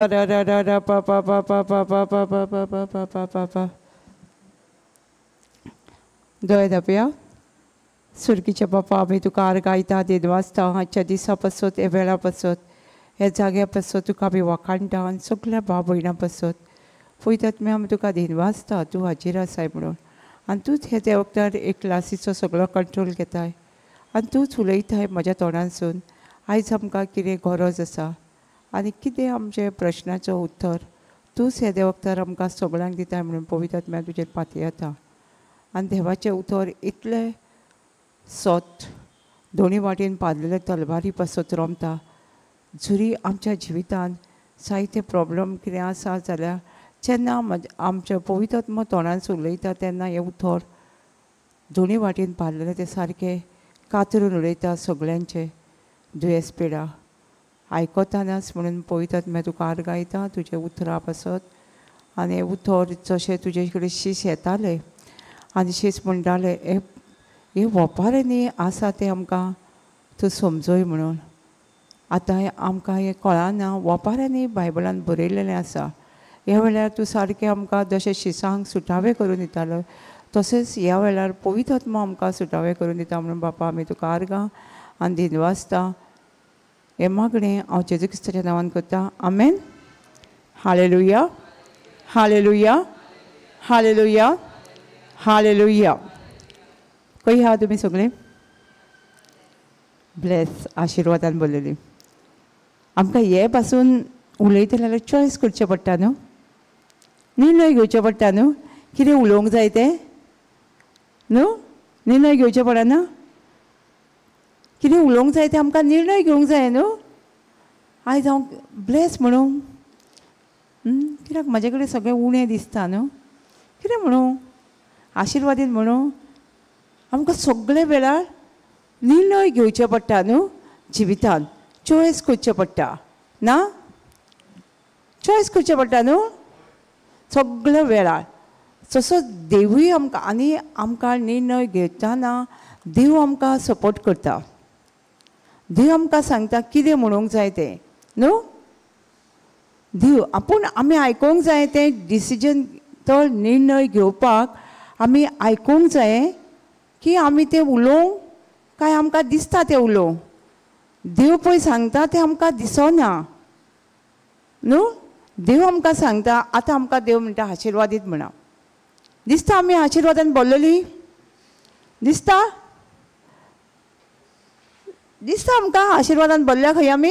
रा रा रा रा पा पा पा पा पा पा पा पा पा पा पा पा पा पा. दोळे धांपया. सुर्गीच्या बापा, आमी तुका आर्गां गायता, दिनवासता. आजच्या दिसा पासत, हे वेळा पासत, ह्या जाग्या पासत तुका आमी वाखाणटा आनी सगल्या भाव भयणां पासत पळयतात आमी तुका दिनवासता, तूं हाजीर आसाय म्हणून. आनी तूंच हे त्या वखदार एक क्लासीचो सगळो कंट्रोल घेताय आनी तूंच उलयताय म्हज्या तोंडांसून. आयज आमकां कितें गरज आसा आनी कितें आमचे प्रश्नाचो उत्तर तूंच हे देवखदार आमकां सगळ्यांक दिताय म्हणून पवित्र आत्म्या तुजेर पातयेता. आनी देवाचें उतर इतलें सत दोनी वाटेन पादलेले तलवारी पासत रोमता. जरी आमच्या जिवितांत जायते प्रॉब्लम कितें आसा जाल्यार जेन्ना आमच्या पवित्र आत्मा तोंडान उलयता तेन्ना हें उतर दोनी वाटेन पादलेलें तें सारकें कातरून उलयता सगळ्यांचें दुयेंस पिडा आयकतानाच म्हणून पवित्र आत्म्या तुका आर्गां गायता तुजें उतरां पासत. आनी हें उतर जशें तुजे कडेन शीस येतालें आनी शीस म्हणटालें हे वोपारांनी आसा तें आमकां तूं समजय म्हणून. आतां आमकां हें कळना, वोपारांनी बायबलान बरयलेलें आसा. ह्या वेळार तूं सारकें आमकां जशें शिसांक सुटावे करून दितालो तशेंच ह्या वेळार पवित्र आत्मा आमकां सुटावे करून दिता म्हणून बापा आमी तुका आर्गां आनी दिनवासता. हें मागणें हांव जेजू क्रिस्ताच्या नांवान करता. Amen. Hallelujah, hallelujah, hallelujah, hallelujah. खंय आहा तुमी सगळीं? ब्लेस आशिर्वादान बोललेली. आमकां हे पासून उलयतले जाल्यार चॉयस करचें पडटा न्हू, निर्णय घेवचें पडटा न्हू, कितें उलोवंक जाय तें न्हू, निर्णय घेवचें पडना. कितें उलोवंक जाय तें आमकां निर्णय घेवंक जाय न्हू. आयज हांव ब्लेस म्हणूं कित्याक म्हजे कडेन सगळें उणें दिसता न्हू, कितें म्हणूं, आशिर्वादीत म्हणूं. आमकां सगळे वेळार निर्णय घेवचे पडटा न्हू, जिवितान चॉयस करचें पडटा ना, चॉयस करचें पडटा न्हू सगळे वेळार. तसोच देवूय आमकां आनी आमकां निर्णय घेतना देव आमकां सपोर्ट करता. देव आमकां सांगता कितें म्हणूंक जाय तें न्हू. देव आपूण आमी आयकूंक जाय तें डिसिजन, तो निर्णय घेवपाक आमी आयकूंक जाय की आमी तें उलोवंक काय आमकां दिसता तें उलोवंक. देव पळय सांगता तें आमकां दिसना न्हू. देव आमकां सांगता, आतां आमकां देव म्हणटा आशिर्वादीत म्हणा. दिसता आमी आशिर्वादान बोल्लेली दिसता, दिसता आमकां आशिर्वादान बोल्ल्या खंय आमी?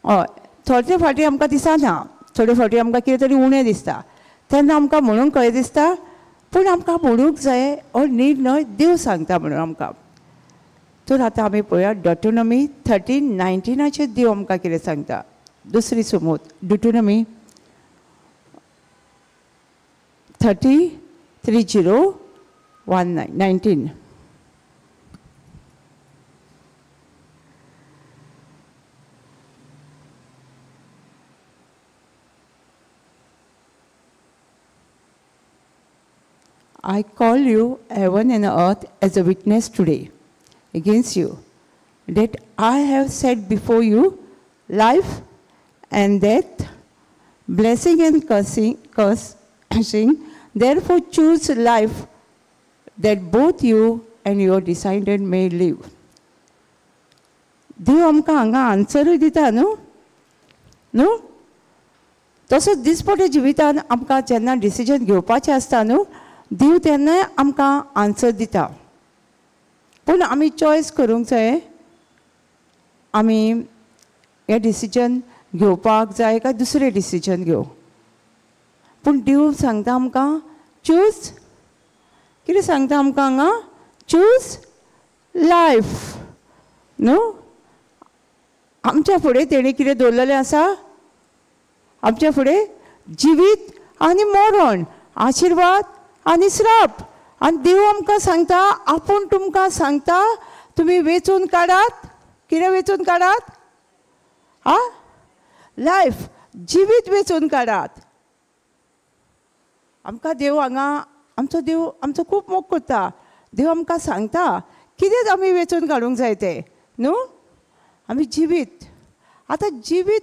हय, थोडे फावटी आमकां दिसना, थोडे फावटी आमकां कितें तरी उणें दिसता तेन्ना आमकां म्हणूंक कळें दिसता, पूण आमकां म्हणूंक जाय हो निर्णय देव सांगता म्हणून आमकां. तर आतां आमी पळोवया ड्युटोनॉमी 13:19 देव आमकां कितें सांगता. दुसरी सुमूत ड्युटोनॉमी 33:19. I call you, heaven and earth, as a witness today against you, that I have set before you life and death, blessing and cursing. Therefore choose life, that both you and your descendant may live. देव आमकां हांगा आन्सरूय दिता न्हू, न्हू. तसोच दिसपट्या जिवितान आमकां जेन्ना डिसिजन घेवपाचें आसता न्हू, देव तेन्नाय आमकां आन्सर दिता. पूण आमी चॉयस करूंक जाय, आमी हें डिसिजन घेवपाक जाय काय दुसरें डिसिजन घेवं. पूण देव सांगता आमकां चूज, कितें सांगता आमकां हांगा? चूज लायफ न्हू. आमच्या फुडें तेणें कितें दवरलेलें आसा? आमच्या फुडें जिवीत आनी मरण, आशिर्वाद आनी श्राप. आनी देव आमकां सांगता, आपूण तुमकां सांगता तुमी वेंचून काडात. कितें वेंचून काडात? आ, लायफ, जिवीत वेंचून काडात. आमकां देव हांगा, आमचो देव आमचो खूब मोग करता. देव आमकां सांगता कितें आमी वेंचून काडूंक जाय तें न्हू. आमी जिवीत, आतां जिवीत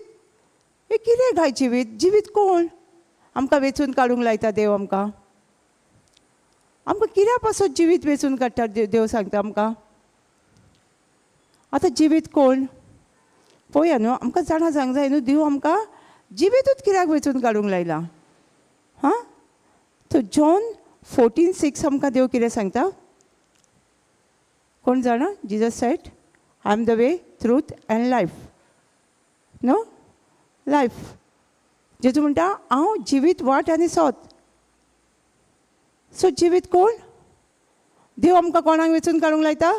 हें कितें काय जिवीत? जिवीत कोण आमकां वेंचून काडूंक लायता देव आमकां? आमकां कित्या पासत जिवीत वेंचून काडटा देव सांगता आमकां? आतां जिवीत कोण पळोवया न्हू, आमकां जाणा जावंक जाय न्हू देव आमकां जिवीतूच कित्याक वेंचून काडूंक लायलां. हां, तो जॉन 14:6 आमकां देव कितें सांगता कोण जाणा? Jesus said I am the way, truth and life. No life. जेजू म्हणटा हांव जिवीत, वाट आनी सोत. सो जिवीत कोण? देव आमकां कोणाक वेंचून काडूंक लायता?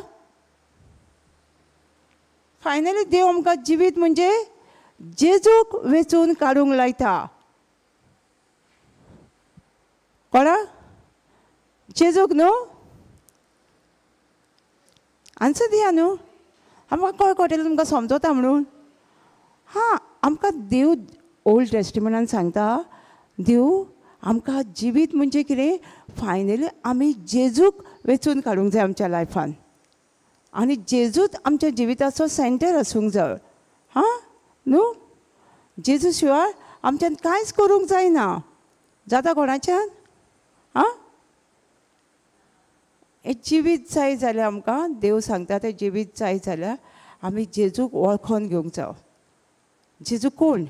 फायनली देव आमकां जिवीत म्हणजे जेजूक वेंचून काडूंक लायता. कोणा? जेजूक न्हू? आन्सर दिया न्हू, आमकां कळ कळटलें तुमकां समजता म्हणून. हां, आमकां देव ओल्ड टेस्टिमेंटान सांगता देव आमकां जिवीत म्हणजे कितें, फायनली आमी जेजूक वेंचून काडूंक जाय आमच्या लायफान, आनी जेजूच आमच्या जिविताचो सेंटर आसूंक जाय. हां न्हू, जेजू शिवाय आमच्यान कांयच करूंक जायना. जाता कोणाच्यान? हां, हें जिवीत जाय जाल्यार आमकां देव सांगता तें जिवीत जाय जाल्यार आमी जेजूक वळखोन घेवंक जाय. जेजू कोण?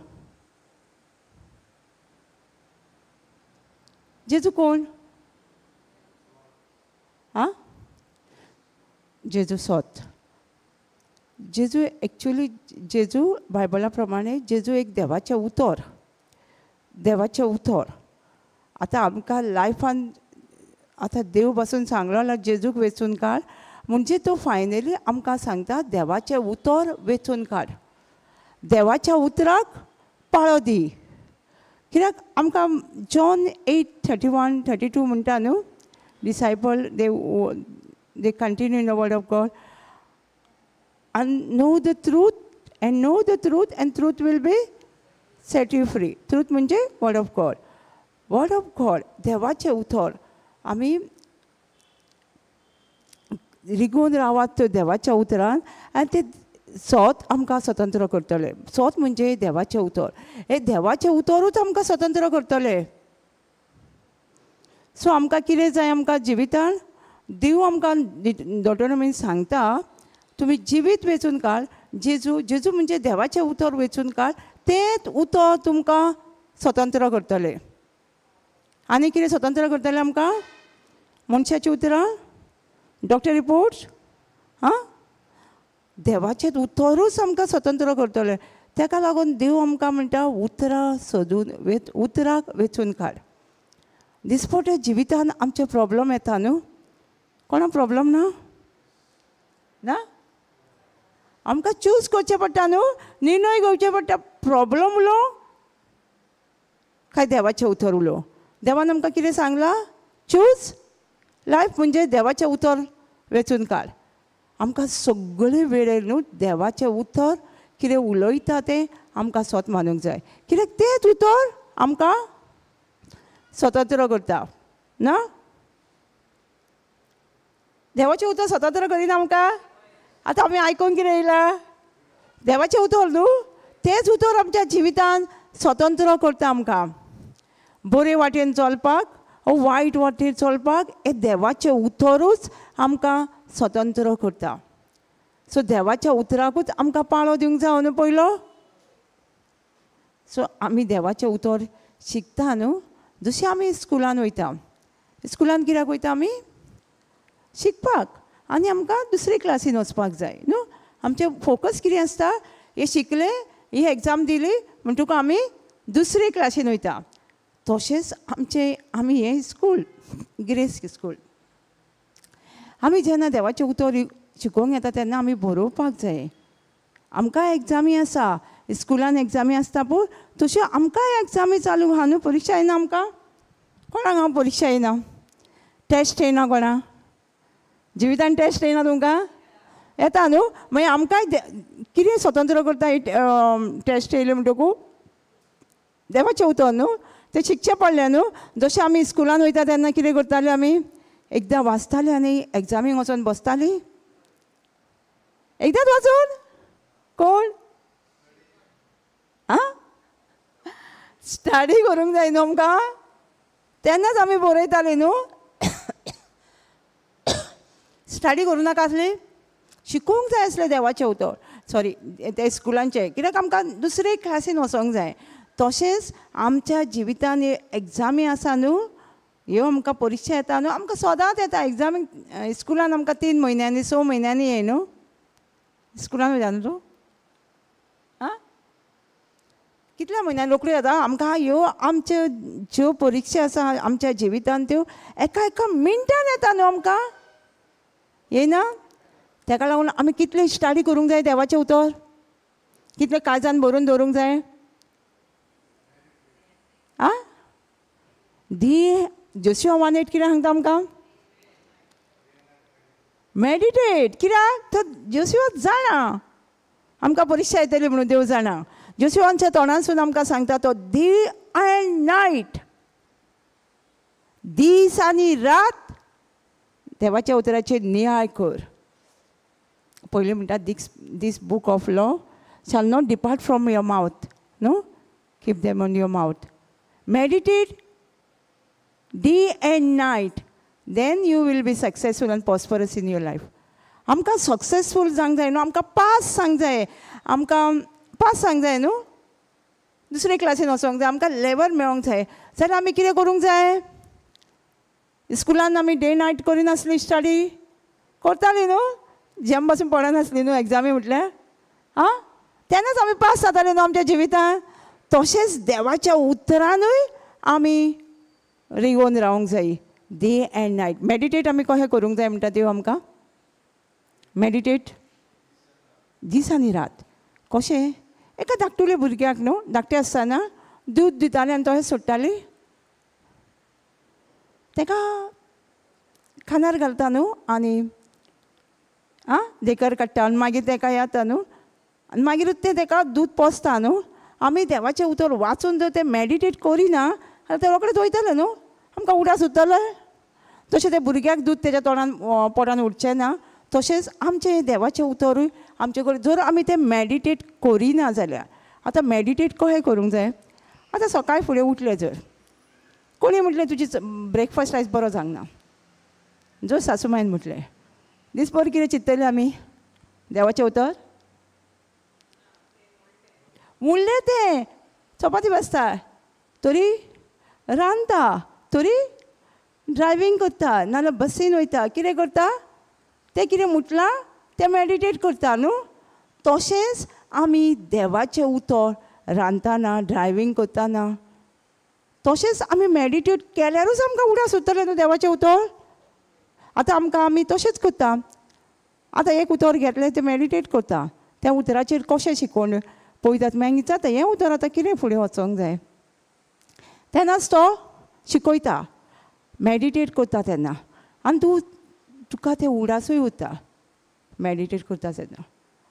जेजू कोण? आं, जेजू सोत. जेजू एक्चुली जेजू बायबला प्रमाणे जेजू एक देवाचें उतर, देवाचें उतर. आतां आमकां लायफान आतां देव बसून सांगलो जेजूक वेंचून काड, म्हणजे तो फायनली आमकां सांगता देवाचें उतर वेंचून काड, देवाच्या उतराक पाळो दी. कित्याक आमकां जॉन 8:31, 32 म्हणटा न्हू, disciple they continue in the word of God and know the truth, and know the truth and truth will be set you free. Truth म्हणजे word of God, word of God देवाचें उतर आमी रिगोवन रावात त्यो देवाच्या उतरान, आनी ते सोत आमकां स्वतंत्र करतले. सोत म्हणजे देवाचें उतर, हें देवाचें उतरूच आमकां स्वतंत्र करतले. सो आमकां कितें जाय आमकां जिवितान? देव आमकां डॉटोनॉमीन सांगता तुमी जिवीत वेंचून काड, जेजू, जेजू म्हणजे देवाचें उतर वेंचून काड, तेंच उतर तुमकां स्वतंत्र करतले. आनी कितें स्वतंत्र करतलें आमकां? मनशाचीं उतरां, डॉक्टर रिपोर्ट्स, आं, देवाचें उतरूच आमकां स्वतंत्र करतलें. ताका लागून देव आमकां म्हणटा उतरां सोदून उतराक वेंचून काड. दिसपट्या जिवितान आमचे प्रॉब्लम येता न्हू, कोणा प्रॉब्लम ना? ना, आमकां चूज करचें पडटा न्हू, निर्णय घेवचें पडटा, प्रॉब्लम उलो काय देवाचें उतर उलो. देवान आमकां कितें सांगलां? चूज लायफ म्हणजे देवाचें उतर वेंचून काड. आमकां सगळे वेळेर न्हू देवाचें उतर कितें उलयता तें आमकां स्वत मानूंक जाय, कित्याक तेंच उतर आमकां स्वतंत्र करता ना. देवाचें उतर स्वतंत्र करिना आमकां? आतां आमी आयकूंक कितें येयलां? देवाचें उतर न्हू, तेंच उतर आमच्या जिवितान स्वतंत्र करता आमकां. बरे वाटेन चलपाक ओ वायट वाटेन चलपाक हें देवाचें उतरूच आमकां स्वतंत्र करता. सो देवाच्या उतराकूच आमकां पाळो दिवंक जाय न्हू पयलो. सो आमी देवाचें उतर शिकता न्हू, जशें आमी स्कुलान वयता, स्कुलान कित्याक वयता आमी? शिकपाक, आनी आमकां दुसरे क्लासीन वचपाक जाय न्हू. आमचें फोकस कितें आसता? हें शिकलें, ही एग्जाम दिली म्हणटकूच आमी दुसरे क्लासीन वयता. तशेंच आमचें आमी हें स्कूल ग्रेस स्कूल, आमी जेन्ना देवाचें उतर शिकोवंक येता तेन्ना आमी बरोवपाक जाय. आमकां एग्जामी आसा, स्कुलान एग्जामी आसता पळय, तश्यो आमकांय एग्जामी चालू आहा न्हू. परिक्षा येना आमकां? कोणाक हांव परिक्षा येना, टेस्ट येना कोणा? जिवितान टेस्ट येना तुमकां? येता न्हू. मागीर आमकांय कितें स्वतंत्र करता ही टेस्ट येयले म्हणटकू? देवाचें उतर न्हू, तें शिकचें पडलें न्हू. जशें आमी स्कुलान वयता तेन्ना कितें करताले आमी? एकदां वाचताले आनी एग्जामीक वचोन बसतालीं. एकदांच वाचून कोण? आं, स्टडी करूंक जाय न्हू आमकां, तेन्नाच आमी बरयताली न्हू. स्टडी करूं नाका आसली, शिकूंक जाय आसलें देवाचें उतर, सॉरी ते स्कुलांचें, कित्याक आमकां दुसरे क्लासीन वचोंक जाय. तशेंच आमच्या जिवितान एग्जामी आसा न्हू, ह्यो आमकां परिक्षा येता न्हू, आमकां सदांच येता एग्जामीक. स्कुलान आमकां 3 म्हयन्यांनी 6 म्हयन्यांनी येय न्हू. स्कुलान वयता न्हू तूं? आं, कितल्या म्हयन्यान रोखड्यो येता आमकां. ह्यो आमच्यो ज्यो परिक्षा आसा आमच्या जिवितान त्यो एका एका मिनटान येता न्हू आमकां, येयना? ताका लागून आमी कितले स्टडी करूंक जाय देवाचें उतर, कितले काळजान भरून दवरूंक जाय. आं, दी जोशुआ 1:8 कितें सांगता आमकां? मेडिटेट. कित्याक तो जोशुआ जाणा आमकां परिक्षा येतली म्हणून, देव जाणा. जोशुआच्या तोंडांसून आमकां सांगता तो डे अँड नायट, दीस आनी रात देवाच्या उतराचेर नियाळ कर. पयलीं म्हणटा this book of law shall not depart from your mouth, न्हू, keep them on your mouth. Meditate day and night, then you will be successful and prosperous in your life. आमकां सक्सेसफूल जावंक जाय न्हू, आमकां पास जावंक जाय, आमकां pass जावंक जाय न्हू, दुसरे क्लासीन वचोंक जाय, आमकां लेवल मेळोंक जाय. जाल्यार आमी कितें करूंक जाय? स्कुलान आमी डे नायट करिनासली, स्टडी करताली न्हू, जेम पासून पडनासली न्हू एग्जामी म्हटल्यार. आं, तेन्नाच आमी पास जाताले न्हू आमच्या जिवितान. तशेंच देवाच्या उतरानूय आमी रिगोवन रावंक जाय डे अँड नायट. मेडिटेट आमी कशें करूंक जाय म्हणटा देव आमकां? मेडिटेट दीस आनी रात. कशें? एका धाकटुल्या भुरग्याक न्हू, धाकटें आसतना दूद दितालें आनी तशें सोडटाली, ताका खानार घालता न्हू आनी आं धेकर काडटा आनी मागीर ताका येता न्हू आनी मागीरूच तें ताका दूद पोसता न्हू. आमी देवाचें उतर वाचून जर तें मेडिटेट करिना जाल्यार तें रोखडेंच वयतलें न्हू, आमकां उडास उरतलो. तशें तें भुरग्याक दूद तेज्या तोंडान पोटान उरचें ना. तशेंच आमचें देवाचें उतरूय आमचे कडेन जर आमी तें मेडिटेट करिना जाल्यार. आतां मेडिटेट कशें करूंक जाय? आतां सकाळीं फुडें उठलें, जर कोणी म्हटलें तुजी ब्रेकफास्ट आयज बरो जावंक ना, जर सासूमायन म्हटलें, दीसभर कितें चिंततलें आमी? देवाचें उतर म्हणलें तें चपाती भाजता तरी रांदता, तरी ड्रायवींग करता, नाजाल्यार बसीन वयता, कितें करता तें कितें म्हटलां तें मेडिटेट करता न्हू. तशेंच आमी देवाचें उतर रांदतना, ड्रायवींग करतना तशेंच आमी मेडिटेट केल्यारूच आमकां उडास उरतलें न्हू देवाचें उतर. आतां आमकां आमी तशेंच करता. आतां एक उतर घेतलें तें मेडिटेट करता, त्या उतराचेर कशें शिकोवन पळयतात, मागीर विचारता हें उतर आतां कितें फुडें वचोंक जाय, तेन्नाच तो शिकयता. मेडिटेट करता तेन्ना आनी तूं तुका तें उडासूय उरता मेडिटेट करता तेन्ना.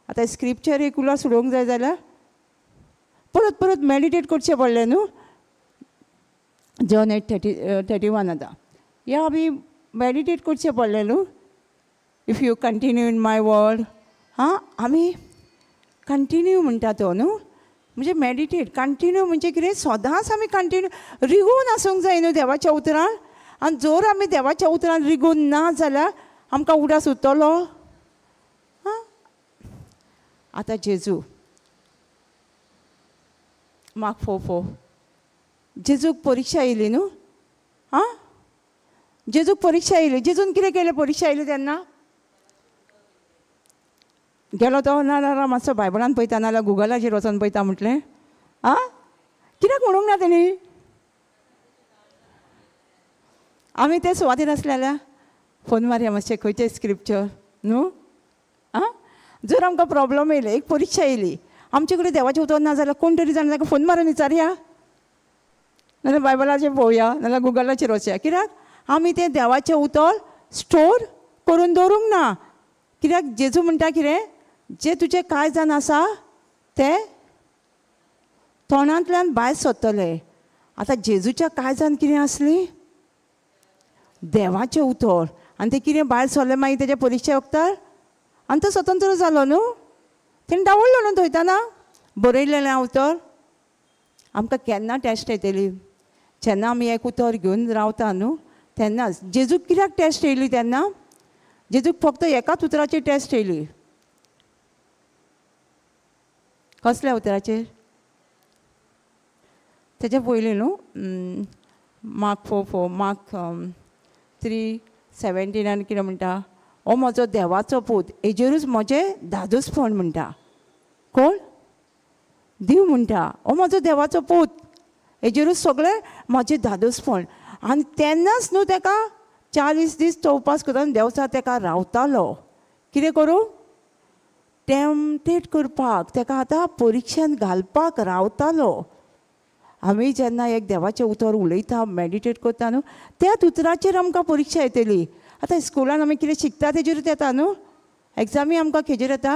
आतां स्क्रिप्चर एक उलास उडोवंक जाय जाल्यार परत परत मेडिटेट करचें पडलें न्हू. जॉन 8:31 आतां ह्या आमी मेडिटेट करचें पडलें न्हू. If you continue in my word, हां आमी कंटिन्यू म्हणटा तो न्हू, म्हणजे मेडिटेट कंटिन्यू म्हणजे कितें, सदांच आमी कंटिन्यू रिगोवन आसूंक जाय न्हू देवाच्या उतरान. आनी जर आमी देवाच्या उतरान रिगोवन ना जाल्यार आमकां उडास उरतलो? आं, आतां जेजू मार्क 4:4 जेजूक परिक्षा येयली न्हू. आं, जेजूक परिक्षा येयली, जेजून कितें केलें परिक्षा येयली तेन्ना? गेलो तो ना ना मातसो बायबलान पळयता नाजाल्यार गुगलाचेर वचोन पळयता म्हटलें. आं, कित्याक म्हणूंक ना तेणी? आमी ते सुवातेर आसले जाल्यार फोन मारया मातशें खंयचें स्क्रिप्चर न्हू. आं, जर आमकां प्रोब्लम येयले, एक परिक्षा येयली, आमचे कडेन देवाचें उतर ना जाल्यार कोण तरी जाण ताका फोन मारून विचारया, नाजाल्यार बायबलाचेर पळोवया, नाजाल्यार गुगलाचेर वचया. कित्याक आमी तें देवाचें उतर स्टोर करून दवरूंक ना. कित्याक जेजू म्हणटा कितें, जें तुजें कांय जाण आसा तें तोंडांतल्यान भायर सरतलें. आतां जेजूच्या काळजान कितें आसली? देवाचें उतर. आनी तें कितें भायर सरलें मागीर तेज्या परिक्षा वखदार आनी तो स्वतंत्र जालो न्हू, तेणें दावडलो न्हू थंयताना बरयलेलें उतर. आमकां केन्ना टेस्ट येतली? जेन्ना आमी एक उतर घेवन रावता न्हू तेन्नाच. जेजूक कित्याक टेस्ट येयली तेन्ना? जेजूक फक्त एकाच उतराचेर टेस्ट येयली. कसल्या उतराचेर? तेज्या पयलीं न्हू मार्क 4:4, मार्क 3:17 कितें म्हणटा? हो म्हजो देवाचो पूत, हेजेरूच म्हजें धादोसपण म्हणटा. कोण? देव म्हणटा हो म्हजो देवाचो पूत, हेजेरूच सगळें म्हजें धादोसपण. आनी तेन्नाच न्हू तेका 40 दीस तो उपास करता, देवचार तेका रावतालो. कितें करूं? टेम्पटेट करपाक, तेका आतां परिक्षेन घालपाक रावतालो. आमी जेन्ना एक देवाचें उतर उलयता, मेडिटेट करता न्हू, त्याच उतराचेर आमकां परिक्षा येतली. आतां स्कुलान आमी कितें शिकता तेजेरूच येता न्हू, एग्जामी आमकां खेजेर येता?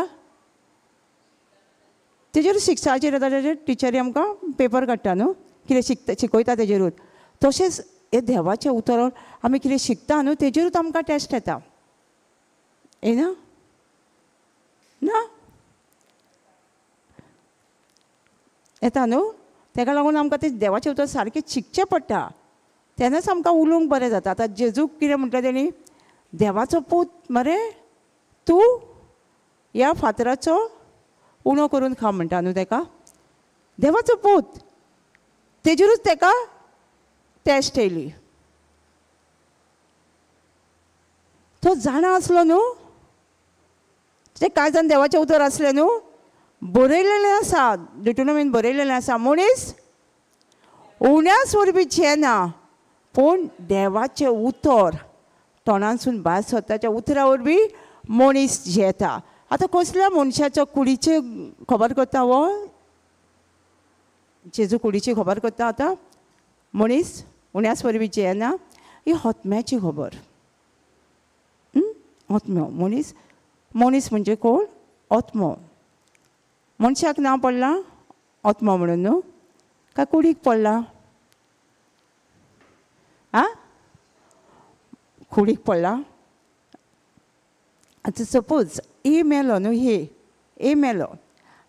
तेजेरूच शिक्षाचेर येता. तेजेर टिचरी आमकां पेपर काडटा न्हू, कितें शिकता शिकयता तेजेरूच. तशेंच हे देवाचें उतर आमी कितें शिकता न्हू तेजेरूच आमकां टेस्ट येता. येना ना? येता न्हू. तेका लागून आमकां तें देवाचें उतर सारकें शिकचें पडटा, तेन्नाच आमकां उलोवंक बरें जाता. आतां जेजूक कितें म्हणटा तेणी? देवाचो पूत मरे तूं, ह्या फातराचो उणो करून खा म्हणटा न्हू तेका. देवाचो पूत, तेजेरूच तेका टेस्ट येयली. तो जाणा आसलो न्हू, तें कांय जाण देवाचें उतर आसलें न्हू, बरयलेलें आसा, डिटोनॉमीन बरयलेलें आसा, मनीस उण्याच वरवीं जियेना पूण देवाचें उतर तोंडांसून भायर सरता त्या उतरा वरवीं मनीस जियेता. आतां कसल्या मनशाचो कुडीची खबर करता हो जेजू? कुडीची खबर करता. आतां मनीस उण्याच वरवीं जियेना, ही आत्म्याची खबर. आत्म्यो मनीस, मनीस म्हणजे कोण? आत्मो. मनशाक नांव पडलां आत्मो म्हणून न्हू, काय कुडीक पडलां? आं, कुडीक पडलां. आतां सपोज ए मेलो न्हू, हे ए मेलो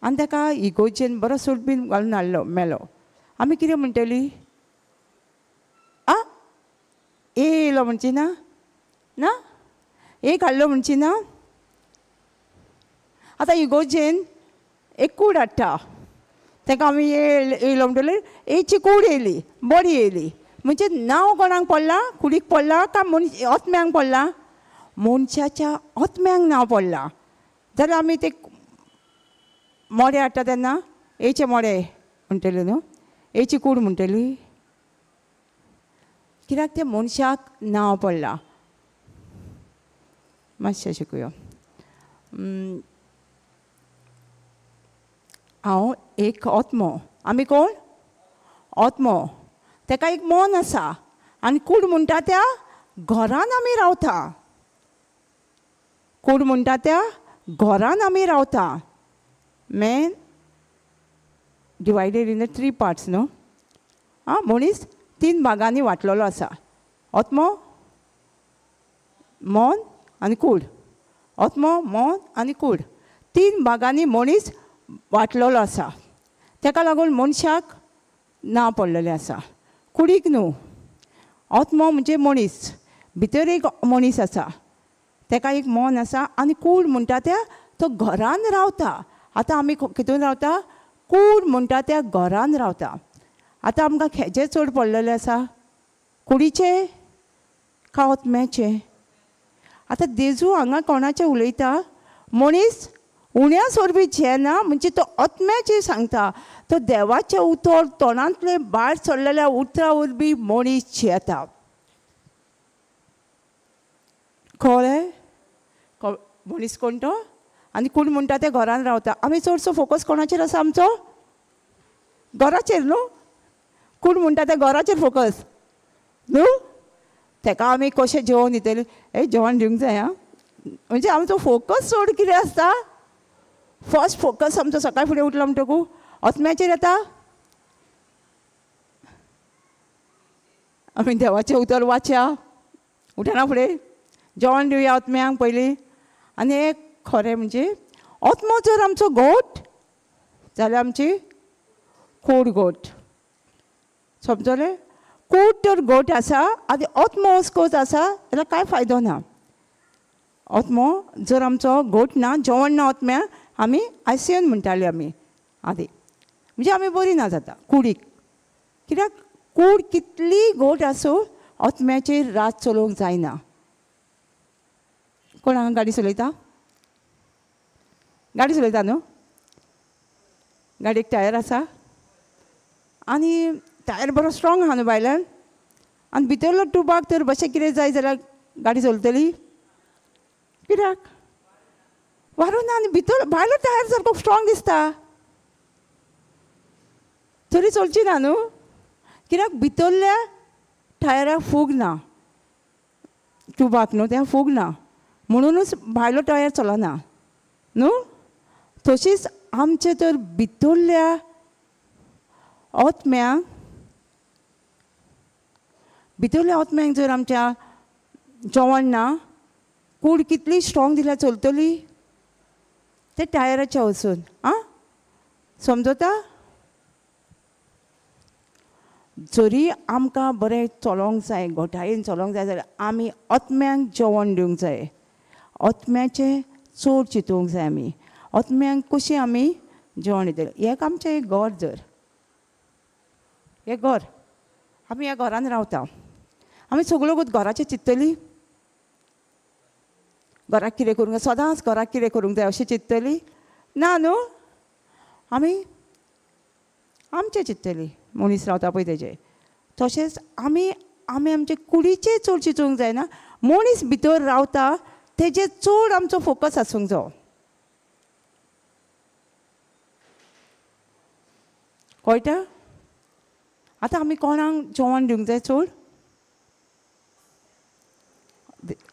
आनी ताका इगोजेन बरो सूट बीन घालून हाडलो, मेलो. आमी कितें म्हणटली? आं, ए येयलो म्हणची ना? ना, एक हाडलो म्हणची ना? आतां इगोजेन एक कूड हाडटा, ताका आमी येयलो म्हणटली एची कूड येयली, बॉडी येयली. म्हणजे नांव कोणाक पडलां? कुडीक पडलां काय मनीस आत्म्यांक पडलां? मनशाच्या आत्म्यांक नांव पडलां. जाल्यार आमी ते मोडे हाडटा तेन्ना एचे मोडे म्हणटले न्हू, एची कूड म्हणटली. कित्याक ते मनशाक नांव पडलां. मातशें शिकूया. हांव एक आत्मो. आमी कोण? आत्मो. तेका एक मन आसा आनी कूड म्हणटा त्या घरान आमी रावता. कूड म्हणटा त्या घरान आमी रावता. Man divided in the 3 parts न्हू. आं, मनीस 3 भागांनी वांटलेलो आसा. आत्मो, मन आनी कूड. आत्मो, मन आनी कूड, 3 भागांनी मनीस वांटलेलो आसा. तेका लागून मनशाक नांव पडलेलें आसा, कुडीक न्हू. आत्मो म्हणजे मनीस, भितर एक मनीस आसा, तेका एक मन आसा आनी कूड म्हणटा त्या तो घरान रावता. आतां आमी कितून रावता? कूड म्हणटा त्या घरान रावता. आतां आमकां खेजे चड पडलेलें आसा? कुडीचें काय आत्म्याचें? आतां जेजू हांगा कोणाचें उलयता? मनीस उण्याच वरवीं जियेना म्हणजे तो आत्म्याचें सांगता. तो देवाचें उतर तोंडांतलें भायर सरलेल्या उतरा वरवीं मनीस जियेता. कळ्ळें? मनीस कोण तो आनी कोण म्हणटा ते घरान रावता. आमी चडसो फोकस कोणाचेर आसा आमचो? घराचेर न्हू. कोण म्हणटा ते घराचेर फोकस न्हू. तेका आमी कशें जेवण दितले? ए जेवण दिवंक जाय. आं, म्हणजे आमचो फोकस चड कितें आसता? फर्स्ट फोकस आमचो सकाळ फुडें उठलो म्हणटकू आत्म्याचेर येता. आमी देवाचें उतर वाच्या, उठना फुडें जेवण दिवया आत्म्यांक पयलीं. आनी एक खरें म्हणजे आत्मो जर आमचो घोट जाल्यार आमची कूड घोट. समजलें? कूड तर घट आसा आनी आत्मो अस्कोत आसा जाल्यार कांय फायदो ना. आत्मो जर आमचो घट ना, जेवण ना आत्म्या, आमी आयसीयून म्हणटाले आमी आदी, म्हणजे आमी बरी ना जाता कुडीक. कित्याक कूड कितली घट आसूं आत्म्याचेर रात चलोवंक जायना. कोण हांगा गाडी चलयता? गाडी चलयता न्हू? गाडयेक टायर आसा आनी टायर बरो स्ट्रोंग आहा न्हू भायल्यान, आनी भितरलो ट्युबाक तर बशें कितें जाय जाल्यार गाडी चलतली? कित्याक वारो ना आनी भितर भायलो टायर सारको स्ट्रोंग दिसता तरी चलची ना न्हू. कित्याक भितरल्या टायराक फूग ना, ट्युबाक न्हू त्या फूग ना, म्हणुनूच भायलो टायर चलना न्हू. तशीच आमचे तर भितरल्या आत्म्यांक, भितरल्या आत्म्यांक जर आमच्या जेवण ना, कूड कितली स्ट्रोंग दिल्यार चलतली? ते टायराच्या वचून. आं समजता? जरी आमकां बरें चलोवंक जाय, घोटायेन चलोवंक जाय जाल्यार आमी आत्म्यांक जेवण दिवंक जाय. आत्म्याचें चड चिंतूंक जाय आमी. आत्म्यांक कशें आमी जेवण दितले? एक आमचें एक घर, जर हें घर आमी ह्या घरान रावता, आमी सगळ्यो घराचें चिंततली? घराक कितें करूंक जाय, सदांच घराक कितें करूंक जाय अशें चिंततली ना न्हू. आमी आमचें चिंततली, मनीस रावता पळय तेजें. तशेंच आमी आमी आमचे कुडीचें चड चिंतूंक जायना, मनीस भितर रावता तेजेर चड आमचो फोकस आसूंक जायो. कळटा? आतां आमी कोणाक जेवण दिवंक जाय चड?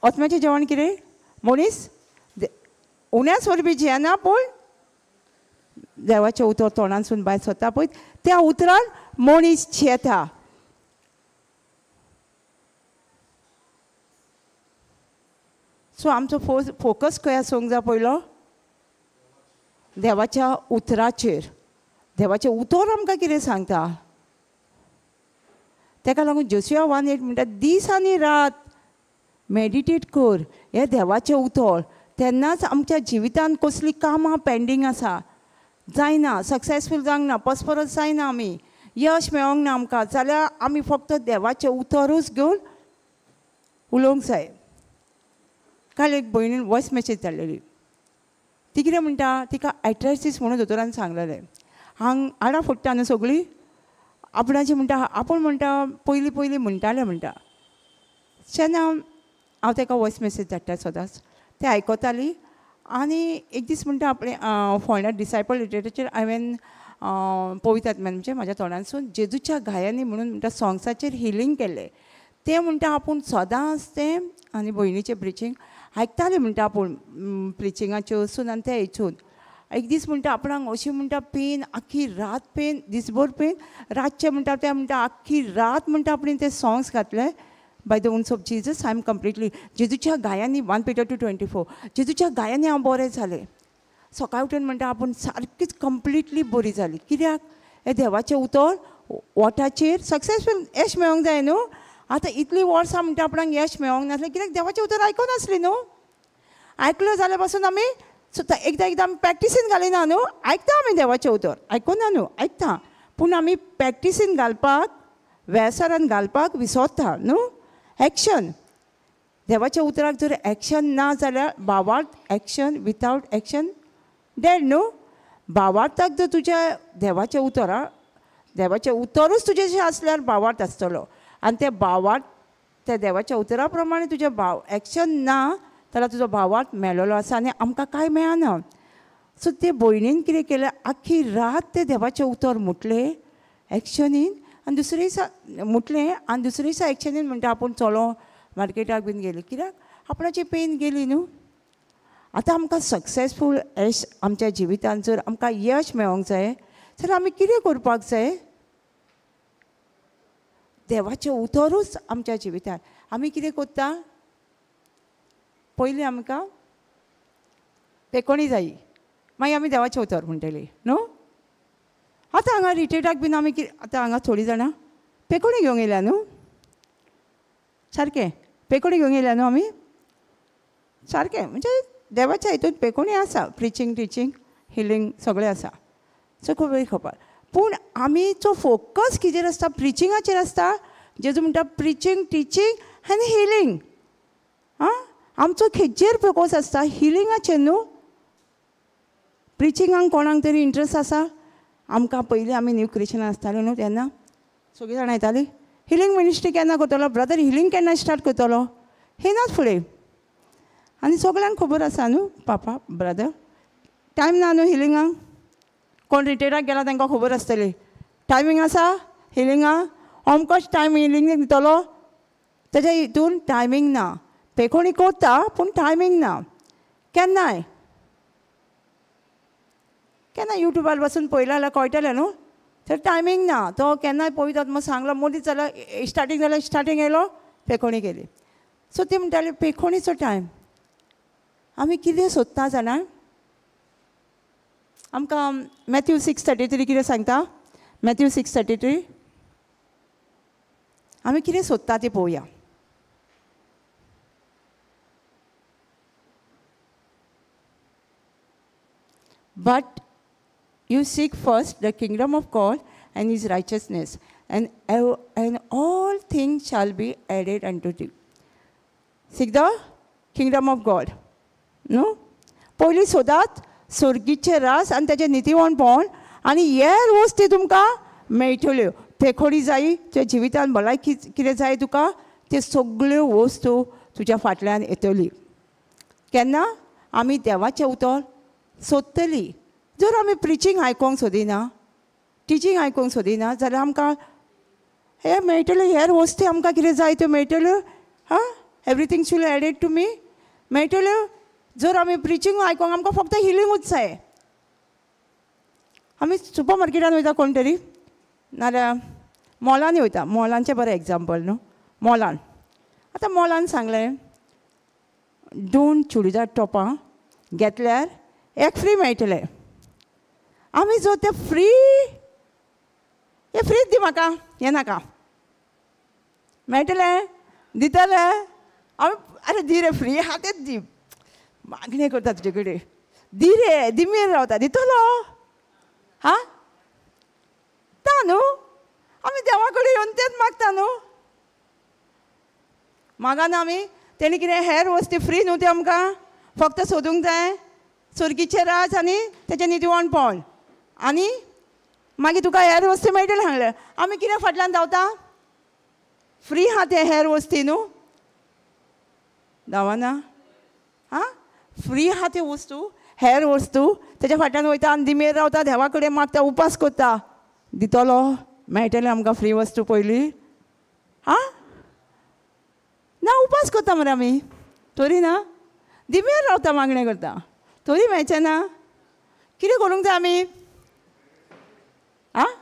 आत्म्याचें जेवण कितें? मनीस उण्याच वरवीं जियेना पूण देवाचें उतर तोंडांतसून भायर सरता पळय त्या उतरान मनीस जियेता. सो आमचो फोकस खंय आसूंक जाय पयलो? देवाच्या उतराचेर. देवाचें उतर आमकां कितें सांगता? ताका लागून जोशुआ 1:8 म्हणटा, दीस आनी रात मेडिटेट कर हें देवाचें उतर, तेन्नाच आमच्या जिवितांत कसलीं कामां पेंडींग आसा, जायना, सक्सेसफूल जावंक ना, पसपरस जायना, आमी यश मेळोंक ना आमकां, जाल्यार आमी फक्त देवाचें उतरूच घेवन उलोवंक जाय. काल एक भयणीन वॉयस मॅसेज धाडलेली, ती कितें म्हणटा, तिका आर्थरायटीस म्हणून दोतोरान सांगलेलें. हांग हाडां फोडटा न्हू सगळीं, आपणाची म्हणटा, आपूण म्हणटा पयलीं पयलीं म्हणटालें म्हणटा. जेन्ना हांव ताका वॉयस मॅसेज धाडटा सदांच, तें आयकताली. आनी एक दीस म्हणटा आपणें फोंड्या डिसायपल लिटरेचर हांवें पवित्र आत्म्यान म्हणजे म्हाज्या तोंडांतसून जेजूच्या घायांनी म्हणून म्हणटा सोंग्साचेर हिलींग केल्लें. तें म्हणटा आपूण सदांच तें आनी भयणीचें प्रिचींग आयकतालें म्हणटा आपूण प्रिचिंगाचें वचून आनी तें हेचून. एक दीस म्हणटा आपणाक अशी म्हणटा पेन, आख्खी रात पेन, दिसभर पेन, रातचें म्हणटा तें म्हणटा आख्खी रात म्हणटा आपणें ते सोंग्स घातले, by the wounds of Jesus I am completely, जेजूच्या घायांनी 1 Peter 2:24, जेजूच्या घायांनी हांव बरें जालें. सकाळी उठून म्हणटा आपूण सारकीच कंप्लिटली बरी जाली. कित्याक? हें देवाचें उतर वोटाचेर सक्सेसफूल यश मेळोंक जाय न्हू. आतां इतलीं वर्सां म्हणटा आपणाक यश मेळोंक नासलें कित्याक देवाचें उतर आयकनासलें न्हू. आयकलो जाल्यार पासून आमी एकदां एकदां आमी प्रॅक्टिसीन घालिना न्हू. आयकता आमी देवाचें उतर, आयकना न्हू, आयकता, पूण आमी प्रॅक्टिसीन घालपाक, वेवसारान घालपाक विसरता न्हू. एक्शन, देवाच्या उतराक जर एक्शन ना जाल्यार भावार्थ, एक्शन विथआवट एक्शन डेड न्हू. भावार्थाक जर तुज्या देवाचें उतर, देवाचें उतरूच तुजें आसल्यार भावार्थ आसतलो, आनी ते भावार्थ त्या देवाच्या उतरा प्रमाणे तुजें भाव एक्शन ना जाल्यार तुजो भावार्थ मेळ्ळो आसा आनी आमकां कांय मेळना. सो ते भयणीन कितें केलें, आख्खी रात तें देवाचें उतर म्हटलें एक्शनीन, आनी दुसरे दिसा म्हटलें, आनी दुसरे दिसा एक्शनीन म्हणटा आपूण चलो मार्केटाक बीन गेली, कित्याक आपणाची पेन गेली न्हू. आतां आमकां सक्सेसफूल यश आमच्या जिवितांत जर आमकां यश मेळोंक जाय जाल्यार आमी कितें करपाक जाय? देवाचें उतरूच आमच्या जिवितांत. आमी कितें करता? पयलीं आमकां पेकोणी जायी, मागीर आमी देवाचें उतर म्हणटली न्हू. आतां हांगा रिट्रीटाक बीन आमी कितें, आतां हांगा थोडीं जाणां पेकोणी घेवंक येयल्या न्हू, सारकें पेकोणी घेवंक येयल्या न्हू आमी, सारकें. म्हणजे देवाच्या हितून पेकोणी आसा, प्रिचींग टिचींग हिलींग सगळें आसा, सो खूब बरी खबर. पूण आमी जो फोकस कितेर आसता, प्रिचिंगाचेर आसता. जेजू म्हणटा प्रिचींग टिचींग आनी हिलींग. आं, आमचो खेचेर फोकस आसता हिलिंगाचेर न्हू. प्रिचिंगाक कोणाक तरी इंट्रस्ट आसा. आमकां पयलीं आमी न्यू क्रिश्चन आसताले न्हू तेन्ना सगळीं जाणां येतालीं, हिलींग मिनिस्ट्री केन्ना करतलो ब्रदर, हिलींग केन्ना स्टार्ट करतलो, येनात फुडें. आनी सगळ्यांक खबर आसा न्हू पापा ब्रदर, टायम ना न्हू हिलिंगाक. कोण रिटेराक गेला तांकां खबर आसतली टायमींग आसा हिलिंगाक, अमकोच टायम हिलींग दितलो, तेज्या हितून टायमींग ना. पेकोणी करता पूण टायमींग ना. केन्नाय केन्ना युट्यूबार बसून पळयलें जाल्यार कळटलें न्हू, तर टायमींग ना. तो केन्नाय पळयतात मग सांगलो मदींच जाल्यार स्टार्टींग जाल्यार स्टार्टींग येयलो पेकोणी केली. सो ती म्हणटाली पेकोणीचो टायम. आमी कितें सोदता जाणा, आमकां मॅथ्यू 6:33 कितें सांगता, मॅथ्यू 6:33 आमी कितें सोदता तें पळोवया. But you seek first the kingdom of God and His righteousness, and all things shall be added unto thee. Seek the kingdom of God. No? पयलीं सोदात स्वर्गीचे रास आनी ताचें नितीवणपण, आनी हेर वस्ती तुमकां मेळटल्यो. पेखोडी जाय तुज्या जिवितान, भलायकी कितें जाय तुका, त्यो सगळ्यो वस्तू तुज्या फाटल्यान येतली. केन्ना आमी देवाचें उतर सोदतली. जर आमी प्रिचींग आयकोंक सोदिना, टिचींग आयकोंक सोदिना जाल्यार आमकां हें मेळटलें, हेर वस्ती आमकां कितें जाय त्यो मेळटल्यो. हां, everything should added to me मेळटल्यो. जर आमी प्रिचींग आयकोंक आमकां फक्त हिलिंगूच जाय. आमी सुपर मार्केटान वयता कोण तरी, नाजाल्यार मॉलांनी वयता. मॉलांचें बरें एग्जाम्पल न्हू, मॉलान आतां मॉलान सांगलें 2 चुडीदार टॉपां घेतल्यार एक फ्री मेळटलें. आमी जो ते फ्री, हे फ्रीच दी म्हाका, हें नाका, मेळटलें दितले आमी, अरे दी रे फ्री आहा तेच दी, मागणें करता तुजे कडेन, दी रे, दिमेर रावता, दितलो हां ता न्हू. आमी देवा कडेन येवन तेच मागता न्हू, मागाना आमी. तेणी कितें हेर वस्ती फ्री न्हू त्यो आमकां, फक्त सोदूंक जाय स्वर्गीचें राज आनी तेचें नितीवणपण, आनी मागीर तुका हेर वस्ती मेळटलें सांगलें. आमी कितें फाटल्यान धांवता, फ्री आहा ते हेर वस्ती न्हू, धांवना. आं, फ्री आहा त्यो वस्तू, हेर वस्तू तेच्या फाटल्यान वयता आनी दिमेर रावता, देवा कडेन मागता, उपास करता, दितलो मेळटलें आमकां फ्री वस्तू पयलीं. आं ना, उपास करता मरे आमी, तरी ना दिमेर रावता, मागणें करता, तरी मेळचें ना. कितें करूंक जाय आमी? आं,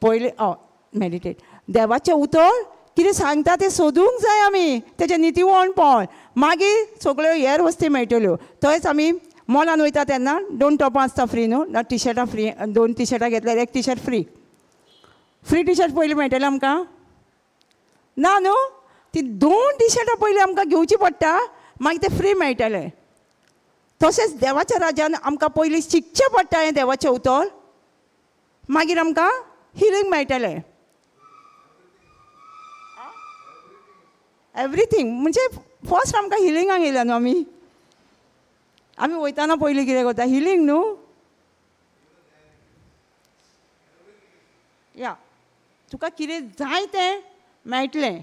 पयलीं मेडिटेट, देवाचें उतर कितें सांगता तें सोदूंक जाय आमी, तेचें नितीवणपण, मागीर सगळ्यो हेर वस्ती मेळटल्यो. थंयच आमी मॉलान वयता तेन्ना 2 टॉपां आसता फ्री न्हू, ना टिशर्टां फ्री, 2 टिशर्टां घेतल्यार 1 T shirt free. Free T shirt पयलीं मेळटलें आमकां ना न्हू, ती 2 टिशर्टां पयलीं आमकां घेवची पडटा, मागीर तें फ्री मेळटलें. तशेंच देवाच्या राज्यान आमकां पयलीं शिकचें पडटा हें देवाचें उतर, मागीर आमकां हिलींग मेळटलें. एवरीथींग म्हणजे फर्स्ट आमकां हिलिंगाक येयल्या न्हू आमी, आमी वयताना पयलीं कितें करता, हिलींग न्हू. या तुका कितें जाय तें मेळटलें,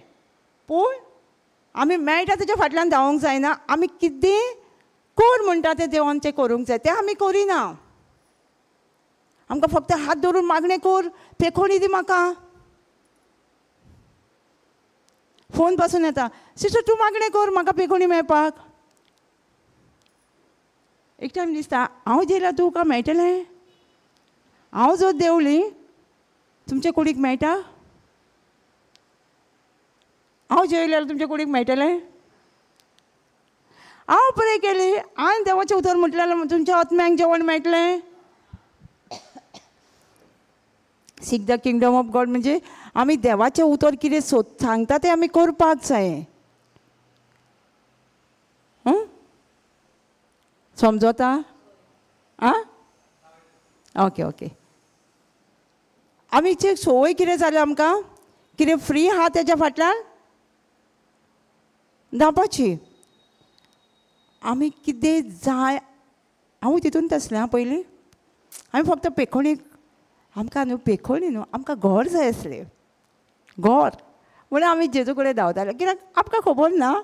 पूण आमी मेळटा तेच्या फाटल्यान धांवंक जायना. आमी कितें कोण म्हणटा तें देवान तें करूंक जाय, तें आमी करिना. आमकां फक्त हात धरून मागणें कर, पेखोणी दी म्हाका, फोन पासून येता, सिस्टर तूं मागणें कर म्हाका पेखोणी मेळपाक. एक टायम दिसता हांव जेयल्यार तुका मेळटलें, हांव जर देंवली तुमच्या कुडीक मेळटा, हांव जेयल्यार तुमच्या कुडीक मेळटलें. हांव प्रे केली हांवें देवाचें उतर म्हटलें तुमच्या आत्म्यांक जेवण मेळटलें. Seek the kingdom of God म्हणजे आमी देवाचें उतर कितें सोद सांगता तें आमी करपाक जाय. समजता? आं, ओके ओके. आमी संवय कितें जालें आमकां, कितें फ्री आहा तेज्या फाटल्यान धांवपाची. आमी कितें जाय, हांव तितून आसलें आं पयलीं. आमी फक्त पेखोणी, आमकां न्हू पेखोणी न्हू, आमकां घर जाय आसलें, घर म्हणून आमी जेजू कडेन धांवताले. कित्याक आमकां खबर ना,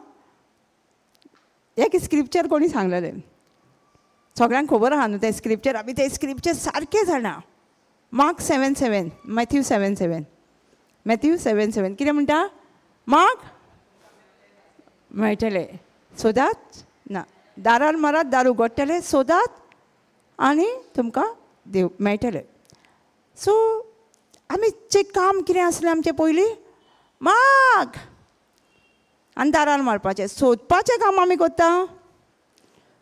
एक स्क्रिप्चर कोणी सांगलेलें, सगळ्यांक खबर आहा न्हू तें स्क्रिप्चर. आमी तें स्क्रिप्चर सारकें जाणा. मार्क 7:7, मॅथ्यू 7:7, मॅथ्यू 7:7 कितें म्हणटा? मार्क मेळटलें, सोदात ना, दारार मारात, दार उगडटलें, सोदात आनी तुमकां देव मेळटलें. सो आमी जें काम कितें आसलें आमचें पयलीं, माग आनी दारार मारपाचें, सोदपाचें काम आमी करता.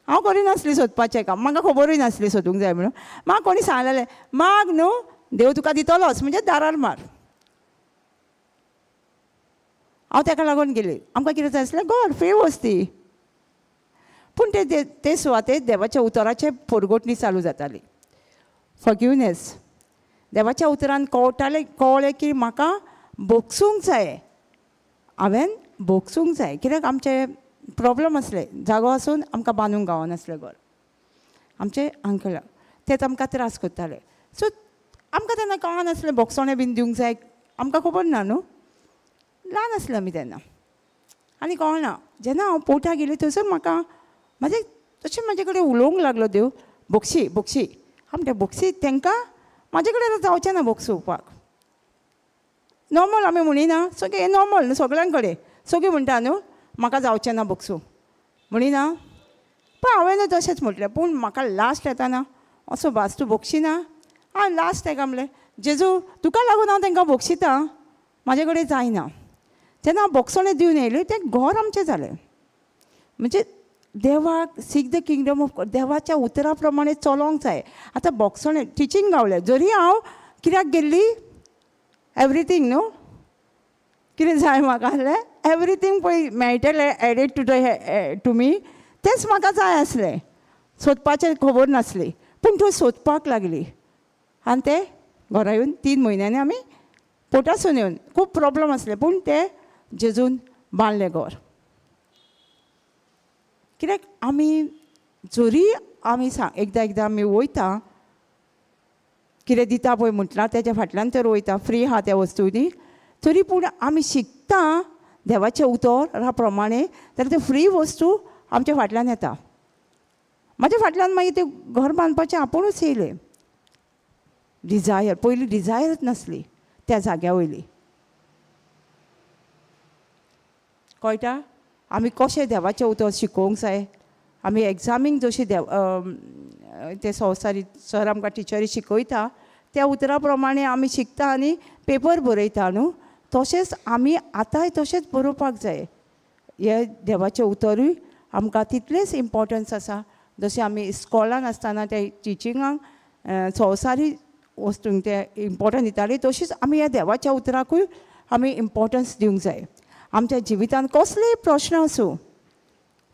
हांव करिनासली सोदपाचें काम, म्हाका खबरूय नासली सोदूंक जाय म्हणून. म्हाका कोणी सांगलेलें माग न्हू देव तुका दितलोच, म्हणजे दारार मार. हांव ताका लागून गेली. आमकां कितें जाय आसलें, घर, फ्री वस्ती. पूण ते ते सुवातेर देवाच्या उतराचे फोरगोटणी चालू जाताली. फॉरगिवनेस, देवाच्या उतरान कळटालें, कळ्ळें की म्हाका भोगसूंक जाय, हांवें भोगसूंक जाय. कित्याक आमचें प्रोब्लम आसलें, जागो आसून आमकां बांदूंक गावनासलें घर, आमचे अंकलाक तेच आमकां त्रास करताले. सो आमकां तेन्ना कळनासलें भोगसणें बीन दिवंक जाय, आमकां खबर ना न्हू, ल्हान आसलें आमी तेन्ना आनी कळना. जेन्ना हांव पोर्टा गेलें थंयसर म्हाका म्हाजें तशें म्हाजे कडेन उलोवंक लागलो देव, भोगशी भोगशी. हांव म्हणटा भोगशी तांकां म्हाजे कडेन जावचें ना भोगसुपाक. नॉर्मल आमी म्हणिना, सगळें नॉर्मल न्हू सगळ्यां कडेन, सगळीं म्हणटा न्हू म्हाका जावचें ना भोगसूं म्हणिना. पण हांवें तशेंच म्हटलें. पूण म्हाका लास्ट येताना असो भास तूं भोगशिना. हांव लास्ट ताका म्हणलें, जेजू तुका लागून हांव तांकां भोगशिता, म्हाजे कडेन जायना. जेन्ना हांव भोगसणें दिवन येयलें तें घर आमचें जालें. म्हणजे देवाक सीक the kingdom of, देवाच्या उतरा प्रमाणे चलोवंक जाय. आतां भोगसणें टिचींग गावलें, जरी हांव कित्याक गेल्ली, एवरीथींग न्हू कितें जाय म्हाका आसलें, एवरीथींग पळय मेळटलें added to the to me, तेंच म्हाका जाय आसलें. सोदपाचें खबर नासली, पूण थंय सोदपाक लागली. आनी ते घरा येवन 3 म्हयन्यांनी आमी पोटासून येवन खूब प्रोब्लम आसले, पूण ते जेजून बांदलें घर. कित्याक आमी जरी आमी सांग एकदां एकदां आमी वयता, कितें दिता पळय म्हटलां तेज्या फाटल्यान तर वयता, फ्री आहा त्या वस्तूंनी, तरी पूण आमी शिकता देवाचें उतर प्रमाणे, जाल्यार त्यो फ्री वस्तू आमच्या फाटल्यान येता. म्हाज्या फाटल्यान मागीर तें घर बांदपाचें आपुणूच येयलें. डिजायर पयलीं डिजायरच नासली त्या जाग्या वयली. कळटा आमी कशें देवाचें उतर शिकोवंक जाय. आमी एग्जामींक जशी देव ते संवसारी सर आमकां टिचरी शिकयता त्या उतरा प्रमाणे आमी शिकता आनी पेपर बरयता न्हू, तशेंच आमी आतांय तशेंच बरोवपाक जाय. हे देवाचें उतरूय आमकां तितलेंच इम्पोर्टन्स आसा. जशें आमी इस्कॉलान आसतना त्या टिचिंगांक संवसारी वस्तूंक ते इम्पोर्टन्स दिताली, तशीच आमी ह्या देवाच्या उतराकूय आमी इम्पोर्टन्स दिवंक जाय. आमच्या जिवितांत कसलेय प्रश्न आसूं,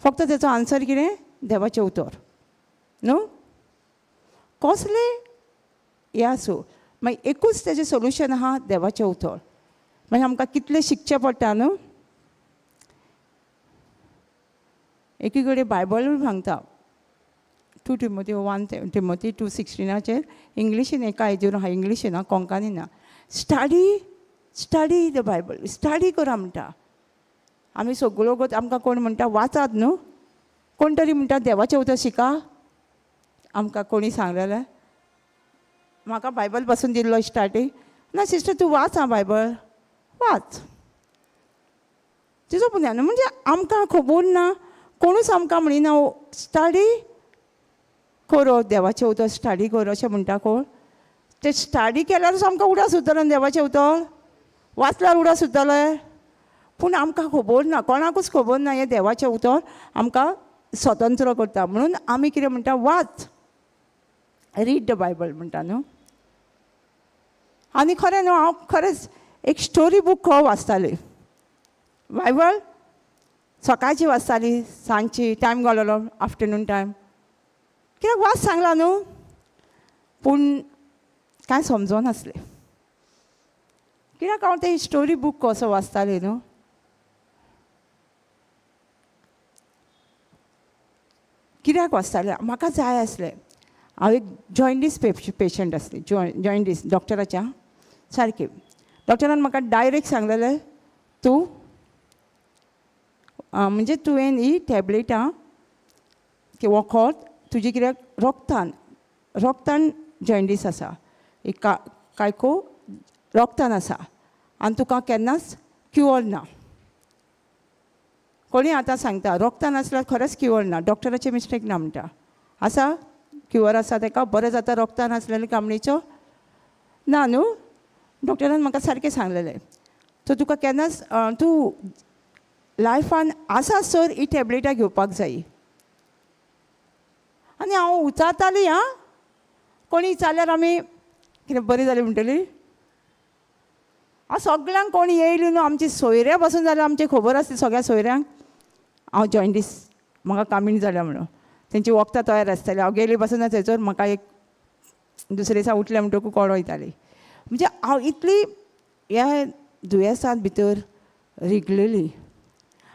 फक्त तेचो आन्सर कितें, देवाचें उतर न्हू. कसलें हें आसूं, मागीर एकूच तेजें सोल्युशन आहा, देवाचें उतर. मागीर आमकां कितलें शिकचें पडटा न्हू. एकी कडेन बायबलूय सांगता, 2 Timothy 1 Timothy 2:16 इंग्लिशीन एका हेजेर आहा, इंग्लिशीन आहा, कोंकणी ना. Study study the Bible, study करा म्हणटा. आमी सगळ्यो आमकां कोण म्हणटा वाचात न्हू, कोण तरी म्हणटा देवाचें उतर शिका. आमकां कोणी सांगलेलें, म्हाका बायबल पासून दिल्लो स्टार्टींग ना, सिस्टर तूं वाच आं बायबल वाच. तिजो पुण्यान म्हणजे आमकां खबर ना, कोणूच आमकां म्हणिना स्टडी करो, देवाचें उतर स्टडी कर अशें म्हणटा कोण. ते स्टडी केल्यारूच आमकां उडास उरतलो, देवाचें उतर वाचल्यार उडास उरतलें. पूण आमकां खबर ना, कोणाकूच खबर ना हें देवाचें उतर आमकां स्वतंत्र करता. म्हणून आमी कितें म्हणटा, वाच, रीड the Bible म्हणटा न्हू. आनी खरें न्हू, हांव खरेंच एक स्टोरी बूक खो वाचताली, बायबल सकाळची वाचताली, सांजची टायम घाललो आफ्टरनून टायम, कित्याक वाच सांगला न्हू, पूण कांय समजनासलें कित्याक हांव ते स्टोरी बूक कसो वाचताली न्हू. कित्याक वाचतालें, म्हाका जाय आसलें. हांव एक जॉयंडीस पेशंट आसली, जॉयंडीस डॉक्टराच्या सारकी. डॉक्टरान म्हाका डायरेक्ट सांगलेलें, तूं म्हणजे तुवें ही टॅबलेटां की वखद तुजी कित्याक रोगतान रोगतान जॉयंडीस आसा, एक कायको रोगतान आसा आनी तुका केन्नाच क्युअर ना. कोणी आतां सांगता रोगतान आसल्यार खरेंच क्युअर ना, डॉक्टराचे मिस्टेक ना म्हणटा, आसा क्युअर आसा ताका बरें जाता रोगतान आसलेलें कामणीचो ना न्हू. डॉक्टरान म्हाका सारकें सांगलेलें, सो तुका केन्नाच तूं लायफान आसा सर ही टॅबलेटां घेवपाक जाय. आनी हांव उचारताली, आं कोणी विचारल्यार आमी कितें बरी जाली म्हणटली. हांव सगळ्यांक कोण येयली न्हू, आमची सोयऱ्या पासून जाल्यार आमची खबर आसली सगळ्या सोयऱ्यांक हांव जॉयंडीस म्हाका कामीण जाल्या म्हणून, तेंची वखदां तयार आसताली. हांव गेली पासून थंयसर म्हाका एक दुसरे दिसा उठलें म्हणटकूच कोडो वयताली. म्हणजे हांव इतली ह्या दुयेंसांत भितर रिगलेली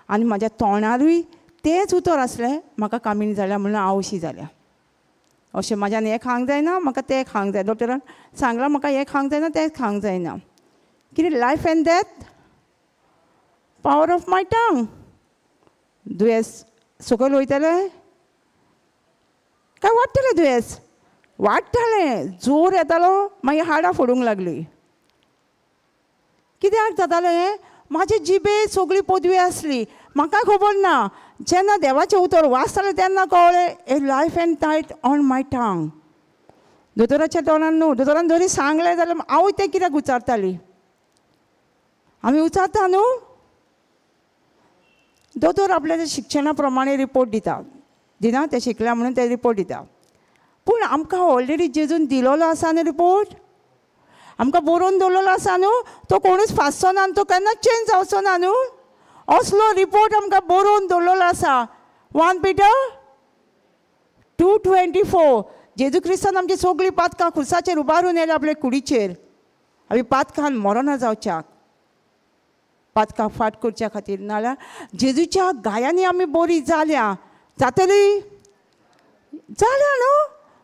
आनी म्हाज्या तोंडारूय तेंच उतर आसलें, म्हाका कामीण जाल्या म्हणून हांव अशी जाल्या, अशें म्हाज्यान हें खावंक जायना, म्हाका तें खावंक जाय, डॉक्टरान सांगलां म्हाका हें खावंक जायना तें खावंक जायना. कितें life and death power of my tongue. दुयेंस सकयल वयतलें काय वाडटलें, दुयेंस वाडटालें, जोर येतालो, मागीर हाडां फोडूंक लागली. कित्याक जातालें हें, म्हाजे जिबे सगळी पदवी आसली, म्हाका खबर ना. जेन्ना देवाचें उतर वाचतालें तेन्ना कळ्ळें, a life and death on my tongue. दोतोराच्या तोंडान न्हू, दोतोरान जरी सांगलें जाल्यार हांवूय तें कित्याक उचारताली. आमी उचारता न्हू, दोतोर आपल्या शिक्षणा प्रमाणे रिपोर्ट दिता, दिना ते शिकल्या म्हणून ते रिपोर्ट दिता, पूण आमकां ऑलरेडी जेजून दिलोलो आसा न्हू रिपोर्ट, आमकां बरोवन दवरलेलो आसा न्हू, तो कोणूच फासचो ना आनी तो केन्नाच चेंज जावचो ना न्हू. असलो रिपोर्ट आमकां बरोवन दवरलेलो आसा. 1 Peter 2:24, जेजू क्रिस्तान आमची सगळीं पातकां खुर्साचेर उबारून येयले आपले कुडीचेर, आमी पातकान मरना जावच्याक, पातकां फाट करच्या खातीर, नाल्यार जेजूच्या गायांनी आमी बरी जाल्या, जातली जाल्या न्हू.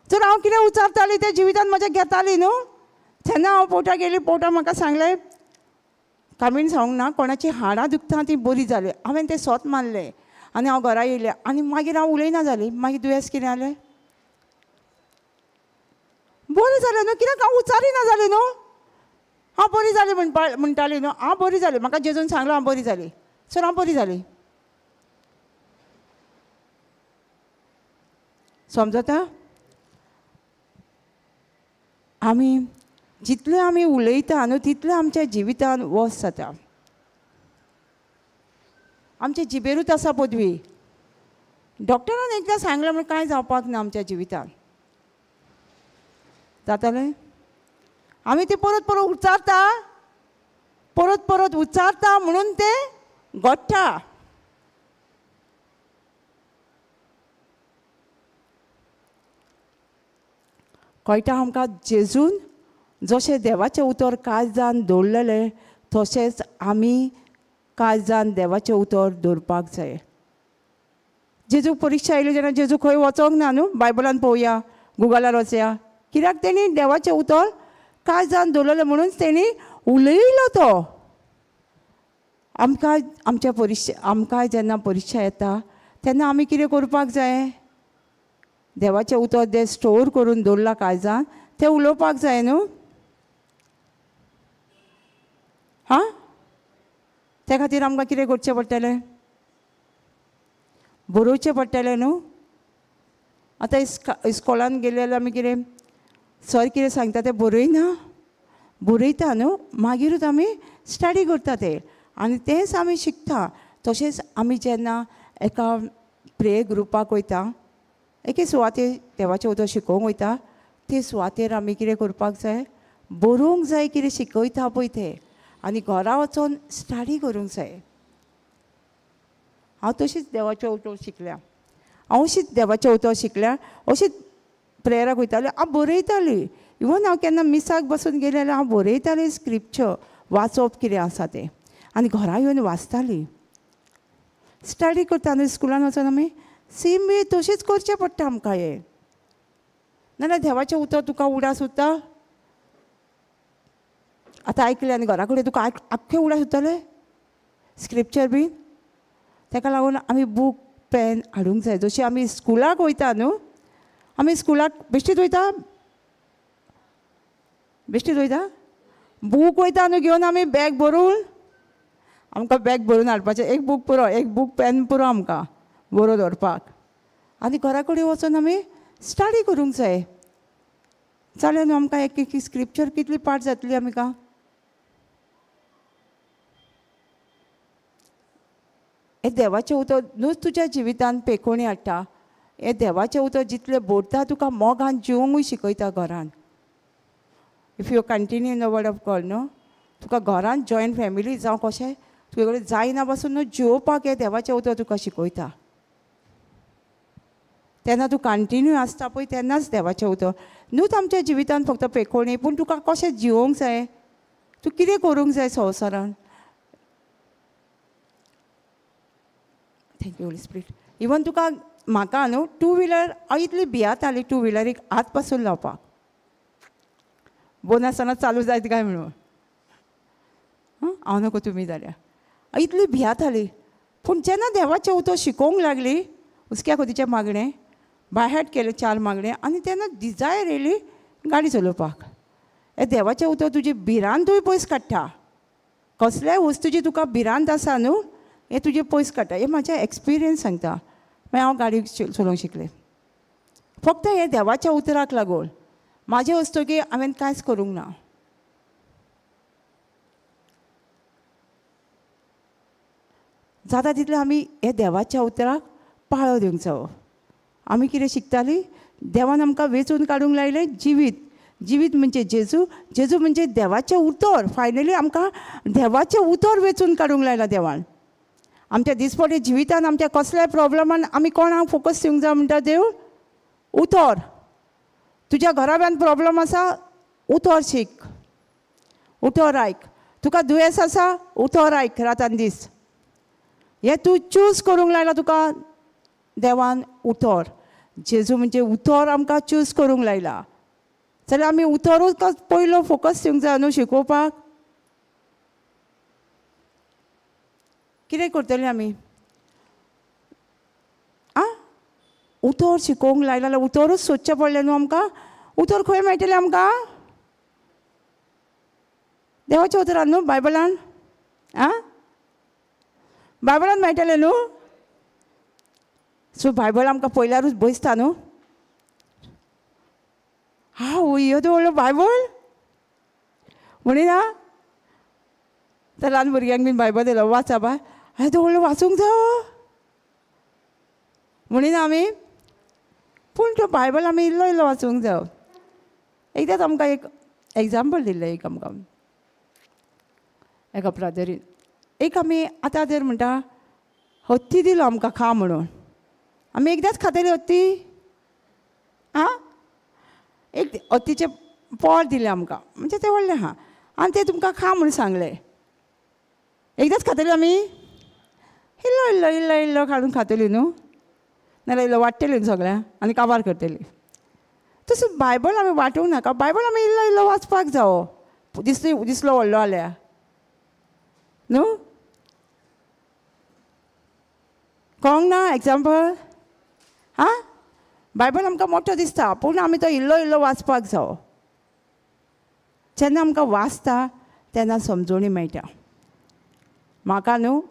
जर हांव कितें उचारताली तें जिवितान म्हज्या घेताली न्हू. तेन्ना हांव पोटा गेली, पोटा म्हाका सांगलें, कामीण सांगूंक ना, कोणाची हाडां दुखता ती बरी जाली. हांवें तें सोत मारलें आनी हांव घरा येयलें आनी मागीर हांव उलयना जाली. मागीर दुयेंस कितें जालें, बरें जालें न्हू, कित्याक हांव उचारिना जालें न्हू. हांव बरी जाली म्हणटाली न्हू, हांव बरी जाली, म्हाका जेजून सांगलां हांव बरी जाली, सर हांव बरी जाली. समजता? आमी जितलें आमी उलयता न्हू तितलें आमच्या जिवितान वस जाता. आमच्या जिबेरूच आसा पदवी. डॉक्टरान एकदां सांगलें म्हण कांय जावपाक ना आमच्या जिवितान, जातालें. आमी तें परत परत उच्चारता, परत परत उच्चारता म्हणून तें घडटा. कळटा आमकां जेजून जशें देवाचें उतर काळजान दवरलेलें तशेंच आमी काळजान देवाचें उतर दवरपाक जाय. जेजूक परिक्षा आयली तेन्ना जेजू खंय वचोंक ना न्हू, बायबलान पळोवया, गुगलार वचया, कित्याक तेणी देवाचें उतर काळजान दवरलेलें म्हणून तेणी उलयलो तो. आमकां आमच्या परिक्षा, आमकां जेन्ना परिक्षा येता तेन्ना आमी कितें करपाक जाय, देवाचें उतर जें स्टोर करून दवरलां काळजान तें उलोवपाक जाय न्हू. हां, त्या खातीर आमकां कितें करचें पडटलें, बरोवचें पडटलें न्हू. आतां इस्कॉलान गेले जाल्यार आमी कितें सर कितें सांगता तें बरयना, बरयता न्हू, मागीरूच आमी स्टडी करता तें आनी तेंच आमी शिकता. तशेंच आमी जेन्ना एका प्रेयर ग्रुपाक वयता, एके सुवातेर देवाचें उतर शिकोवंक वयता, ते सुवातेर आमी कितें करपाक जाय, बरोवंक जाय कितें शिकयता पळय तें, आनी घरा वचोन स्टडी करूंक जाय. हांव तशीच देवाचें उतर शिकल्या, हांव अशीच देवाचें उतर शिकल्या, अशीच प्रेयराक वयतालें, हांव बरयतालीं. इवन हांव केन्ना मिसाक बसून गेलें जाल्यार हांव बरयतालें स्क्रिप्चर वाचप कितें आसा तें, आनी घरा येवन वाचतालीं. स्टडी करता न्हू स्कुलान वचोन आमी सेम वे तशेंच करचें पडटा आमकां हें. नाजाल्यार देवाचें उतर तुका उडास उरता. आतां आयकलें आनी घरा कडेन तुका आख्खें उडास उरतलें स्क्रिप्चर बीन. ताका लागून आमी बूक पेन हाडूंक जाय. जशी आमी स्कुलाक वयता न्हू, आमी स्कुलाक बेश्टीच वयता, बेश्टीच वयता, बूक वयता न्हू घेवन आमी बॅग भरून. आमकां बॅग भरून हाडपाचें, एक बूक पुरो, एक बूक पेन पुरो आमकां बरोवन दवरपाक. आनी घरा कडेन वचोन आमी स्टडी करूंक जाय. जालें न्हू आमकां एक एक स्क्रिप्चर कितली पाठ जातली आमकां. हें देवाचें उतर न्हूच तुज्या जिवितान पेकोणी हाडटा. हें देवाचें उतर जितलें बरता तुका मोगान जिवोंकूय शिकयता घरान. If you continue in the word of God न्हू, तुका घरान जॉयंट फॅमिली जावं कशें तुजे कडेन जायना पासून न्हू जिवोवपाक हें देवाचें उतर तुका शिकयता. तेन्ना तूं कंटिन्यू आसता पळय तेन्नाच देवाचें उतर न्हूच आमच्या जिवितान फक्त पेकोणी, पूण तुका कशें जिवोवंक जाय, तूं कितें करूंक जाय संवसारान. Thank you Holy Spirit. Even तुका म्हाका न्हू टू व्हिलर हांव इतली भियाताली टू व्हिलरीक हात पासून लावपाक, बोन आसतना चालू जायत काय म्हणून. हांव नको तुमी जाल्यार इतली भियाताली. पूण जेन्ना देवाचें उतर शिकोवंक लागली, हुसक्या खोतीचें मागणें बायहार्ट केलें 4 मागणें, आनी तेन्ना डिजायर येयली गाडी चलोवपाक. हें देवाचें उतर तुजी भिरांतूय पयस काडटा. कसल्याय वस्तूची तुका भिरांत आसा न्हू, हें तुजें पयस काडटा. हें म्हाजें एक्सपिरियन्स सांगता. मागीर हांव गाडी चलोवंक शिकलें फक्त हें देवाच्या उतराक लागून. म्हाजे वस्तुकी हांवें कांयच करूंक ना. जाता तितलें आमी हे देवाच्या उतराक पाळो दिवंक जावो. आमी कितें शिकतालीं, देवान आमकां वेंचून काडूंक लायलें जिवीत. जिवीत म्हणजे जेजू, जेजू म्हणजे देवाचें उतर. फायनली आमकां देवाचें उतर वेंचून काडूंक लायलां देवान. आमच्या दिसपट्टे जिवितान आमच्या कसल्याय प्रॉब्लमान आमी कोणाक फोकस दिवंक जाय म्हणटा देव उतर. तुज्या घराब्यान प्रॉब्लम आसा, उतर शीक, उतर आयक. तुका दुयेंस आसा, उतर आयक रातान दीस. हें तूं चूज करूंक लायलां तुका देवान उतर. जेजू म्हणजे उतर आमकां चूज करूंक लायला. जाल्यार आमी उतरूच पयलो फोकस दिवंक जाय न्हू शिकोवपाक. कितें करतलीं आमी? आं, उतर शिकोवंक लायला जाल्यार उतरूच सोदचें पडलें न्हू आमकां. उतर खंय मेळटलें आमकां? देवाच्या उतरान न्हू, बायबलान. आं, बायबलान मेळटलें न्हू. सो बायबल आमकां पयल्यारूच बसता न्हू. हांव येदो व्हडलो बायबल म्हणिना तर ल्हान भुरग्यांक बीन बायबल दिलो वाचा बाय, येदो व्हडलो वाचूंक जावो म्हणिना आमी. पूण तो बायबल आमी इल्लो इल्लो वाचूंक जावो. एकदांच आमकां एक एग्जाम्पल दिल्लें एक आमकां एका ब्रदरीन. एक आमी आतां जर म्हणटा हत्ती दिलो आमकां खा म्हणून, आमी एकदांच खातली हत्ती. आं, एक हत्तीचें पोर दिलें आमकां, म्हणजे तें व्हडलें आहा आनी तें तुमकां खा म्हणून सांगलें. एकदांच खातली आमी, इल्लो इल्लो इल्लो इल्लो काडून खातली न्हू, नाल्यार इल्लो वाडटली न्हू सगळ्यांक आनी काबार करतली. तसो बायबल आमी वांटूंक नाका, बायबल आमी इल्लो इल्लो वाचपाक जावो. दिसलो दिसलो व्हडलो जाल्यार न्हू, कळोंक ना एग्जाम्पल? आं, बायबल आमकां मोठो दिसता पूण आमी तो इल्लो इल्लो वाचपाक जावो. जेन्ना आमकां वाचता तेन्ना समजोणी मेळटा. म्हाका न्हू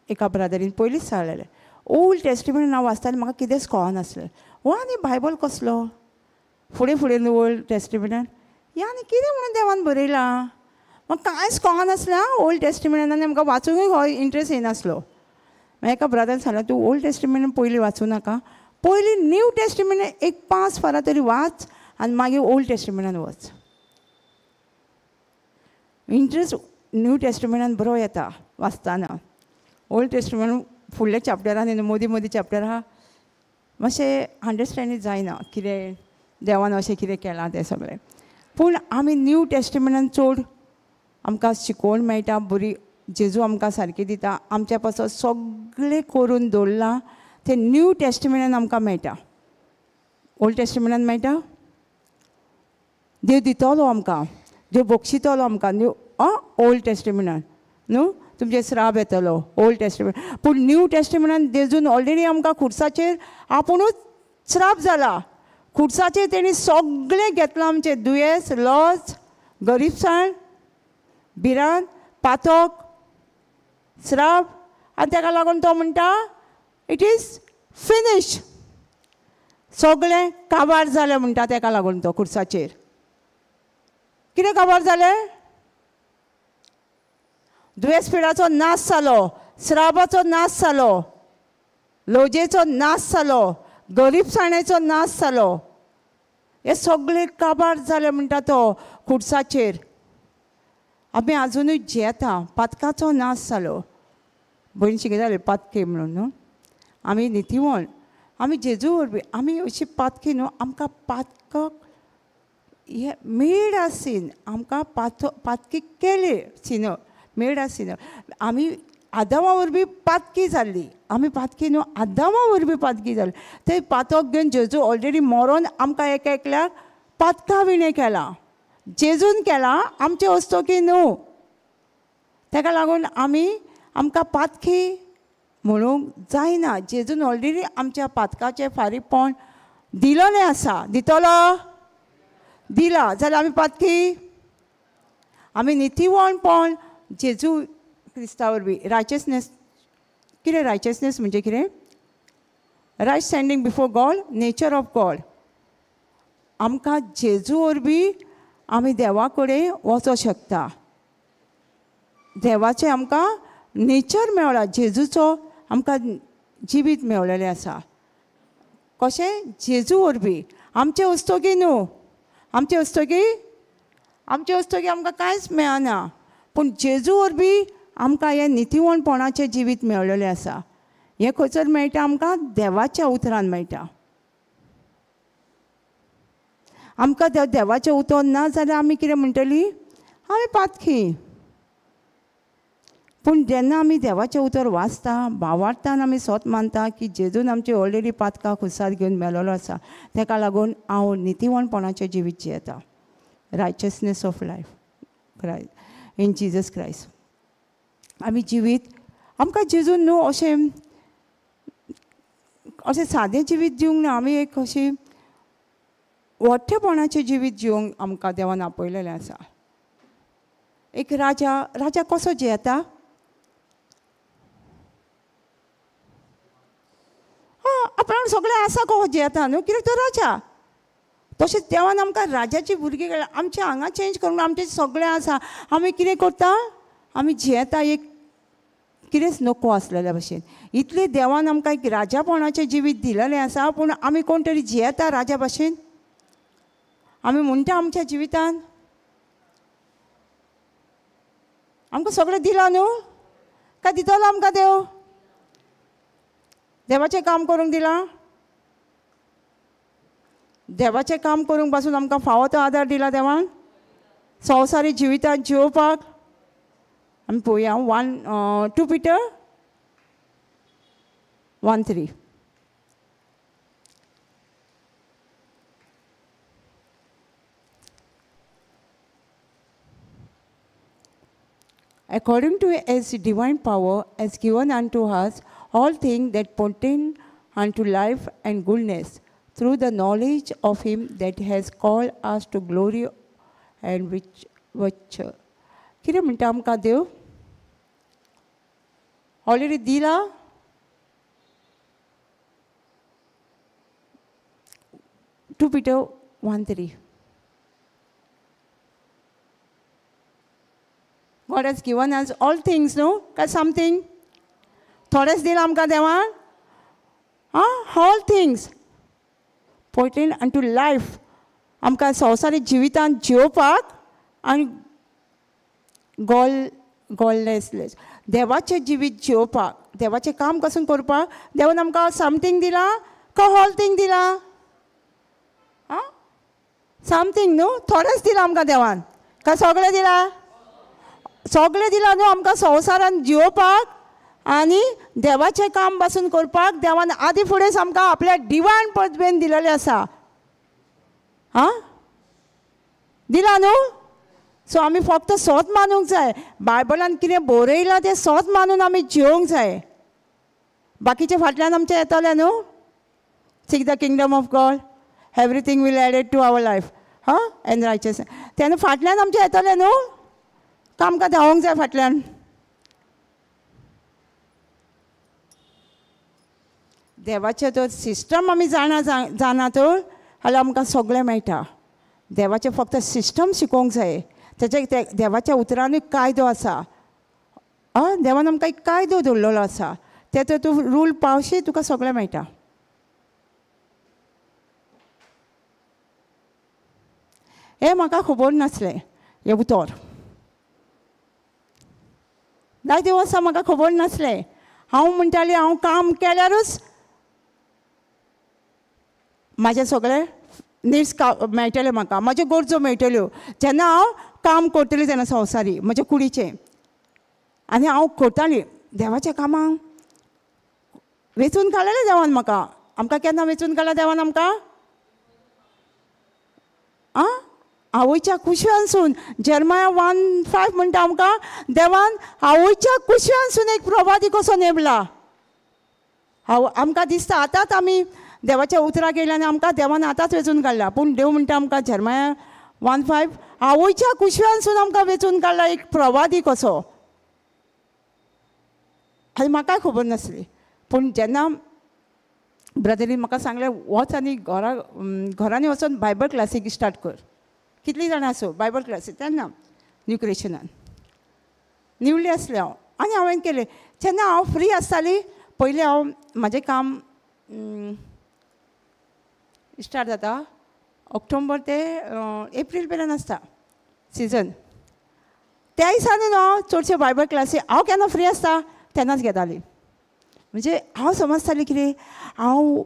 एका ब्रदरीन पयलींच सांगलेलें, ओल्ड टेस्टिमेंट हांव वाचतालें, म्हाका कितेंच कळनासलें. हो आनी बायबल कसलो फुडें फुडें न्हू ओल्ड टेस्टिमेंटान हें आनी कितें म्हणून देवान बरयलां, म्हाका कांयच कळनासलें. आं, ओल्ड टेस्टिमेंटान आनी म्हाका वाचूंकय हो इंट्रस्ट येनासलो. मागीर एका ब्रदरान सांगलें, तूं ओल्ड टेस्टिमेंट पयलीं वाचूं नाका, पयलीं न्यू टेस्टिमेंट एक 5 फारां तरी वाच आनी मागीर ओल्ड टेस्टिमेंटान वच. इंट्रस्ट न्यू टेस्टमेंटान बरो येता वाचतना. ओल्ड टेस्टमेंट फुडल्या चॅप्टरान मदीं मदीं चॅप्टर आहा मातशें अंडरस्टँडींग जायना कितें देवान अशें कितें केलां तें सगळें. पूण आमी न्यू टेस्टमेंटान चड आमकां शिकोवण मेळटा, बरी जेजू आमकां सारकी दिता, आमच्या पासून सगळें करून दवरलां तें न्यू टेस्टमेंटान आमकां मेळटा. ओल्ड टेस्टमेंटान मेळटा? देव दितलो आमकां, देव बक्षितलो आमकां न्यू ओल्ड टेस्टमेंटान न्हू, तुमचें श्राप येतलो ओल्ड टेस्टमेंट. पूण न्यू टेस्टमेंटान जेजून ऑलरेडी आमकां खुर्साचेर आपुणूच श्राप जाला. खुर्साचेर तेणी सगळें घेतलां आमचें दुयेंस, लॉस, गरीबसाण, भिरांत, पातक, श्राप. आनी ताका लागून तो म्हणटा it is finish, सगळें काबार जालें म्हणटा. ताका लागून तो खुर्साचेर कितें काबार जालें? दुयेंस पिडाचो नाश जालो, श्रापाचो नाश जालो, लजेचो नाश जालो, गरीबसाणेचो नाश जालो, हे सगळे काबार जाले म्हणटा तो खुर्साचेर. आमी आजुनूय जियेता, पातकाचो नाश जालो. भयण शिकयताले पातकी म्हणून न्हू, आमी नितीवण, आमी जेजू वरवीं आमी अशी पातकी न्हू, आमकां पातक हे मेड आसीन, आमकां पातकी केले सिन, मेड आसीन. आमी आदामा वरवीं पातकी जाल्ली, आमी पातकी न्हू, आदामा वरवीं पातकी जाली. ते पातक घेवन जेजू ऑलरेडी मरोन आमकां एक एकल्याक पातका विणें केलां, जेजून केलां, आमचे वस्तोकी न्हू. ताका लागून आमी आमकां पातकी म्हणूंक जायना. जेजून ऑलरेडी आमच्या पातकाचें फारीकपण दिलेलें आसा. दितलो? दिला जाल्यार आमी पातकी, आमी नितीवणपण जेजू क्रिस्ता वरवीं. रायचसनेस कितें? रायचसनेस म्हणजे कितें? Right standing before God, nature of God. आमकां जेजू वरवीं आमी देवा कडेन वचोंक शकता. देवाचें आमकां नेचर मेवला, जेजूचो आमकां जिवीत मेवलेलें आसा. कशें? जेजू वरवीं. आमचे वस्तोगी न्हू, आमचे वस्तोगी, आमचे वस्तोगी आमकां कांयच मेळना, पूण जेजू वरवीं आमकां हें नितीवणपणाचें जिवीत मेवलेलें आसा. हें खंयसर मेळटा आमकां? देवाच्या उतरान मेळटा. आमकां देवाचें उतर ना जाल्यार आमी कितें म्हणटली? आमी पातकी. पूण जेन्ना आमी देवाचें उतर वाचता, भावार्थान आमी सोत मानता की जेजून आमची ऑलरेडी पातकां खुर्सार घेवन मेलोलो आसा, ताका लागून हांव नितीवणपणाचें जिवीत जियेता. Righteousness of life Christ in Jesus Christ. आमी जिवीत आमकां जेजून न्हू अशें अशें सादें जिवीत दिवंक ना, आमी एक अशें मोठेपणाचें जिवीत जिवंक आमकां देवान आपयलेलें आसा. एक राजा, राजा कसो जियेता? हां, आपणाक सगळें आसा कसो जियेता न्हू, कित्याक तो राजा. तशेंच देवान आमकां राजाची भुरगीं केल्या. आमचें हांगा चेंज करूंक आमचें सगळें आसा. आमी कितें करता? आमी जियेता एक कितेंच नको आसलेल्या भशेन. इतलें देवान आमकां एक राजापणाचें जिवीत दिलेलें आसा, पूण आमी कोण तरी जियेता राजा भशेन? आमी म्हणटा आमच्या जिवितान आमकां सगळें दिलां न्हू, काय दितलो आमकां देव? देवाचें काम करूंक दिलां? देवाचें काम करूंक पासून आमकां फावो तो आदार दिला देवान संवसारी जिवितांत जिवोवपाक. आमी पळोवया 1 2 Peter 1:3. According to his divine power has given unto us all things that pertain unto life and goodness, through the knowledge of him that has called us to glory and virtue. कितें म्हणटा आमकां देव? Already दिला. 2 Peter 1:3. God has given us all things, no? काय something? थोडेच दिलां आमकां देवान? आं, all things pertain unto life. आमकां संवसारीक जिवितांत जियोवपाक आनी गॉल गॉडलेस देवाचें जिवीत जिवपाक, देवाचें काम कसून करपाक देवान आमकां समथींग दिलां का होल थींग दिलां? आं, समथींग न्हू, थोडेंच दिलां आमकां देवान, काय सगळें दिलां? सगळें दिलां न्हू आमकां संवसारान जिवपाक आनी देवाचें काम पासून करपाक देवान आदी फुडेंच आमकां आपल्या डिवायन पदवेन दिलेलें आसा. आं, दिलां न्हू? सो आमी फक्त सोत मानूंक जाय, बायबलान कितें बरयलां तें सोत मानून आमी जिवंक जाय. बाकीचे फाटल्यान आमचें येतलें न्हू. Seek the kingdom of God, everything will added to our life. हां, एंड रायचस तेन्ना फाटल्यान आमचें येतलें न्हू, आमकां धांवंक जाय फाटल्यान. देवाचें तर सिस्टम आमी जाणा जाणा तर जाल्यार आमकां सगळें मेळटा. देवाचें फक्त सिस्टम शिकोवंक जाय. तेजे देवाच्या उतरानूय कायदो आसा. आं, देवान आमकां एक कायदो दवरलेलो आसा, ते तर तूं रूल पावशी तुका सगळें मेळटा. हें म्हाका खबर नासलें, हें उतर जायते वर्सां म्हाका खबर नासलें. हांव म्हणटालें हांव काम केल्यारूच म्हाजें सगळें निड्स मेळटलें म्हाका, म्हाज्यो गरजो मेळटल्यो जेन्ना हांव काम करतलें तेन्ना संवसारी म्हज्या कुडीचें. आनी हांव करतालीं देवाच्या कामाक. वेंचून काडलेलें देवान म्हाका. आमकां केन्ना वेंचून काडला देवान आमकां? आं, आवयच्या कुशव्यानसून. जेरमाया 1:5 म्हणटा आमकां देवान आवयच्या कुशव्यानसून एक प्रवादी कसो नेमला. हांव आमकां दिसता आतांच आमी देवाच्या उतराक येयल्या आनी आमकां देवान आतांच वेंचून काडला, पूण देव म्हणटा आमकां जेरमाया 1:5 आवयच्या कुशव्यानसून आमकां वेंचून काडला एक प्रवादी कसो. आनी म्हाकाय खबर नासली, पूण जेन्ना ब्रदरीन म्हाका सांगलें वच आनी घरा घरांनी वचून बायबल क्लासीक स्टार्ट कर. कितलीं जाणां आसूं बायबल क्लासीक तेन्ना न्यू क्रिएशनान निवडली आसलें हांव. आनी हांवें केलें. जेन्ना हांव फ्री आसताली पयलीं हांव म्हाजें काम स्टार्ट जाता ऑक्टोबर ते एप्रील मेरेन आसता सिजन. त्या दिसांनी न्हू हांव चडशे बायबल क्लासी हांव केन्ना फ्री आसता तेन्नाच घेताली. म्हणजे हांव समजतालें कितें हांव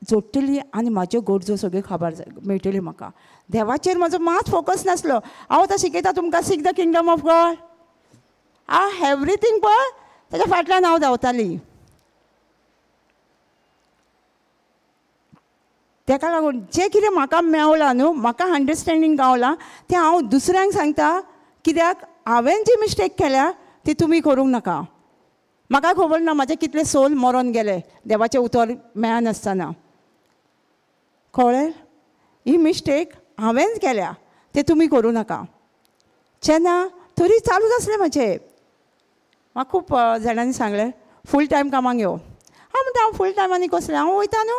जोडटली आनी म्हाज्यो गरजो सगळ्यो खबर मेळटल्यो म्हाका. देवाचेर म्हाजो मात फोकस नासलो. हांव आतां शिकयता तुमकां seek the kingdom of God, हांव एवरीथींग पळय ताच्या फाटल्यान हांव धांवताली. तेका लागून जें कितें म्हाका मेवलां न्हू, म्हाका अंडरस्टँडींग गावलां तें हांव दुसऱ्यांक सांगता, कित्याक हांवें जी मिस्टेक केल्या ती तुमी करूंक नाका. म्हाका खबर ना म्हाजे कितले सोल मरोन गेले देवाचें उतर मेळनासतना. कळ्ळें? ही मिस्टेक हांवेंच केल्या, तें तुमी करूं नाका. जेन्ना तरी चालूच आसलें म्हाजें. म्हाका खूब जाणांनी सांगलें फूल टायम कामाक यो. हांव म्हणटा हांव फूल टायम आनी कसलें, हांव वयता न्हू,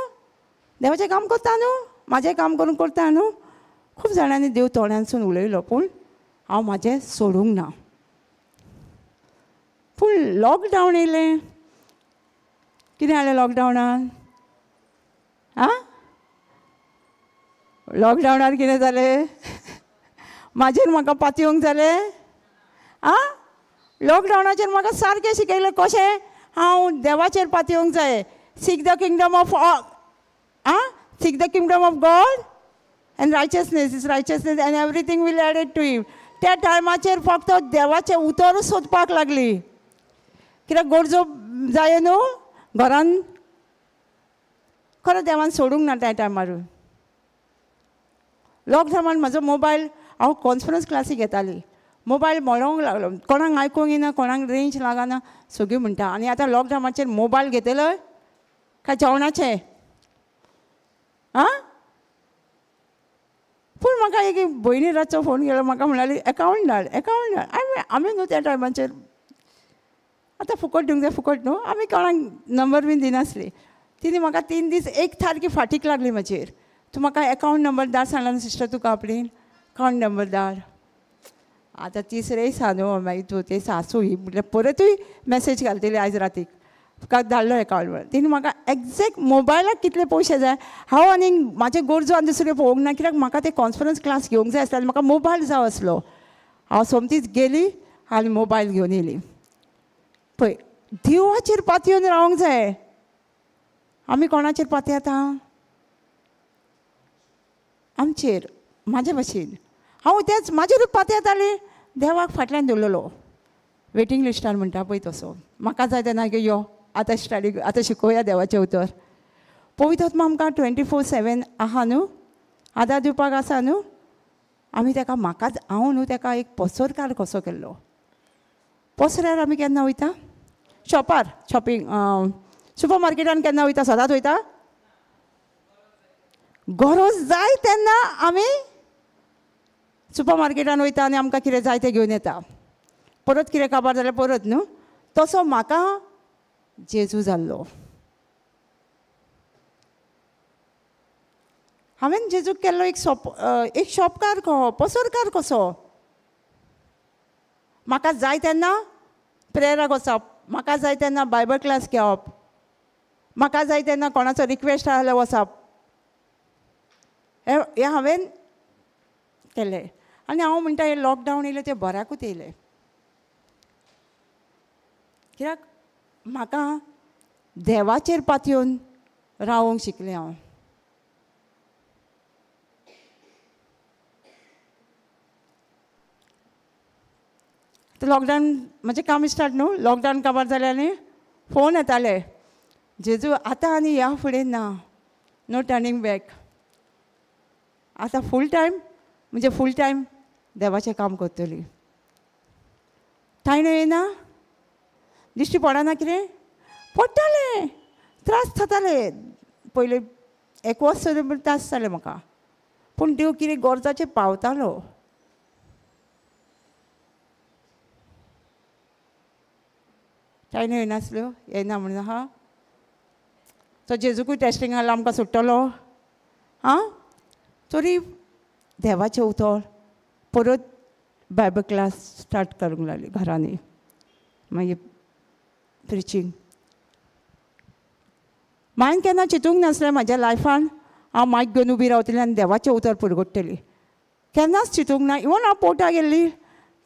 देवाचें काम करता न्हू, म्हाजें काम करून करता न्हू. खूब जाणांनी देव तोंडानसून उलयलो, पूण हांव म्हाजें सोडूंक ना. पूण लॉकडावन येयलें. कितें जालें लॉकडावनान? आं, लॉकडावनार कितें जालें? म्हाजेर म्हाका पातयेवंक जालें. आं, लॉकडावनाचेर म्हाका सारकें शिकयलें कशें हांव देवाचेर पातयेवंक जाय. सीक the kingdom of आं, seek the kingdom of God and righteousness is righteousness and everything will added to him. त्या टायमाचेर फक्त देवाचें उतरूच सोदपाक लागली. कित्याक गरजो जाय न्हू घरान. खरें देवान सोडूंक ना त्या टायमार. लॉकडावनान म्हाजो मोबायल, हांव कॉन्फरन्स क्लासी घेताली, मोबायल मळोंक लागलो. कोणाक आयकूंक येना, कोणाक रेंज लागना, सगळीं म्हणटा. आनी आतां लॉकडावनाचेर मोबायल घेतलो काय जेवणाचें? आं, पूण म्हाका एक भयणी रातचो फोन केलो, म्हाका म्हणाली एकावंट धाड, एकावंट धाड. आमी आमी न्हू त्या टायमाचेर आतां फुकट दिवंक जाय, फुकट न्हू, आमी कोणाक नंबर बीन दिनासली. तिणें म्हाका 3 दीस एक सारकी फाटीक लागली म्हाजेर. तूं म्हाका एकावंट नंबर धाड सांगला न्हू सिस्टर तुका आपली, अकावंट नंबर धाड. आतां तिसरेय दिसा न्हू मागीर तूं ते सासू ही म्हटल्यार परतूय मॅसेज घालतली आयज रातीक, तुका धाडलो एकावंट नंबर. तिणें म्हाका एग्जॅक्ट मोबायलाक कितले पयशे जाय, हांव आनी म्हाजे गरजो आनी दुसरें पळोवंक ना, कित्याक म्हाका ते कॉन्फरन्स क्लास घेवंक जाय आसले, म्हाका मोबायल जाय आसलो. हांव सोमतीच गेली आनी मोबायल घेवन येयली. पळय देवाचेर पातयेवन रावंक जाय. आमी कोणाचेर पातयेता? आमचेर. म्हाजे भशेन हांव तेच म्हाजेरूच पातयेताली. देवाक फाटल्यान दवरलेलो वेटींग लिस्टार म्हणटा पळय तसो. म्हाका जाय तेन्ना की यो आतां स्टडी, आतां शिकोवया देवाचें उतर. पवित्र आत्मा आमकां 24/7 आहा न्हू, आदार दिवपाक आसा न्हू. आमी ताका म्हाकाच हांव न्हू ताका एक पसरकार कसो केल्लो. पसऱ्यार आमी केन्ना वयता? शॉपार, शॉपिंग सुपर मार्केटान केन्ना वयता? सदांच वयता. गरज जाय तेन्ना आमी सुपर मार्केटान वयता आनी आमकां कितें जाय तें घेवन येता. परत कितें काबार जाल्यार परत न्हू. तसो म्हाका जेजू जाल्लो. हांवें जेजूक केल्लो एक एक शॉपकार कसो, पसरकार कसो. म्हाका जाय तेन्ना प्रेयराक वचप, म्हाका जाय तेन्ना बायबल क्लास घेवप, म्हाका जाय तेन्ना कोणाचो रिक्वेस्ट आसा जाल्यार वचप. हें हांवें केलें. आनी हांव म्हणटा हें लॉकडावन येयलें तें बऱ्याकूच येयलें. कित्याक म्हाका देवाचेर पातयेवन रावोंक शिकलें हांव. लॉकडावन म्हजें काम स्टार्ट न्हू. लॉकडावन काबार जालें आनी फोन येताले, जेजू आतां आनी ह्या फुडें ना, नो टर्निंग बॅक. आतां फूल टायम म्हणजे फूल टायम देवाचें काम करतली. तायणो येना, दिश्टी पडना, कितें पडटालें, त्रास जाताले. पयले एक वर्स त्रास जाले म्हाका, पूण देव कितें गरजाचेर पावतालो. तायणो येनासल्यो, येना म्हणून आहा तो जेजूकूय टेस्टिंग घालून आमकां सुट्टलो. आं तरी देवाचें उतर परत बायबल क्लास स्टार्ट करूंक लागली घरांनी. मागीर प्रिचींग. मायन केन्ना चिंतूंक नासलें म्हाज्या लायफान हांव मायक घेवन उबी रावतली आनी देवाचें उतर पुरगोडटली. केन्नाच चिंतूंक ना. इवन हांव पोर्टा गेल्ली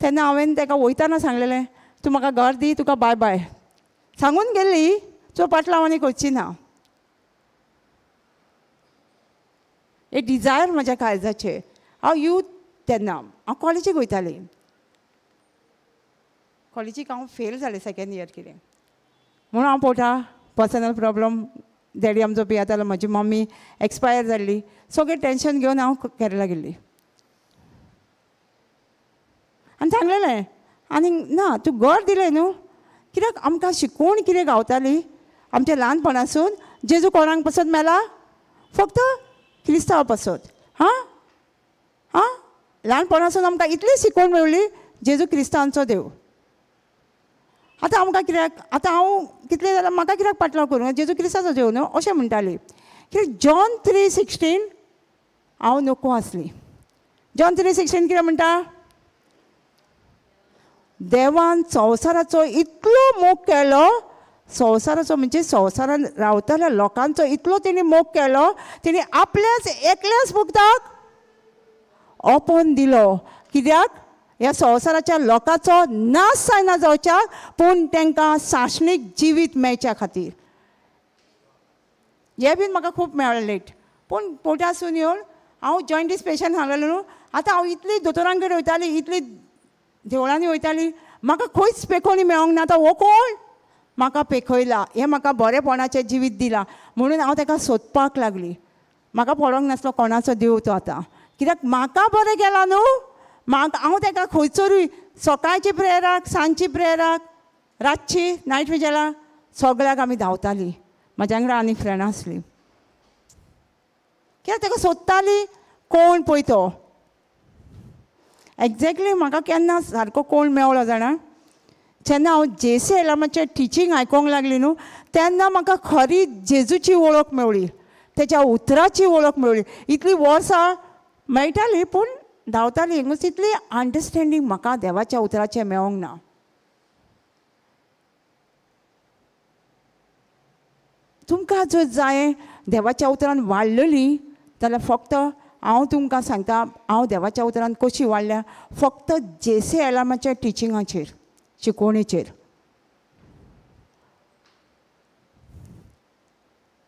तेन्ना हांवें ताका वयताना सांगलेलें, तूं म्हाका घर दी, तुका बाय बाय सांगून गेल्ली. तुजो पाटलाव आनी करची ना. एक डिजायर म्हज्या काळजाचें. हांव यूथ तेन्ना हांव कॉलेजीक वयताली. कॉलेजीक हांव फेल जालें सेकेंड इयर कितें म्हणून हांव पोटा पर्सनल प्रॉब्लम, डॅडी आमचो पियेतालो, म्हजी मम्मी एक्सपायर जाल्ली, सगळें टेंशन घेवन हांव केरला गेल्ली. आनी सांगलेलें आनी ना तूं घर दिलें न्हू. कित्याक आमकां शिकोवन कितें गावताली आमच्या ल्हानपणासून. जेजू कोणाक पसत मेला? फक्त क्रिस्तांव पासत. हां हां ल्हानपणासून आमकां इतली शिकोवन मेवली जेजू क्रिस्तांचो देव. आतां आमकां कित्याक, आतां हांव कितलें जाल्यार म्हाका कित्याक पाटलाव करूं, जेजू क्रिस्ताचो देव न्हू अशें म्हणटाली. कित्याक जॉन 3:16 हांव नको आसली. जॉन 3:16 कितें म्हणटा? देवान संवसाराचो इतलो मोग केलो, संवसाराचो म्हणजे संवसारान रावतल्या लोकांचो इतलो तेणी मोग केलो, तेणी आपल्याच एकल्याच भुगताक ओपोन दिलो. कित्याक? ह्या संवसाराच्या लोकांचो नाश जायना जावच्याक, पूण तांकां सासणीक जिवीत मेळच्या खातीर. हें बीन म्हाका खूब मेळ्ळें लेट, पूण पोटासून येवन हांव जॉयंटीस पेशंट सांगलें न्हू. आतां हांव इतली दोतोरां कडेन वयताली, इतली देवळांनी वयताली, म्हाका खंयच पेखोवणी मेळोंक ना. आतां हो कोण म्हाका पेखयला, हें म्हाका बरेपणाचें जिवीत दिलां म्हणून हांव ताका सोदपाक लागली. म्हाका पडोंक नासलो कोणाचो देव तो आतां, कित्याक म्हाका बरें गेलां न्हू. म्हाका हांव ताका खंयसरूय सकाळची प्रेयराक, सांजची प्रेयराक, रातची नायट विजेलाक सगळ्याक आमी धांवतालीं. म्हाज्या वांगडा आनी फ्रेंडां आसलीं. कित्याक ताका सोदताली कोण पळय तो. एग्जॅक्टली म्हाका केन्ना सारको कोण मेवलो जाणा, जेन्ना हांव जेसी एलामाचें टिचींग आयकोंक लागली न्हू तेन्ना म्हाका खरी जेजूची वळख मेवली, तेच्या उतराची वळख मेवली. इतलीं वर्सां मेळटाली पूण धांवताली, तितली अंडरस्टँडींग म्हाका देवाच्या उतराचें मेळोंक ना. तुमकां जर जाय देवाच्या उतरान वाडलेली जाल्यार फक्त हांव तुमकां सांगता, हांव देवाच्या उतरान कशी वाडल्या फक्त जेसी एलामाच्या टिचिंगाचेर, शिकवणेचेर.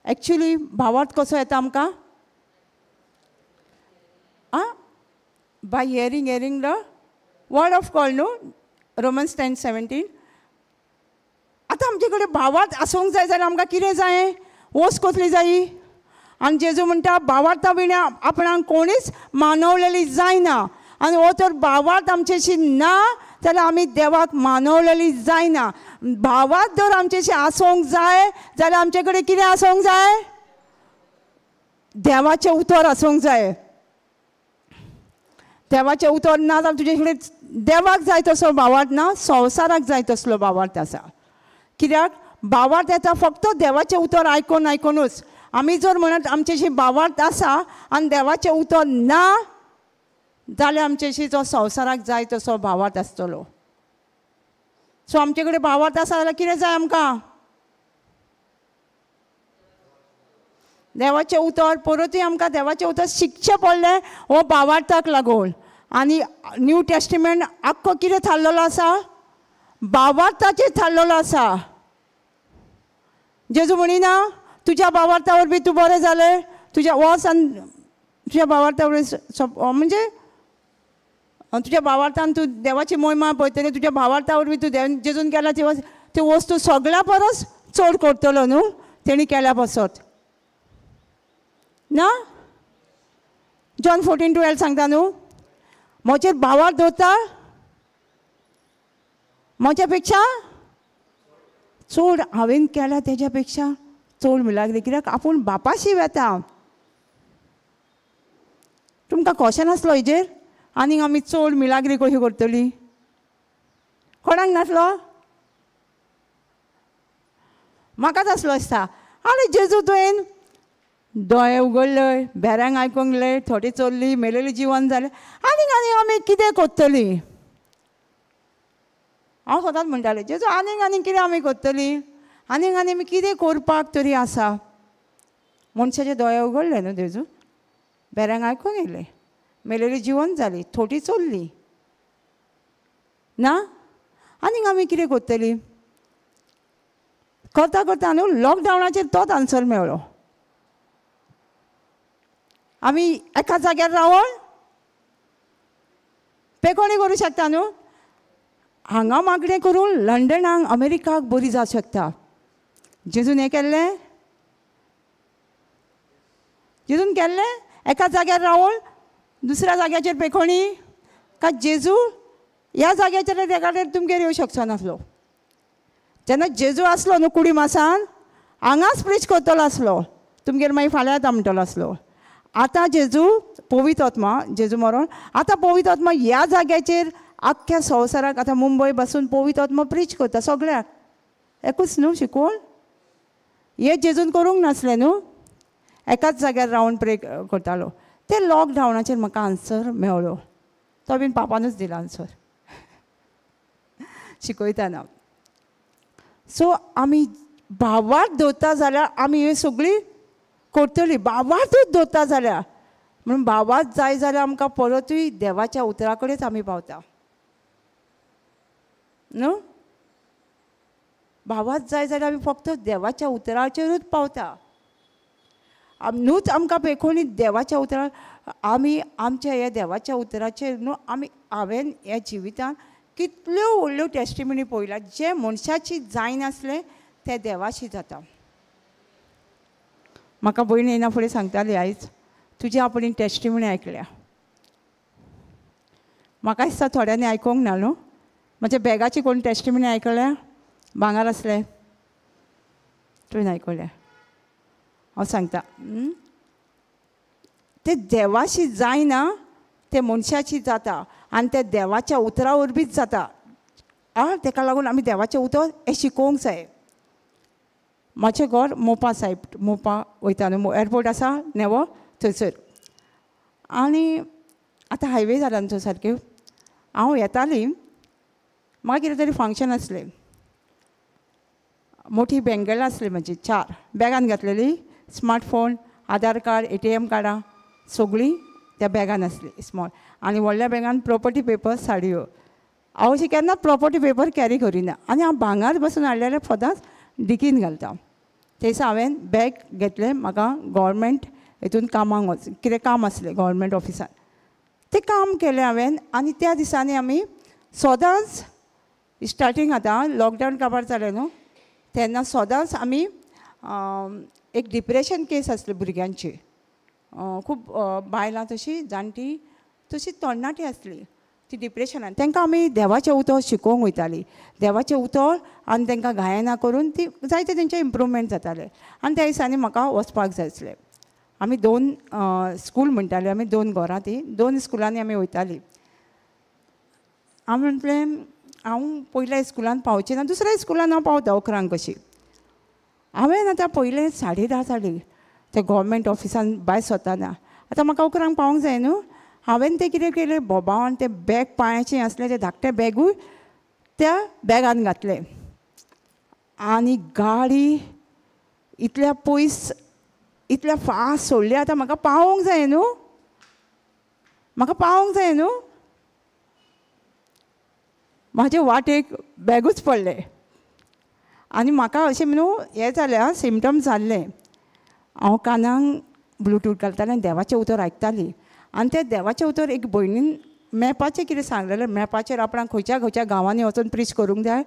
एक्चुली भावार्थ कसो येता आमकां? आं, by hearing, hearing the word of God न्हू, रोमन्स 10:17. आतां आमचे कडेन भावार्थ आसूंक जाय जाल्यार आमकां कितें जाय? वस्त कसली जायी? आनी जेजू म्हणटा भावार्था विणा आपणाक कोणीच मानवलेली जायना. आनी हो तर भावार्थ आमचेशी ना जाल्यार आमी देवाक मानवलेली जायना. भावार्थ जर आमचेशी आसूंक जाय जाल्यार आमचे कडेन कितें आसूंक जाय? देवाचें उतर आसूंक जाय. देवाचें उतर ना जाल्यार तुजे कडेन देवाक जाय तसो भावार्थ ना, संवसाराक जाय तसलो भावार्थ आसा. कित्याक भावार्थ येता फक्त देवाचें उतर आयकून आयकुनूच. आमी जर म्हणत आमचेशी भावार्थ आसा आनी देवाचें उतर ना जाल्यार आमचेशी जो संवसाराक जाय तसो भावार्थ आसतलो. सो आमचे कडेन भावार्थ आसा जाल्यार कितें जाय आमकां? देवाचें उतर. परतूय आमकां देवाचें उतर शिकचें पडलें हो भावार्थाक लागून. आनी न्यू टेस्टिमेंट आख्खो कितें थारलेलो आसा? भावार्थाचेर थारलेलो आसा. जेजू म्हणिना तुज्या भावार्था वरवीं तूं बरें जालें, तुज्या वच आनी तुज्या भावार्था वरवीं म्हणजे तुज्या भावार्थान तूं देवाची मोहिमा पळयतलें, तुज्या भावार्था वरवीं तूं देव जेजून केला ती वस्तू सगळ्या परस चड करतलो न्हू तेणी केल्या पासत ना. जॉन 14:12 सांगता न्हू, म्हजेर भावार्थ दवरता म्हज्या पेक्षा चड हांवें केला तेज्या पेक्षा चड मिलाग्री. कित्याक आपूण बापाशी वेता. तुमकां क्वेश्चन आसलो हेजेर आनीक आमी चड मिलाग्री कशी करतली? कोणाक नासलो? म्हाकाच आसलो आसता. आनी जेजू तुवें दोळे उगडले, बेऱ्यांक आयकूंक लागले, थोडी चल्ली, मेलेली जिवन जालें, आनीक आनीक आमी कितें करतली? हांव सदांच म्हणटालें जेजू आनीक आनीक कितें आमी करतली, आनीक आनी आमी कितें करपाक तरी आसा? मनशाचे दोळे उगडले न्हू जेजू, बेऱ्यांक आयकूंक येयलें, मेलेली जिवन जाली, थोडी चल्ली ना, आनीक आमी कितें करतली? करता करता न्हू लॉकडावनाचेर तोच आन्सर मेळ्ळो. आमी एका जाग्यार रावन पेकोणी करूं शकता न्हू. हांगा मागणें करून लंडनाक अमेरिकाक बरी जावंक शकता. जेजून हें केल्लें, जेजून केल्लें एका जाग्यार रावन दुसऱ्या जाग्याचेर पेखोणी. काय जेजू ह्या जाग्याचेर तेका तुमगेर येवं शकचो नासलो. जेन्ना जेजू आसलो न्हू कुडी मासान हांगाच प्रिच करतलो आसलो, तुमगेर मागीर फाल्यां येता म्हणटलो आसलो. आतां जेजू पवित्र आत्मा, जेजू मरोन आतां पवित्र आत्मा ह्या जाग्याचेर आख्ख्या संवसाराक आतां मुंबय बसून पवित्र आत्मा प्रिच करता सगळ्याक. एकूच न्हू शिकवण, हें जेजून करूंक नासलें न्हू, एकाच जाग्यार रावन प्रे करतालो. ते लॉकडावनाचेर म्हाका आन्सर मेळ्ळो, तो बीन पापानूच दिला आन्सर शिकयतना. सो आमी भावार्थ दवरता जाल्यार आमी ही सगळी करतली, भावार्थूच दवरता जाल्यार. म्हणून भावार्थ जाय जाल्यार आमकां परतूय देवाच्या उतरा कडेच आमी पावता न्हू. भावार्थ जाय जाल्यार आमी फक्त देवाच्या उतराचेरूच पावता. न्हूच आमकां पेखोणी देवाच्या उतरार आमी आमच्या ह्या देवाच्या उतराचेर न्हू आमी हांवें ह्या जिवितान कितल्यो व्हडल्यो टेस्टिमनी पळयल्या, जे मनशाची जायनासलें तें देवाशी जाता. म्हाका भयण येना फुडें सांगताली आयज तुजी आपणी टेस्टिमनी आयकल्या. म्हाका दिसता थोड्यांनी आयकूंक ना न्हू. म्हज्या बॅगाची कोण टेस्टिमनी आयकल्या? भांगर आसलें तुवें आयकल्या? हांव सांगता तें देवाशी जायना, तें मनशाची जाता आनी तें देवाच्या उतरा वरवींच जाता. आं, तेका लागून आमी देवाचें उतर हें शिकोवंक जाय. म्हजें घर मोपा सायब, मोपा वयता न्हू एअरपोर्ट आसा नेवो थंयसर. आनी आतां हायवे जाला न्हू थंय सारकें. हांव येताली, म्हाका कितें तरी फंक्शन आसलें, मोठी बँगेलां आसली म्हजी, 4 बॅगान घातलेली, स्मार्टफोन, आधार कार्ड, ATM कार्डां सगळीं त्या बॅगान आसली स्मॉल आनी व्हडल्या बॅगान प्रॉपर्टी पेपर साडयो. हांव अशी केन्नाच प्रॉपर्टी पेपर कॅरी करिना आनी हांव भांगर बसून हाडलेलें सदांच डिकीन घालता. ते दिसा हांवें बॅग घेतलें, म्हाका गव्हर्मेंट हितून कामाक वच कितें काम आसलें गव्हर्मेंट ऑफिसान, तें काम केलें हांवें. आनी त्या दिसांनी आमी सदांच स्टार्टींग आतां लॉकडावन काबार जालें न्हू तेन्ना सदांच आमी एक डिप्रेशन केस आसली भुरग्यांची, खूब बायलां तशीं जाणटी तशी तरणाटी आसली ती डिप्रेशनान, तांकां आमी देवाचें उतर शिकोवंक वयतालीं, देवाचें उतर आनी तांकां गायनां करून ती जायते तेंचें इम्प्रूवमेंट जातालें. आनी त्या दिसांनी म्हाका वचपाक जाय आसलें. आमी 2 स्कूल म्हणटाली, आमी 2 घरां ती 2 स्कुलांनी आमी वयतालीं. हांव म्हटलें हांव पयल्या स्कुलान पावचें ना, दुसऱ्या स्कुलान हांव पावता 11 कशी. हांवें आतां पयलें 10:30 जाली ते गव्हर्मेंट ऑफिसान भायर सरतना, आतां म्हाका 11 पावूंक जाय न्हू. हांवें तें कितें केलें, बोबावन तें बॅग पांयाचें आसलें तें धाकटें बॅगूय त्या बॅगान घातलें आनी गाडी इतल्या पयस इतल्या फास्ट सोडली, आतां म्हाका पावोंक जाय न्हू, म्हाका पावोंक जाय न्हू. म्हाजे वाटेक बॅगूच पडलें आनी म्हाका अशें न्हू हें जालें आं, सिमटम्स जाल्लें. हांव कानाक ब्लुटूथ घालतालें आनी देवाचें उतर आयकतालीं आनी तें देवाचें उतर एक भयणीन मॅपाचें कितें सांगलेलें, मॅपाचेर आपणाक खंयच्या खंयच्या गांवांनी वचून प्रीच करूंक जाय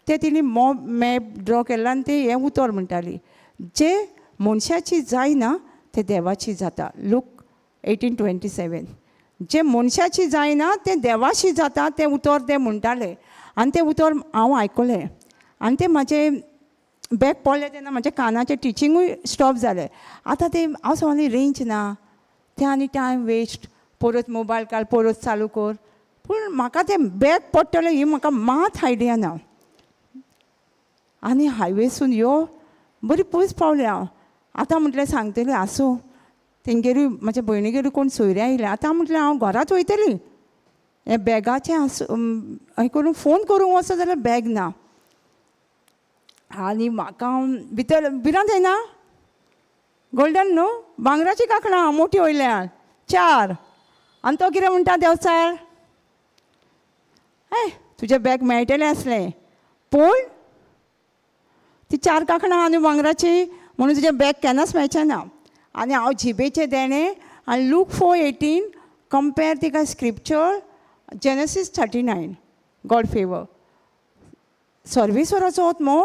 तें तिणी मॅप ड्रॉ केल्लो आनी तें हें उतर म्हणटाली, जें मनशाची जायना तें देवाची जाता. लूक 18:27, जें मनशाची जायना तें देवाशी जाता, तें उतर तें म्हणटालें आनी तें उतर हांव आयकलें. आनी तें म्हाजें बॅग पडलें तेन्ना म्हाज्या कानाचें टिचिंगूय स्टॉप जालें. आतां तें हांव सांगलें रेंज ना, तें आनी टायम वेस्ट, परत मोबायल काड परत चालू कर, पूण म्हाका तें बॅग पडटलें ही म्हाका मात आयडिया ना. आनी हायवेसून यो बरी पयस पावलें हांव. आतां म्हटलें सांगतलें आसूं, तेंगेरूय म्हाज्या भयणीगेरूय कोण सोयरे आयिल्ले, आतां म्हटलें हांव घराच वयतली, हें बॅगाचें आसूं हें करून फोन करूंक वचो जाल्यार बॅग ना. आनी म्हाका भितर भिरांत येना, गोल्डन न्हू भांगराची कांकणां मोठी वयल्यान 4, आनी तो कितें म्हणटा देंवचार, ए तुजें बॅग मेळटलें आसलें पूण ती 4 कांकणां आनी भांगराची म्हणून तुजें बॅग केन्नाच मेळचें ना. आनी हांव जिबेचें देणें आनी लूक 4:18 कंपेर तिका स्क्रिप्चर जेनसीस 39 गॉड फेवर सर्वेस्वराचो आत्मो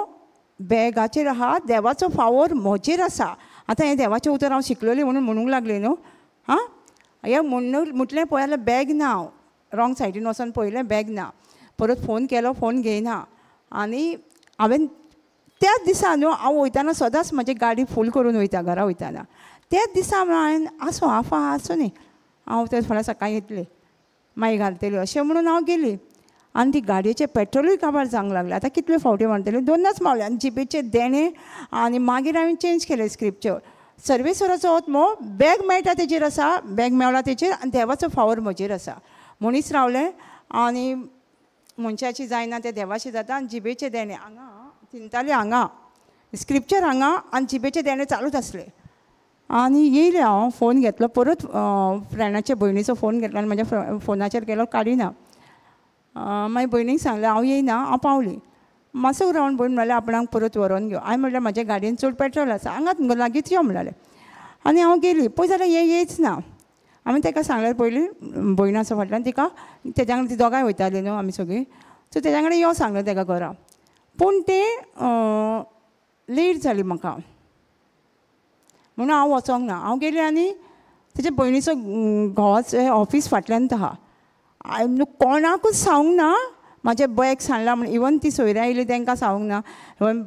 बॅगाचेर आहा, देवाचो फावोर म्हजेर आसा. आतां हें देवाचें उतर हांव शिकलोलें म्हणून म्हणूंक लागलें न्हू. हां हें म्हणून म्हटलें पळय जाल्यार बॅग ना, हांव रॉंग सायडीन वचोन पळयलें बॅग ना, परत फोन केलो फोन घेयना. आनी हांवें त्याच दिसा न्हू हांव वयताना सदांच म्हजी गाडी फूल करून वयता घरा वयताना, त्याच दिसा हांवें आसूं हाफ आसूं न्ही हांव ते फाल्यां सकाळीं येतलें मागीर घालतलें अशें म्हणून हांव गेली. आनी ती गाडयेचें पेट्रोलूय काबार जावंक लागलें. आतां कितले फावटी मारतले, 2दांच मावलें आनी जिबेचें देणें. आनी मागीर हांवें चेंज केलें स्क्रिप्चर, सर्वेस्वराचो आत्मो बॅग मेळटा तेजेर आसा, बॅग मेवला तेजेर आनी देवाचो फावर म्हजेर आसा म्हणीच रावलें. आनी मनशाची जायना तें देवाशी जाता. आनी जिबेचें देणें हांगा चिंतालें, हांगा स्क्रिप्चर हांगा आनी जिबेचें देणें चालूच आसलें. आनी येयलें हांव फोन घेतलो परत फ्रेंडाच्या भयणीचो फोन घेतलो आनी म्हज्या फोनाचेर केलो काडिना. मागीर भयणीक सांगलें हांव येयना, हांव पावली. मातसो रावन भयण म्हणल्यार आपणाक परत व्हरोन घेव. हांवें म्हणल्यार म्हज्या गाडयेन चड पेट्रोल आसा, हांगाच मुगो लागींच यो म्हणलें. आनी हांव गेली पळय जाल्यार हें येयच ना. हांवें ताका सांगल्यार पयलीं भयण आसा फाटल्यान तिका, तेज्या वांगडा ती दोगांय वयतालीं न्हू आमी सगळीं, सो तेज्या वांगडा यो सांगलें ताका घरा. पूण तें लेट जाली म्हाका म्हणून हांव वचोंक ना. हांव गेलें आनी तेच्या भयणीचो घोवाचें ऑफीस फाटल्यान आहा. हांवें कोणाकूच सांगूंक ना म्हाजें बॅग सांडलां म्हण, इवन ती सोयऱ्यां आयली तांकां सांगूंक ना.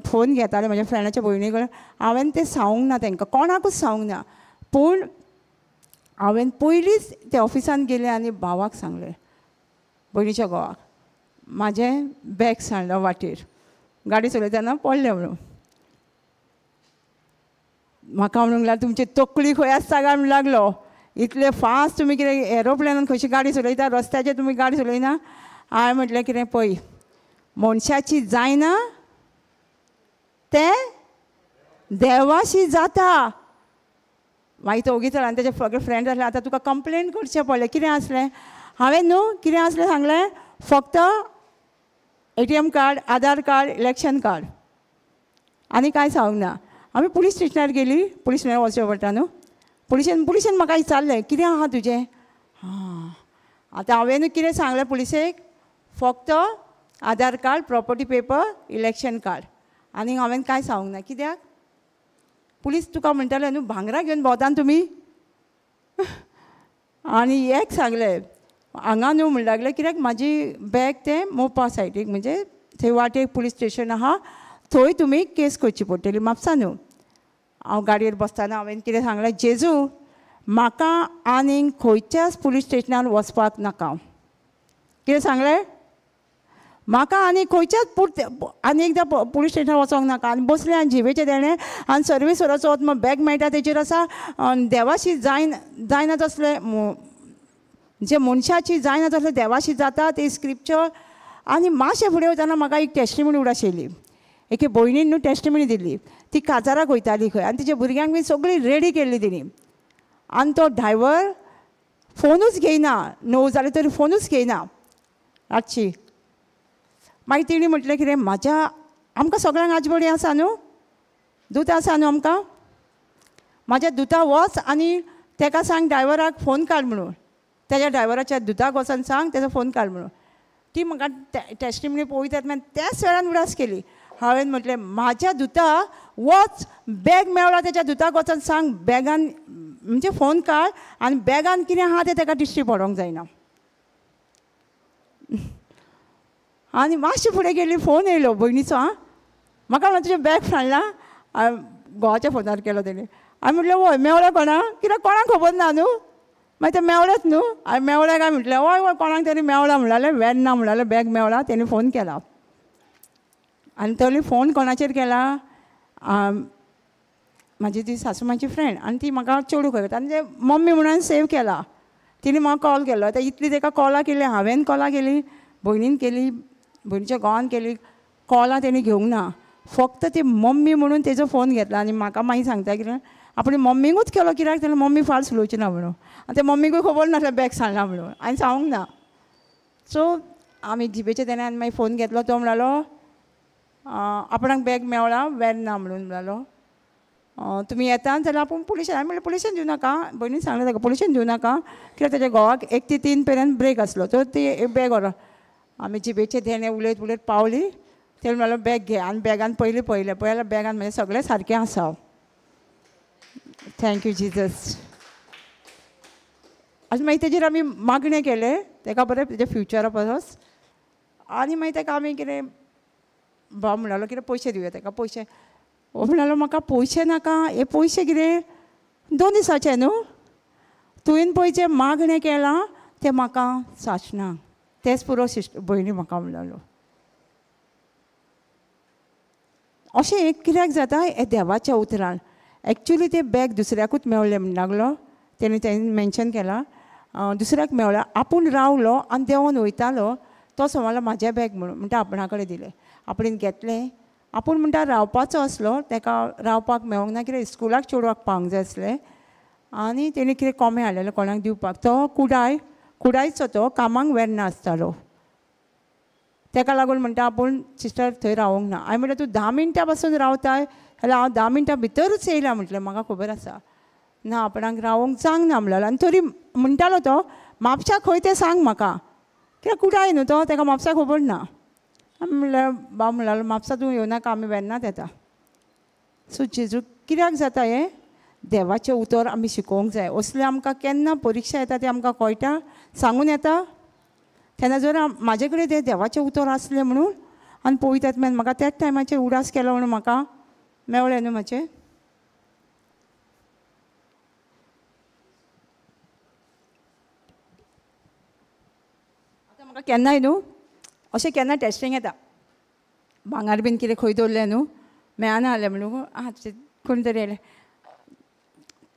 फोन घेताले म्हज्या फ्रेंडाच्या भयणी कडेन, हांवें तें सांगूंक ना तांकां, कोणाकूच सांगूंक ना. पूण हांवें पयलींच त्या ऑफिसान गेलें आनी भावाक सांगलें, भयणीच्या घोवाक, म्हाजें बॅग सांडलां वाटेर, गाडी चलयतना पडलें म्हणून. म्हाका म्हणूंक लागलो तुमची तकली खंय आसता काय म्हणूंक लागलो, इतले फास्ट तुमी कितें एरोप्लेनान खंयची गाडी चलयता, रस्त्याचेर तुमी गाडी चलयना. हांवें म्हटलें कितें पळय मनशाची जायना तें देवाशी जाता. मागीर तो ओगीच आनी तेजे सगळे फ्रेंड आसले, आतां तुका कंप्लेन करचें पडलें. कितें आसलें हांवें न्हू कितें आसलें सांगलें, फक्त ATM card, Aadhaar card, election card, आनी कांय सांगूंक ना. आमी पुलीस स्टेशनार गेली, पुलीस स्टेशनार वचचें पडटा न्हू. पुलिशेन म्हाका विचारलें कितें आहा तुजें. आं, आतां हांवें कितें सांगलें पुलिसेक, फक्त Aadhaar card, property paper, election card, आनी हांवें कांय सांगूंक ना. कित्याक पुलीस तुका म्हणटाले न्हू भांगरां घेवन भोंवता तुमी. आनी एक सांगलें हांगा न्हू म्हण लागलें, कित्याक म्हाजी बॅग तें मोपा सायडीक, म्हणजे थंय वाटेक पुलीस स्टेशन आहा थंय तुमी केस करची पडटली म्हापसा न्हू. हांव गाडयेर बसतना हांवें कितें सांगलें, जेजू म्हाका आनीक खंयच्याच पुलीस स्टेशनार वचपाक नाका. कितें सांगलें, म्हाका आनी खंयच्याच पुरते आनी एकदां पुलीस स्टेशनार वचोंक नाका. आनी बसलें आनी जिवेचें देणें आनी सर्विसवराचो वत बॅग मेळटा तेजेर आसा देवाशी जायना जायना तसलें, जे मनशाची जायना तसलें देवाशी जाता ते स्क्रिप्चर. आनी मातशें फुडें वतना म्हाका एक टेस्टिमनी उडास येयली, एके भयणीन न्हू टेस्टिमनी दिली. ती काजाराक वयताली खंय आनी तिच्या भुरग्यांक बी सगळी रेडी केल्ली तिणी. आनी तो ड्रायवर फोनूच घेयना, 9 जाले तरी फोनूच घेयना रातची. मागीर तिणी म्हटलें कितें, म्हाज्या आमकां सगळ्यांक आजबडी आसा न्हू, दूत आसा न्हू आमकां, म्हाज्या दुता वच आनी तेका सांग ड्रायवराक फोन काड म्हणून, तेज्या ड्रायवराच्या दुताक वचोन सांग तेजो फोन काड म्हणून. ती म्हाका टेस्टिमनी पळयतात मागीर त्याच वेळान उडास केली. हांवें म्हटलें म्हाज्या दुता वच, बॅग मेवला तेज्या दुताक वचोन सांग बॅगान म्हणजे फोन काड आनी बॅगान कितें आहा तें तेका दिश्टी पडोंक जायना. आनी मातशें फुडें गेली, फोन येयलो भयणीचो. आं, म्हाका म्हणलें तुजें बॅग सांडलां, घोवाच्या फोनार केलो तेणी. हांवें म्हटलें वय मेवळें कोणाक, कित्याक कोणाक खबर ना न्हू, मागीर तें मेवळेंच न्हू. हांवें मेवळें काय म्हटलें वय वय कोणाक तरी मेवळा म्हणलें, वेन्ना म्हणलें बॅग मेवळा, तेणी फोन केला. आनी तरी फोन कोणाचेर केला, म्हाजी ती सासू म्हाजी फ्रेंड आनी ती म्हाका चेडूं करता आनी ते मम्मी म्हणून सेव केला, तिणें म्हाका कॉल केलो. आतां इतली तेका कॉलां केली, हांवें कॉलां केली, भयणीन केली, भयणीच्या घोवान केली, कॉलां तेणी घेवंक ना. फक्त ती मम्मी म्हणून तेजो फोन घेतला आनी म्हाका मागीर सांगता कितें, आपणे मम्मीकूच केलो कित्याक जाल्यार मम्मी फाल्स उलोवची ना म्हणून. आनी ते मम्मीकूय खबर नासलें बॅग सांडलां म्हणून, आनी सांगूंक ना. सो आमी जिबेचे तेणे आनी मागीर फोन घेतलो, तो म्हणालो आपणाक बॅग मेवळा वेन्ना म्हणून म्हणालो, तुमी येता जाल्यार आपूण पुलिशेन. हांवें म्हणलें पुलिशेन दिवं नाका, भयणीन सांगलें ताका पुलिशेन दिवं नाका, कित्याक तेज्या घोवाक 1 ते 3 पर्यंत ब्रेक आसलो, तो ती बॅग व्हर. आमी जिबेचे देणे उलयत उलयत पावली, तेणें म्हणलें बॅग घे, आनी बॅगान पयलीं पळयलें, पळयल्यार बॅगान म्हणजे सगळें सारकें आसा. Thank you Jesus. आनी मागीर तेजेर आमी मागणें केलें तेका बरें तेज्या फ्युचरा परस. आनी मागीर तेका आमी कितें भाव म्हणालो कितें पयशे दिवया तेका, पयशे. हो म्हणालो म्हाका पयशे नाका, हे पयशे कितें 2 दिसाचे न्हू, तुवें पळय जें मागणें केलां तें म्हाका सासना, तेंच पुरो सिस्ट भयणी म्हाका म्हणालो. अशें एक कित्याक जाता हें देवाच्या उतरान. एक्चुली तें बॅग दुसऱ्याकूच मेवलें म्हण लागलो, तेणी तेणी मेन्शन केलां दुसऱ्याक मेवला, आपूण रावलो आनी देंवोन वयतालो तो समजलो म्हाजें बॅग म्हणून, म्हणटा आपणा कडेन दिलें, आपणेन घेतलें. आपूण म्हणटा रावपाचो आसलो, तेका रावपाक मेवोंक ना, कित्याक स्कुलाक चेडवाक पावंक जाय आसलें. आनी तेणी कितें कोमे हाडलेले कोणाक दिवपाक, तो कुडाय कुडायचो तो कामाक वेन्ना आसतालो, तेका लागून म्हणटा आपूण सिस्टर थंय रावोंक ना. हांवें म्हणलें तूं 10 मिनटां पासून रावताय जाल्यार हांव 10 मिनटां भितरूच येयला म्हटलें, म्हाका खबर आसा ना आपणाक रावोंक जावंक ना म्हणलें. आनी तरी म्हणटालो तो म्हापशा खंय तें सांग म्हाका, कित्याक कुडाय न्हू तो, तेका म्हापसा खबर ना. म्हणल्यार भाव म्हणटालो म्हापसा तूं येवनाका, आमी वेन्नात येता. सो जेजू कित्याक जाता हें, देवाचें उतर आमी शिकोवंक जाय. असलें आमकां केन्ना परिक्षा येता तें आमकां कळटा, सांगून येता. तेन्ना जर म्हाजे कडेन तें देवाचें उतर आसलें म्हणून आनी पळयतात मागीर म्हाका त्याच टायमाचेर उडास केलो म्हणून म्हाका मेवळें न्हू म्हाजें. आतां म्हाका केन्नाय न्हू अशें केन्ना टेस्टींग येता, भांगर बीन कितें खंय दवरलें न्हू मेळना जालें म्हणून आं कोण तरी आयलें,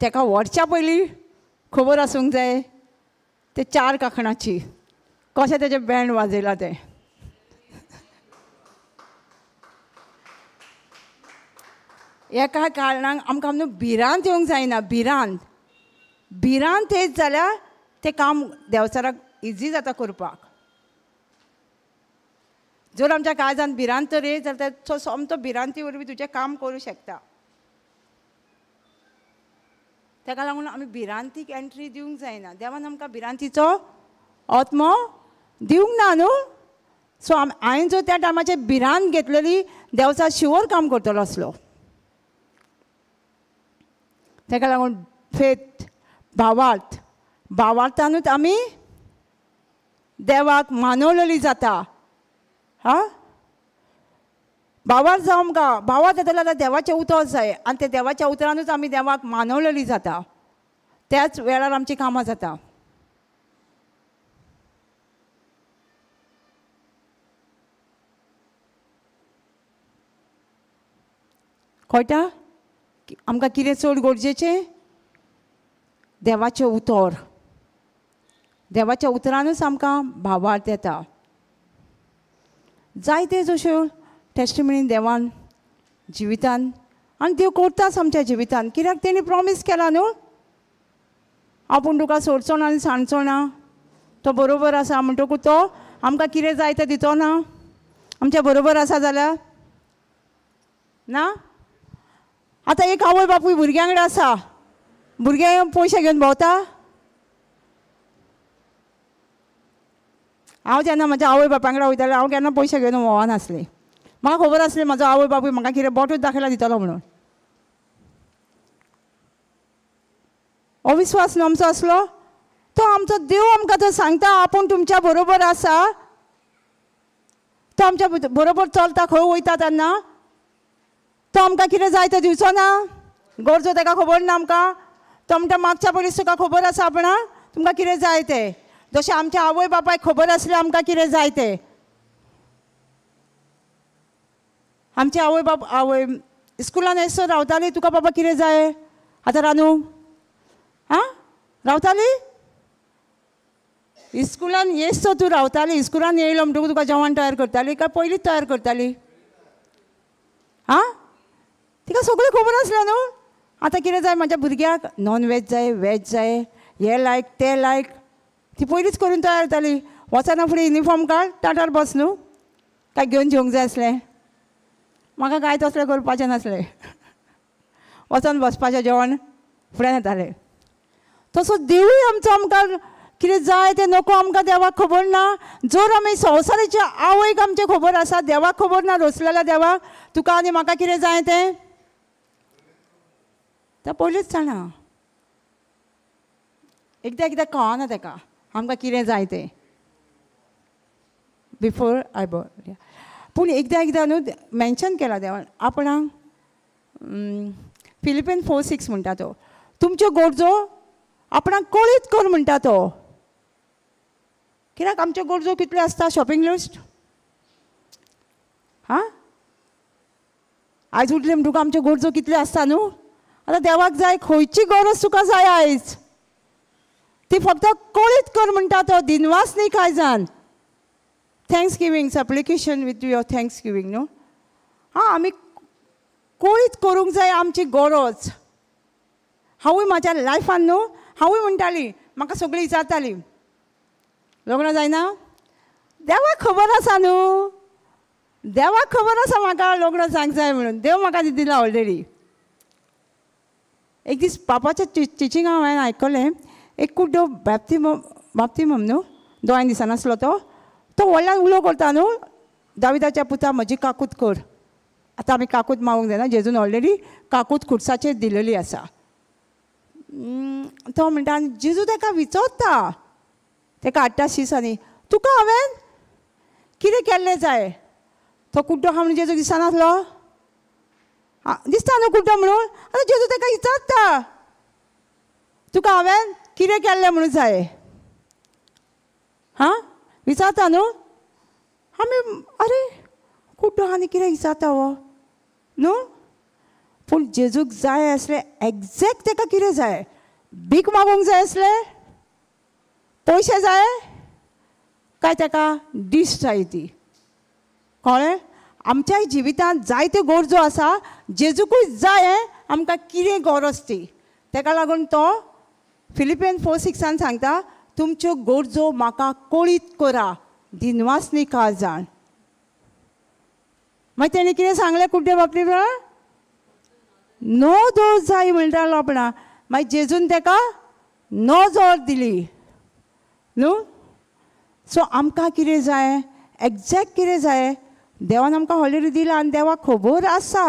तेका व्हरच्या पयलीं खबर आसूंक जाय ते 4 कांकणाची कशें तेजें बँड वाजयलां तें. एका कारणाक आमकां न्हू भिरांत येवंक जायना. भिरांत भिरांत येत जाल्यार तें काम देंवचाराक इजी जाता करपाक. जर आमच्या काळजान भिरांत तर येत जाल्यार तो सोमतो भिरांती वरवीं तुजें काम करूं शकता. ताका लागून आमी भिरांतीक एंट्री दिवंक जायना. देवान आमकां भिरांतीचो आत्मो दिवंक ना न्हू. सो हांवें जर त्या टायमाचेर भिरांत घेतलेली देवचार शुवर काम करतलो आसलो. ताका लागून फेथ, भावार्थ, भावार्थानूच आमी देवाक मानवलेली जाता. हा, भावार्थ जावं आमकां, भावार्थ जाता जाल्यार देवाचें उतर जाय आनी ते देवाच्या उतरानूच आमी देवाक मानवलेली जाता. त्याच वेळार आमचीं कामां जाता. कळटा आमकां कितें चड गरजेचें? देवाचें उतर. देवाच्या उतरानूच आमकां भावार्थ येता. जायते जश्यो टेस्टिमनी देवान जिवितान आनी देव करताच आमच्या जिवितान, कित्याक तेणी प्रोमीस केला न्हू, आपूण तुका सोडचो ना आनी सांडचो ना, तो बरोबर आसा म्हणटकूच तो आमकां कितें जाय तें दितो ना. आमच्या बरोबर आसा जाल्यार ना. आतां एक आवय बापूय भुरग्यां कडेन आसा, भुरगे पयशे घेवन भोंवता. हांव जेन्ना म्हज्या आवय बापाय कडेन वयतालें हांव केन्ना पयशे घेवन भोंवनासलें. म्हाका खबर आसलें म्हजो आवय बापूय म्हाका कितें बोटूच दाखयल्यार दितलो म्हणून. हो विस्वास न्हू आमचो आसलो. तो आमचो देव आमकां तो सांगता आपूण तुमच्या बरोबर आसा, तो आमच्या बरोबर चलता खंय वयता तेन्ना, तो आमकां कितें जाय तें दिवचो ना. गरजो ताका खबर ना आमकां. तो म्हणटा मागच्या पयलीं तुका खबर आसा आपणाक तुमकां कितें जाय तें. जशें आमच्या आवय बापायक खबर आसलें आमकां कितें जाय तें. आमचे आवय बाप आवय स्कुलान येसर रावताली, तुका बाबा कितें जाय आतां रांदू आं रावताली स्कुलान येसो तूं रावताली. स्कुलान येयलो म्हणटकूच तुका जेवण तयार करताली काय पयलींच तयार करताली? आं, तिका सगळें खबर आसलें न्हू. आतां कितें जाय म्हाज्या भुरग्याक, नॉन वेज जाय, वेज जाय, हें लायक तें लायक, ती पयलींच करून तयार जाताली. वचना फुडें युनिफॉर्म काड ताटार बस न्हू, काय घेवन जेवंक जाय आसलें म्हाका, कांय तसलें करपाचें नासलें. वचोन बसपाचें जेवण फुड्यान येतालें. तसो देवूय आमचो आमकां कितें जाय तें नको आमकां देवाक खबर ना. जर आमी संवसाराच्या आवयक आमचें खबर आसा, देवाक खबर ना. रचलेल्या देवाक तुका आनी म्हाका कितें जाय तें तें पयलींच जाणा. एकदां एकदां कळना ताका आमकां कितें जाय तें बिफोर I born. पूण एकदां एकदां न्हू मेन्शन केलां देवान आपणाक. फिलिपियन 4:6 म्हणटा तो, तुमच्यो गरजो आपणाक कळीत कर म्हणटा तो. कित्याक आमच्यो गरजो कितल्यो आसता शॉपिंग लिस्ट. हां, आयज उठलें म्हणटकूच आमच्यो गरजो कितल्यो आसता न्हू. आतां देवाक जाय खंयची गरज तुका जाय आयज, ती फक्त कळीत कर म्हणटा तो. दिनवास न्ही कांय जाण. Thanksgiving, supplication with your thanksgiving न्हू. आं, आमी कळीत करूंक जाय आमची गरज. हांवूय म्हाज्या लायफान न्हू हांवूय म्हणटाली, म्हाका सगळीं विचारताली लग्न जायना. देवाक खबर आसा न्हू, देवाक खबर आसा म्हाका लग्न जावंक जाय म्हणून. देव म्हाका दिला ऑलरेडी. एक दीस पापाच्या टिचींग हांवें आयकलें. एक कुड्डो बाप्तीमम न्हू, दोळ्यान दिसनासलो तो, तो व्हडल्यान उलो करता न्हू, दाविदाच्या पुता म्हजी काकूत कर. आतां आमी काकूत मागूंक जायना, जेजून ऑलरेडी काकूत खुर्साचेर दिलेली आसा. तो म्हणटा आनी जेजू ताका विचारता, ताका हाडटा शिसांनी, तुका हांवें कितें केल्लें जाय? तो कुड्डो आहा म्हणून जेजू दिसनासलो, दिसता न्हू कुड्डो म्हणून. आतां जेजू ताका विचारता, तुका हांवें कितें केल्लें म्हणून जाय? हां, विचारता न्हू आमी. अरे कुड्डो आनी कितें विचारता हो न्हू. पूण जेजूक जाय आसलें एग्जॅक्ट ताका कितें जाय. भीक मागूंक जाय आसलें, पयशे जाय, काय ताका डीश जाय ती. कळ्ळें? आमच्याय जिवितांत जायत्यो गरजो आसा, जेजूकूय जाय आमकां कितें गरज ती. ताका लागून तो फिलिपियन 4:6 सांगता, तुमच्यो गरजो म्हाका कळीत करा, दिनवास न्ही काळजान. मागीर तेणी कितें सांगलें कुड्डे बापले वेळार? नो दोश जाय म्हणटालो आपणा. मागीर जेजून ताका नजर दिली न्हू. सो आमकां कितें जाय, एग्जॅक्ट कितें जाय, देवान आमकां ऑलरेडी दिलां आनी देवाक खबर आसा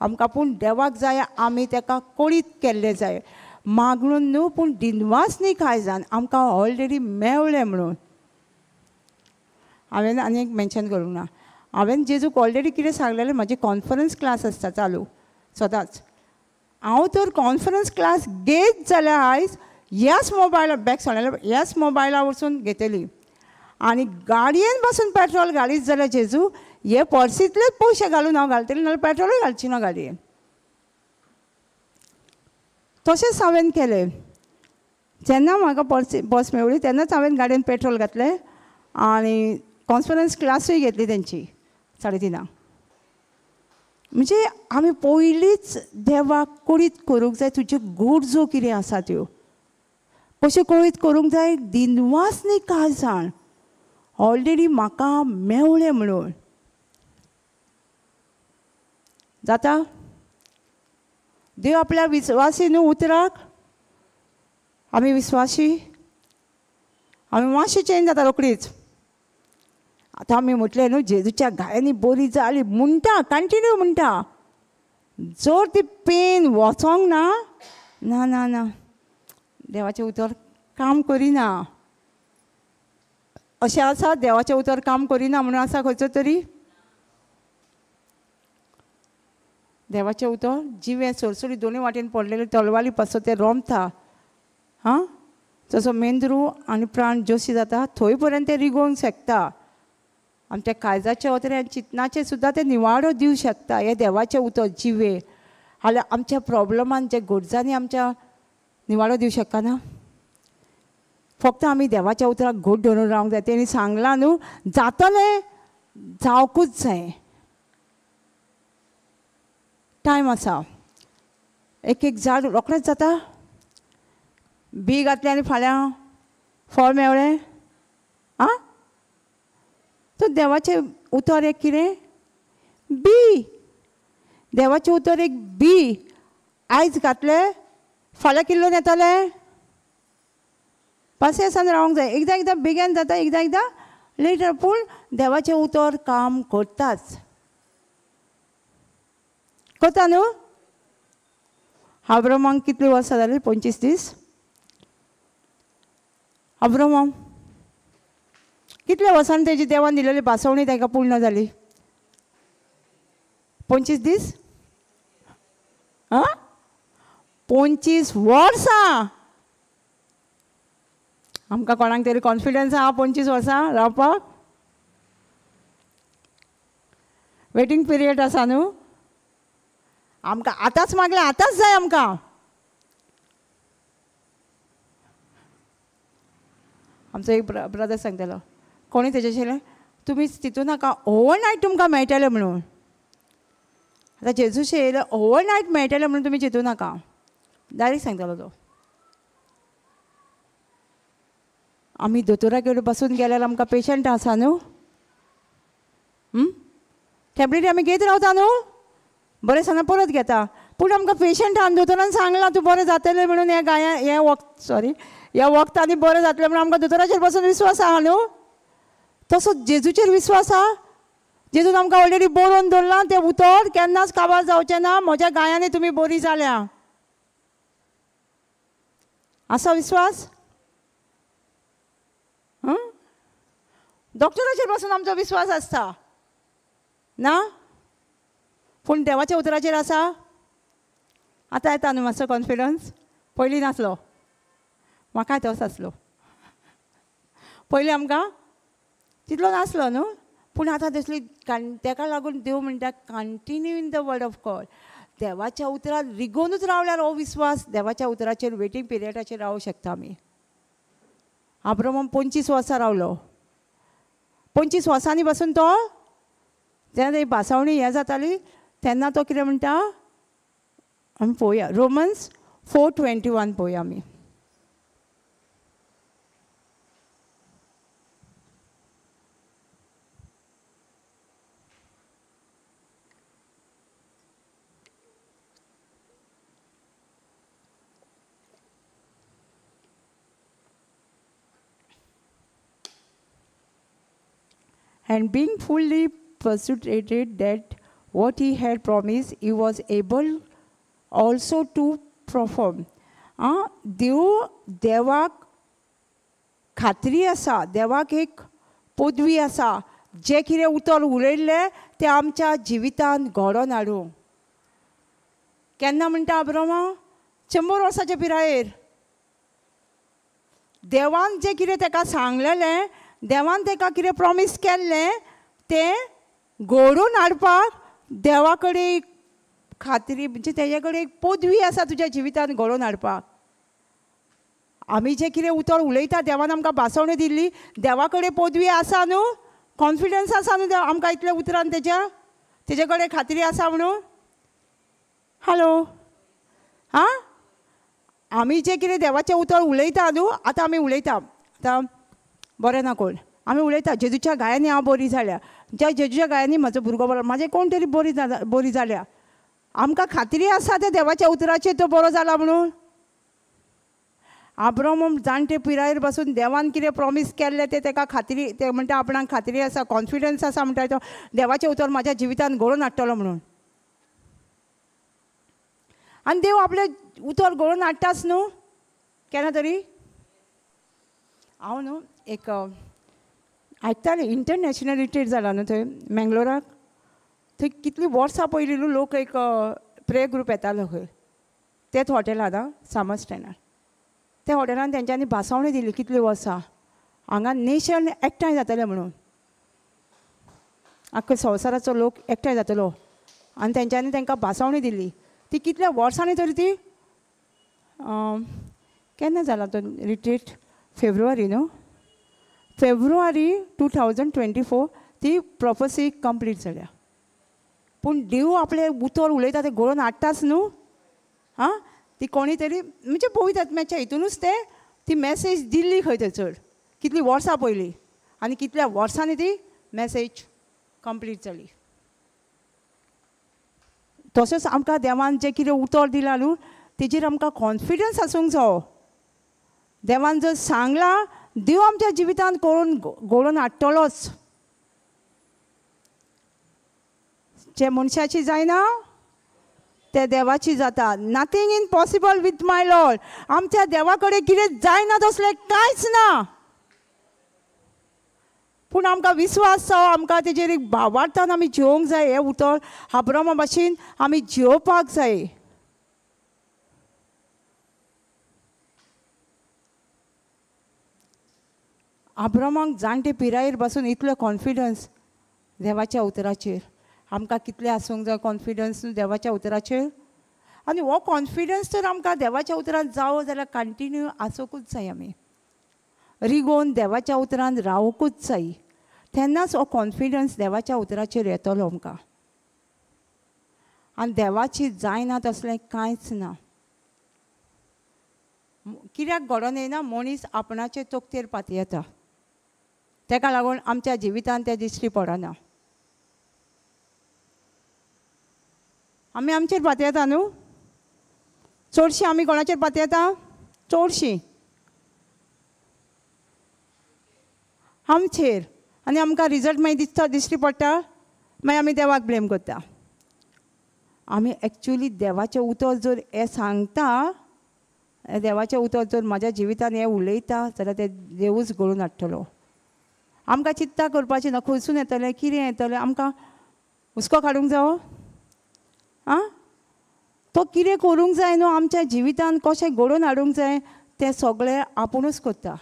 आमकां, पूण देवाक जाय आमी ताका कळीत केल्लें जाय, मागणून न्हू पूण दिनवास न्ही काळजान आमकां ऑलरेडी मेवलें म्हणून. हांवें आनी एक मेन्शन करूंक ना, हांवें जेजूक ऑलरेडी कितें सांगलेलें, म्हजी कॉन्फरन्स क्लास आसता चालू सदांच. हांव तर कॉन्फरन्स क्लास घेत जाल्यार आयज ह्याच मोबायला बॅग सोडलें, ह्याच मोबायला वचून घेतली आनी गाडयेन बसून पेट्रोल घालीत जाल्यार जेजू हे पर्सींतलेच पयशे घालून हांव घालतलें, नाल्यार पेट्रोलूय घालची ना गाडयेन. तशेंच हांवें केलें, जेन्ना म्हाका पर्सी बस मेवली तेन्नाच हांवें गाडयेन पेट्रोल घातलें आनी कॉन्फरन्स क्लासूय घेतली तेंची 3:30. म्हणजे आमी पयलींच देवाक कळीत करूंक जाय तुज्यो गरजो कितें आसा त्यो, कश्यो कळीत करूंक जाय, दिनवास न्ही काळजान ऑलरेडी म्हाका मेवलें म्हणून. जाता देव आपल्या विस्वासी न्हू उतराक, आमी विस्वासी, आमी मातशें चेंज जाता रोखडीच. आतां आमी म्हटलें न्हू जेजूच्या गायांनी बरी जाली म्हणटा, कंटिन्यू म्हणटा, जर ती पेन वचोंक ना, ना ना ना देवाचें उतर काम करिना. अशें आसा देवाचें उतर काम करिना म्हणून आसा खंयचो तरी? देवाचें उतर जिवें सरसरी दोनूय वाटेन पडलेलें तलवारी पासत तें रोमता, हां, जसो मेंदरू आनी प्राण जोशी जाता थंय पर्यंत तें रिगोवंक शकता. आमच्या काळजाचे उतर आनी चिंतनाचेर सुद्दां तें निवाडो दिवं शकता. हें देवाचें उतर जिवें जाल्यार आमच्या प्रोब्लमान जे गरजांनी आमच्या निवाडो दिवं शकना. फक्त आमी देवाच्या उतराक घट धरून रावंक जाय. तेणी सांगलां न्हू जातलें, जावकूच जाय. टायम आसा, एक एक झाड रोखडेंच जाता, बी घातलें आनी फाल्यां फळ मेवळें. आं, तर देवाचें उतर एक कितें बी, देवाचें उतर एक बी आयज घातलें फाल्यां किल्लोन येतलें. पासियेंसान रावंक जाय, एकदां एकदां बेगीन जाता, एकदां एकदां लेटर, पूण देवाचें उतर काम करताच, करता न्हू. अब्रामाक कितलीं वर्सां जालीं? 25 दीस. अब्रामाक कितल्या वर्सांनी तेजी देवान दिलेली भासवणी ताका पूर्ण जाली? 25 दीस. आं, 25 वर्सां. आमकां कोणाक तरी कॉन्फिडन्स आहा 25 वर्सां रावपाक? वेटींग पिरियड आसा न्हू. आमकां आतांच मागलें, आतांच जाय आमकां. आमचो एक ब्रदर सांगतालो, कोणी तेजेशें तुमी तितून नाका, ओवरनायट तुमकां मेळटलें म्हणून. आतां जेजूशें येयलें ओवरनायट मेळटलें म्हणून तुमी चिंतू नाका, डायरेक्ट सांगतालो तो. आमी दोतोरा कडेन बसून गेल्यार आमकां पेशंट आसा न्हू, टॅबलेटी आमी घेत रावता न्हू, बरें दिसना परत घेता, पूण आमकां पेशंट आहा, दोतोरान सांगलां तूं बरें जातलें म्हणून, ह्या गाया हें वखद सॉरी ह्या वखदांनी बरें जातलें म्हणून आमकां दोतोराचेर बसून विस्वास आहा न्हू. तसो जेजूचेर विस्वास आहा. जेजून आमकां ऑलरेडी बरोवन दवरलां तें उतर केन्नाच काबार जावचें ना, म्हज्या गायांनी तुमी बरी जाल्या. आसा विस्वास? डॉक्टराचेर बसून आमचो विस्वास आसता ना, पूण देवाच्या उतराचेर आसा. आतां येता न्हू मातसो कॉन्फिडन्स, पयलीं नासलो, म्हाकाय तोच आसलो पयलीं, आमकां तितलो नासलो न्हू, पूण आतां तसली तेका लागून देव म्हणटा continue in the word of God. देवाच्या उतरार रिगोवनूच रावल्यार हो विस्वास देवाच्या उतराचेर वेटींग पिरियडाचेर रावूंक शकता आमी. अब्राहम 25 वर्सां रावलो, 25 वर्सांनी पासून तो जेन्ना तेजी भासावणी हें जाताली तेन्ना तो कितें म्हणटा आमी पळोवया रोमन्स 4:21 पळोवया आमी. And being fully persuaded that what he had promised, he was able also to perform. देव देवाक खात्री आसा, देवाक एक पदवी आसा, जें कितें उतर उलयल्लें तें आमच्या जिवितांत घडोवन हाडूं. केन्ना म्हणटा अब्रामा? 100 वर्साच्या पिरायेर देवान जें कितें ताका सांगलेलें, देवान ताका कितें प्रॉमीस केल्लें तें घडोवन हाडपाक देवा कडेन खात्री, म्हणजे तेजे कडेन एक पदवी आसा तुज्या जिवितांत घडोवन हाडपाक. आमी जें कितें उतर उलयता, देवान आमकां भासवणी दिल्ली, देवा कडेन पदवी आसा न्हू, कॉन्फिडन्स आसा न्हू आमकां इतल्या उतरान तेज्या तेजे कडेन खात्री आसा म्हणून. हॅलो, आं, आमी जें कितें देवाचें उतर उलयता न्हू, आतां आमी उलयता, आतां बरें ना कोण, आमी उलयता जेजूच्या गायांनी हांव बरी जाल्या, ज्या जेजूच्या गायांनी म्हजो भुरगो बरो, म्हाजें कोण तरी बरी जाल्या, आमकां खात्री आसा त्या देवाच्या उतराचेर तो बरो जाला म्हणून. आब्राम जाणटे पिरायेर बसून देवान कितें प्रॉमीस केल्लें तें ताका खात्री, ते म्हणटा आपणाक खात्री आसा, कॉन्फिडन्स आसा, म्हणटा तो देवाचें उतर म्हाज्या जिवितांत घडोवन हाडटलो म्हणून. आनी देव आपलें उतर घडोवन हाडटाच न्हू केन्ना तरी. हांव न्हू एक आयकतालें, इंटरनॅशनल रिट्रीट जाला न्हू थंय मेंगलोराक, थंय कितलीं वर्सां पयलीं न्हू लोक एक प्रेयर ग्रूप येतालो खंय, तेच हॉटेलांत, आं, सामर स्टँडार. त्या हॉटेलान तेंच्यांनी भासावणी दिली कितलीं वर्सां हांगा नेशन एकठांय जातलें म्हणून, आख्खो संवसाराचो लोक एकठांय जातलो, आनी तेंच्यांनी तांकां भासावणी दिली. ती कितल्या वर्सांनी तरी ती केन्ना जाला तो रिट्रीट, फेब्रुवारी न्हू, फेब्रुवारी 2024 ती प्रोफेसी कंप्लीट जाल्या. पूण देव आपलें उतर उलयता तें घडोवन हाडटाच न्हू. आं, ती कोणी तरी म्हणजे पवित्र आत्म्याच्या हितुनूच ते ती मॅसेज दिल्ली खंय थंयसर कितलीं वर्सां पयलीं, आनी कितल्या वर्सांनी ती मॅसेज कंप्लीट जाली. तशेंच आमकां देवान जें कितें उतर दिलां न्हू तेजेर आमकां कॉन्फिडन्स आसूंक जावो. देवान जर सांगलां, देव आमच्या जिवितांत करून घडोवन हाडटलोच. जे मनशाची जायना ते देवाची जाता. Nothing impossible with my Lord. आमच्या देवा कडेन कितें जायना तसलें कांयच ना, पूण आमकां विस्वास जावो, आमकां तेजेर एक भावार्थान आमी जिवोंक जाय. हें उतर अब्रामा भाशेन आमी जिवोवपाक जाय. अब्रामाक जाणटे पिरायेर बसून इतलो कॉन्फिडन्स देवाच्या उतराचेर, आमकां कितलें आसूंक जाय कॉन्फिडन्स देवाच्या उतराचेर. आनी हो कॉन्फिडन्स तर आमकां देवाच्या उतरान जावो जाल्यार कंटिन्यू आसूंकूच जाय, आमी रिगोवन देवाच्या उतरान रावंकूच जाय, तेन्नाच हो कॉन्फिडन्स देवाच्या उतराचेर येतलो आमकां. आनी देवाची जायना तसलें कांयच ना. कित्याक घडोवन येना, मनीस आपणाचे तकलेर पातयेता, ताका लागून आमच्या जिवितांत तें दिश्टी पडना. आमी आमचेर पातयेता न्हू, चडशीं आमी कोणाचेर पातयेता, चडशीं आमचेर, आनी आमकां रिजल्ट मागीर दिसता, दिश्टी पडटा, मागीर आमी देवाक ब्लेम करता. आमी एक्चुली देवाचें उतर जर हें सांगता, देवाचें उतर जर म्हाज्या जिवितान हें उलयता जाल्यार तें देवूच घडोवन हाडटलो. आमकां चिंता करपाची ना, खंयसून येतलें, कितें येतलें, आमकां हुस्को काडूंक जावो. आं, तो कितें करूंक जाय न्हू, आमच्या जिवितान कशें घडोवन हाडूंक जाय तें सगळें आपुणूच करता.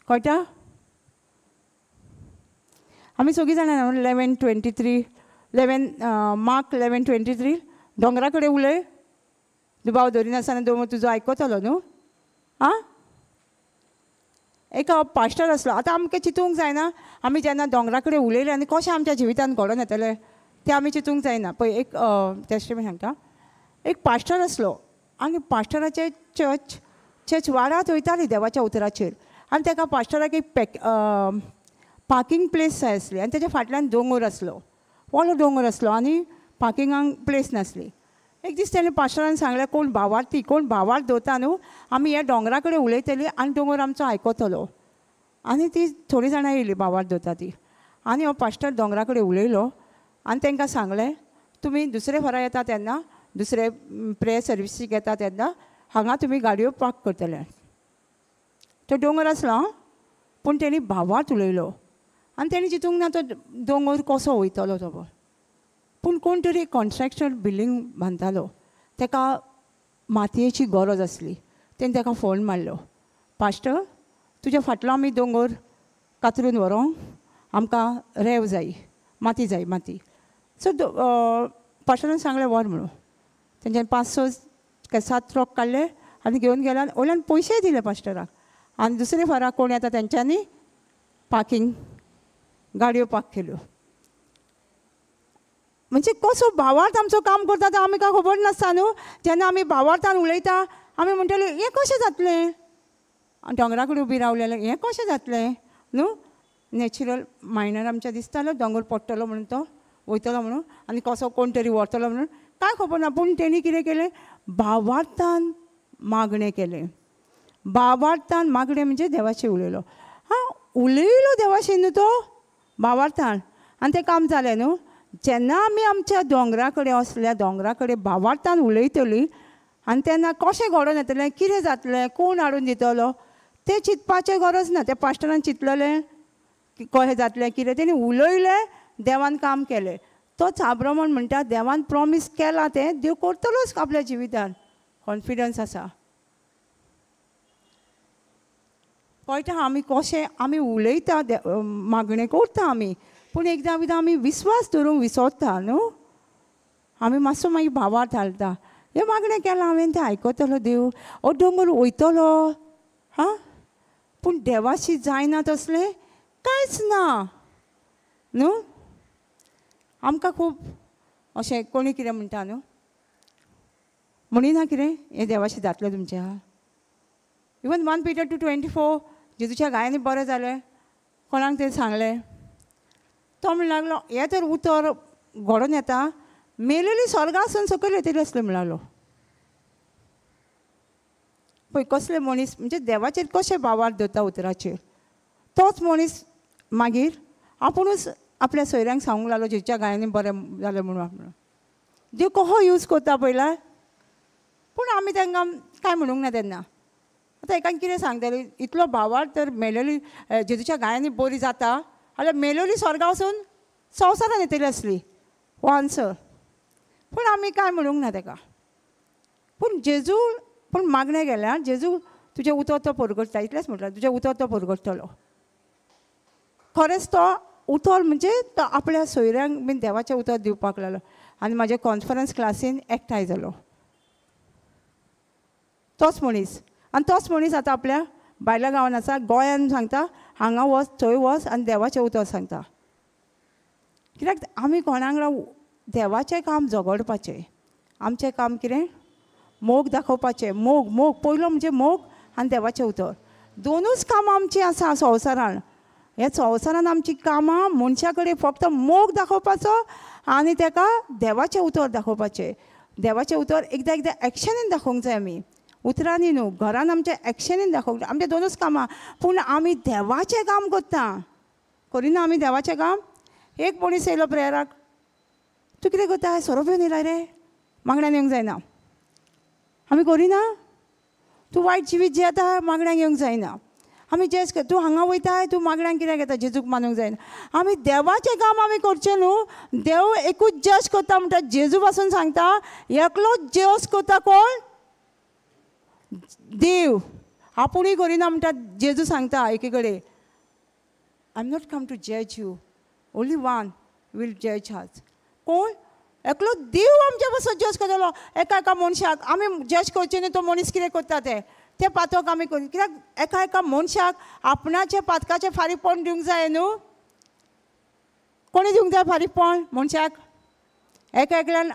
कळटा? आमी सगळीं जाणां 11:23, मार्क 11:23, दोंगरा कडेन उलय, दुबाव दवरिनासतना दोंगर तुजो आयकतलो न्हू. आं, एक पास्टर आसलो. आतां आमकां चिंतूंक जायना आमी जेन्ना दोंगरा कडेन उलयले आनी कशें आमच्या जिवितान घडोवन येतलें तें आमी चिंतूंक जायना. पळय एक टेस्टिमनी सांगता. एक पास्टर आसलो आनी पास्टराचे चर्च चर्च वाडात वयताली देवाच्या उतराचेर आनी ताका पास्टराक एक पॅक पार्कींग प्लेस जाय आसली आनी तेच्या फाटल्यान दोंगर आसलो, व्हडलो दोंगर आसलो आनी पार्किंगाक प्लेस नासली. एक दीस तेणें पास्टरान सांगलें कोण भावार्थी कोण भावार्थ दवरता न्हू आमी ह्या दोंगरा कडेन उलयतली आनी दोंगर आमचो आयकतलो. आनी ती थोडीं जाणां येयली भावार्थ दवरता ती आनी हो पास्टर दोंगरा कडेन उलयलो आनी तांकां सांगलें तुमी दुसरे फरा येता तेन्ना दुसरे प्रेयर सर्विसीक येता तेन्ना हांगा तुमी गाडयो पार्क करतले. तो दोंगर आसलो पूण तेणी भावार्थ उलयलो आनी तेणी चिंतूंक ना तो दोंगर कसो वयतलो तो. पूण कोण तरी कॉन्स्ट्रक्शन बिल्डींग बांदतालो ताका मातयेची गरज आसली. तेणें ताका फोन मारलो, पास्टर तुज्या फाटलो आमी दोंगर कातरून व्हरोंक आमकां रेंव जाय, माती जाय माती. सो पास्टरान सांगलें व्हर म्हणून. तेंच्यानी 5 6 7 ट्रक काडले आनी घेवन गेले आनी वयल्यान पयशेय दिले पास्टराक. आनी दुसरे फारा कोण येता तेंच्यांनी पार्कींग गाडयो पार्क केल्यो. म्हणजे कसो भावार्थ आमचो काम करता तें आमकां खबर नासता न्हू. जेन्ना आमी भावार्थान उलयता आमी म्हणटले हें कशें जातलें, आनी दोंगरा कडेन उबी रावलें हें कशें जातलें न्हू. नॅचरल मायंडार आमच्या दिसतालो दोंगर पडटलो म्हणून तो वयतलो म्हणून आनी कसो कोण तरी व्हरतलो म्हणून कांय खबर ना. पूण तेणी कितें केलें, भावार्थान मागणें केलें. भावार्थान मागणें म्हणजे देवाचें उलयलो. हां उलयलो देवाशी न्हू तो भावार्थान आनी तें काम जालें न्हू. जेन्ना आमी आमच्या दोंगरा कडेन असल्या दोंगरा कडेन भावार्थान उलयतली आनी तेन्ना कशें घडोवन येतलें, कितें जातलें, कोण हाडून दितलो तें चिंतपाचें गरज ना. त्या पास्टरान चिंतलेलें कशें जातलें कितें, तेणी उलयलें, देवान काम केलें. तोच आब्रमण म्हणटा देवान प्रोमीस केलां तें देव करतलोच आपल्या जिवितान, कॉन्फिडन्स आसा. कळटा आमी कशें आमी उलयता, मागणें करता आमी, पूण एकदां एकदां आमी विस्वास धरूंक विसरता न्हू. आमी मातसो मागीर भावार्थ घालता, हें मागणें केलां हांवें तें आयकतलो देव, हो दोंगर वयतलो हां. पूण देवाशी जायना तसलें कांयच ना न्हू. आमकां खूब अशें कोणी कितें म्हणटा न्हू, म्हणिना कितें हें देवाशी जातलें तुमच्या. इवन 1 Peter 2:24 जेजूच्या गायांनी बरें जालें, कोणाक तें सांगलें, तो म्हण लागलो हें तर उतर घडोवन येता, मेलेली स्वर्गासून सकयल येतली आसली म्हण लागलो. पळय कसले मनीस म्हणजे देवाचेर कशें भावार्थ दवरता उतराचेर. तोच मनीस मागीर आपुणूच आपल्या सोयऱ्यांक सांगूंक लागलो जेजूच्या गायांनी बरें जालें म्हणून. देव कसो यूज करता पयला. पूण आमी तांकां कांय म्हणूंक ना तेन्ना. आतां एकान कितें सांगतली, इतलो भावार्थ तर मेलेली जेजूच्या गायांनी बरी जाता जाल्यार मेलेली स्वर्गा वचून संवसारान येतली आसली, हो आन्सर. पूण आमी कांय म्हणूंक ना ताका. पूण जेजू पूण मागणें केल्यार जेजू तुजें उतर तो परगटता, इतलेंच म्हटल्यार तुजें उतर तो परगटतलो. खरेंच तो उतर म्हणजे तो आपल्या सोयऱ्यांक बीन देवाचें उतर दिवपाक लागलो आनी म्हाजे कॉन्फरन्स क्लासीन एकठांय जालो तोच मनीस. आनी तोच मनीस आतां आपल्या भायल्या गांवान आसा, गोंयान सांगता हांगा वच थंय वच आनी देवाचें उतर सांगता. कित्याक आमी कोणाक देवाचें काम झगडपाचें, आमचें काम कितें मोग दाखोवपाचें. मोग मोग पयलो म्हणजे मोग आनी देवाचें उतर, दोनूच कामां आमचीं आसा संवसारान. ह्या संवसारान आमचीं कामां मनशा कडेन फक्त मोग दाखोवपाचो आनी ताका देवाचें उतर दाखोवपाचें. देवाचें उतर एकदां एकदां एक्शनीन दाखोवंक जाय आमी, उतरांनी न्हू, घरान आमच्या एक्शनीन दाखोवंक जाय. आमचें दोनूच कामां, पूण आमी देवाचें काम करता, करिना आमी देवाचें काम. एक मनीस येयलो प्रेयराक, तूं कितें करता, सोरो पिवन येयला रे, मागण्यान येवंक जायना. आमी करिना, तूं वायट जिवीत जियेता, मागण्यांक येवंक जायना. आमी जेस तूं हांगा वयताय, तूं मागण्यांक कित्याक येता, जेजूक मानूंक जायना. आमी देवाचें काम आमी करचें न्हू. देव एकूच जज करता म्हणटा, जेजू पासून सांगता एकलोच जज करता कोण, देव. आपुणूय करिना म्हणटा जेजू सांगता एके कडेन, I am not come to जज you, only one will जज us. कोण? एकलो देव आमच्या पासून जज करतलो. एका एका मनशाक आमी जज करचे न्हू, तो मनीस कितें करता तें, तें पातक आमी करून कित्याक एका एका मनशाक आपणाचें पातकाचें फारीकपण दिवंक जाय न्हू. कोणी दिवंक जाय फारीकपण मनशाक? एका एकल्यान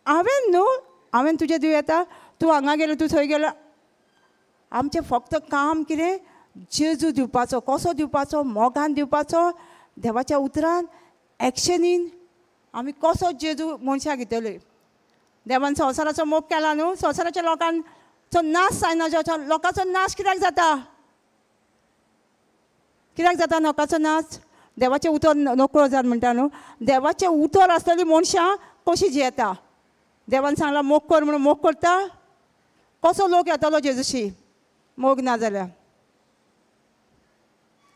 हांवें न्हू, हांवें तुजें दिवं येता, तूं हांगा गेलो तूं थंय गेलो. आमचें फक्त काम कितें? जेजू दिवपाचो. कसो दिवपाचो? मोगान दिवपाचो, देवाच्या उतरान, एक्शनीन. आमी कसो जेजू मनशाक दितले? देवान संवसाराचो मोग केला न्हू, संवसाराच्या लोकांचो नाश जायना. लोकांचो नाश कित्याक जाता? कित्याक जाता लोकांचो नाश? देवाचें उतर नकळो जावन म्हणटा न्हू. देवाचें उतर आसतली मनशां कशी जियेता? देवान सांगलां मोग कर म्हणून मोग करता? कसो लोक येतलो जेजूशी मोग ना जाल्यार?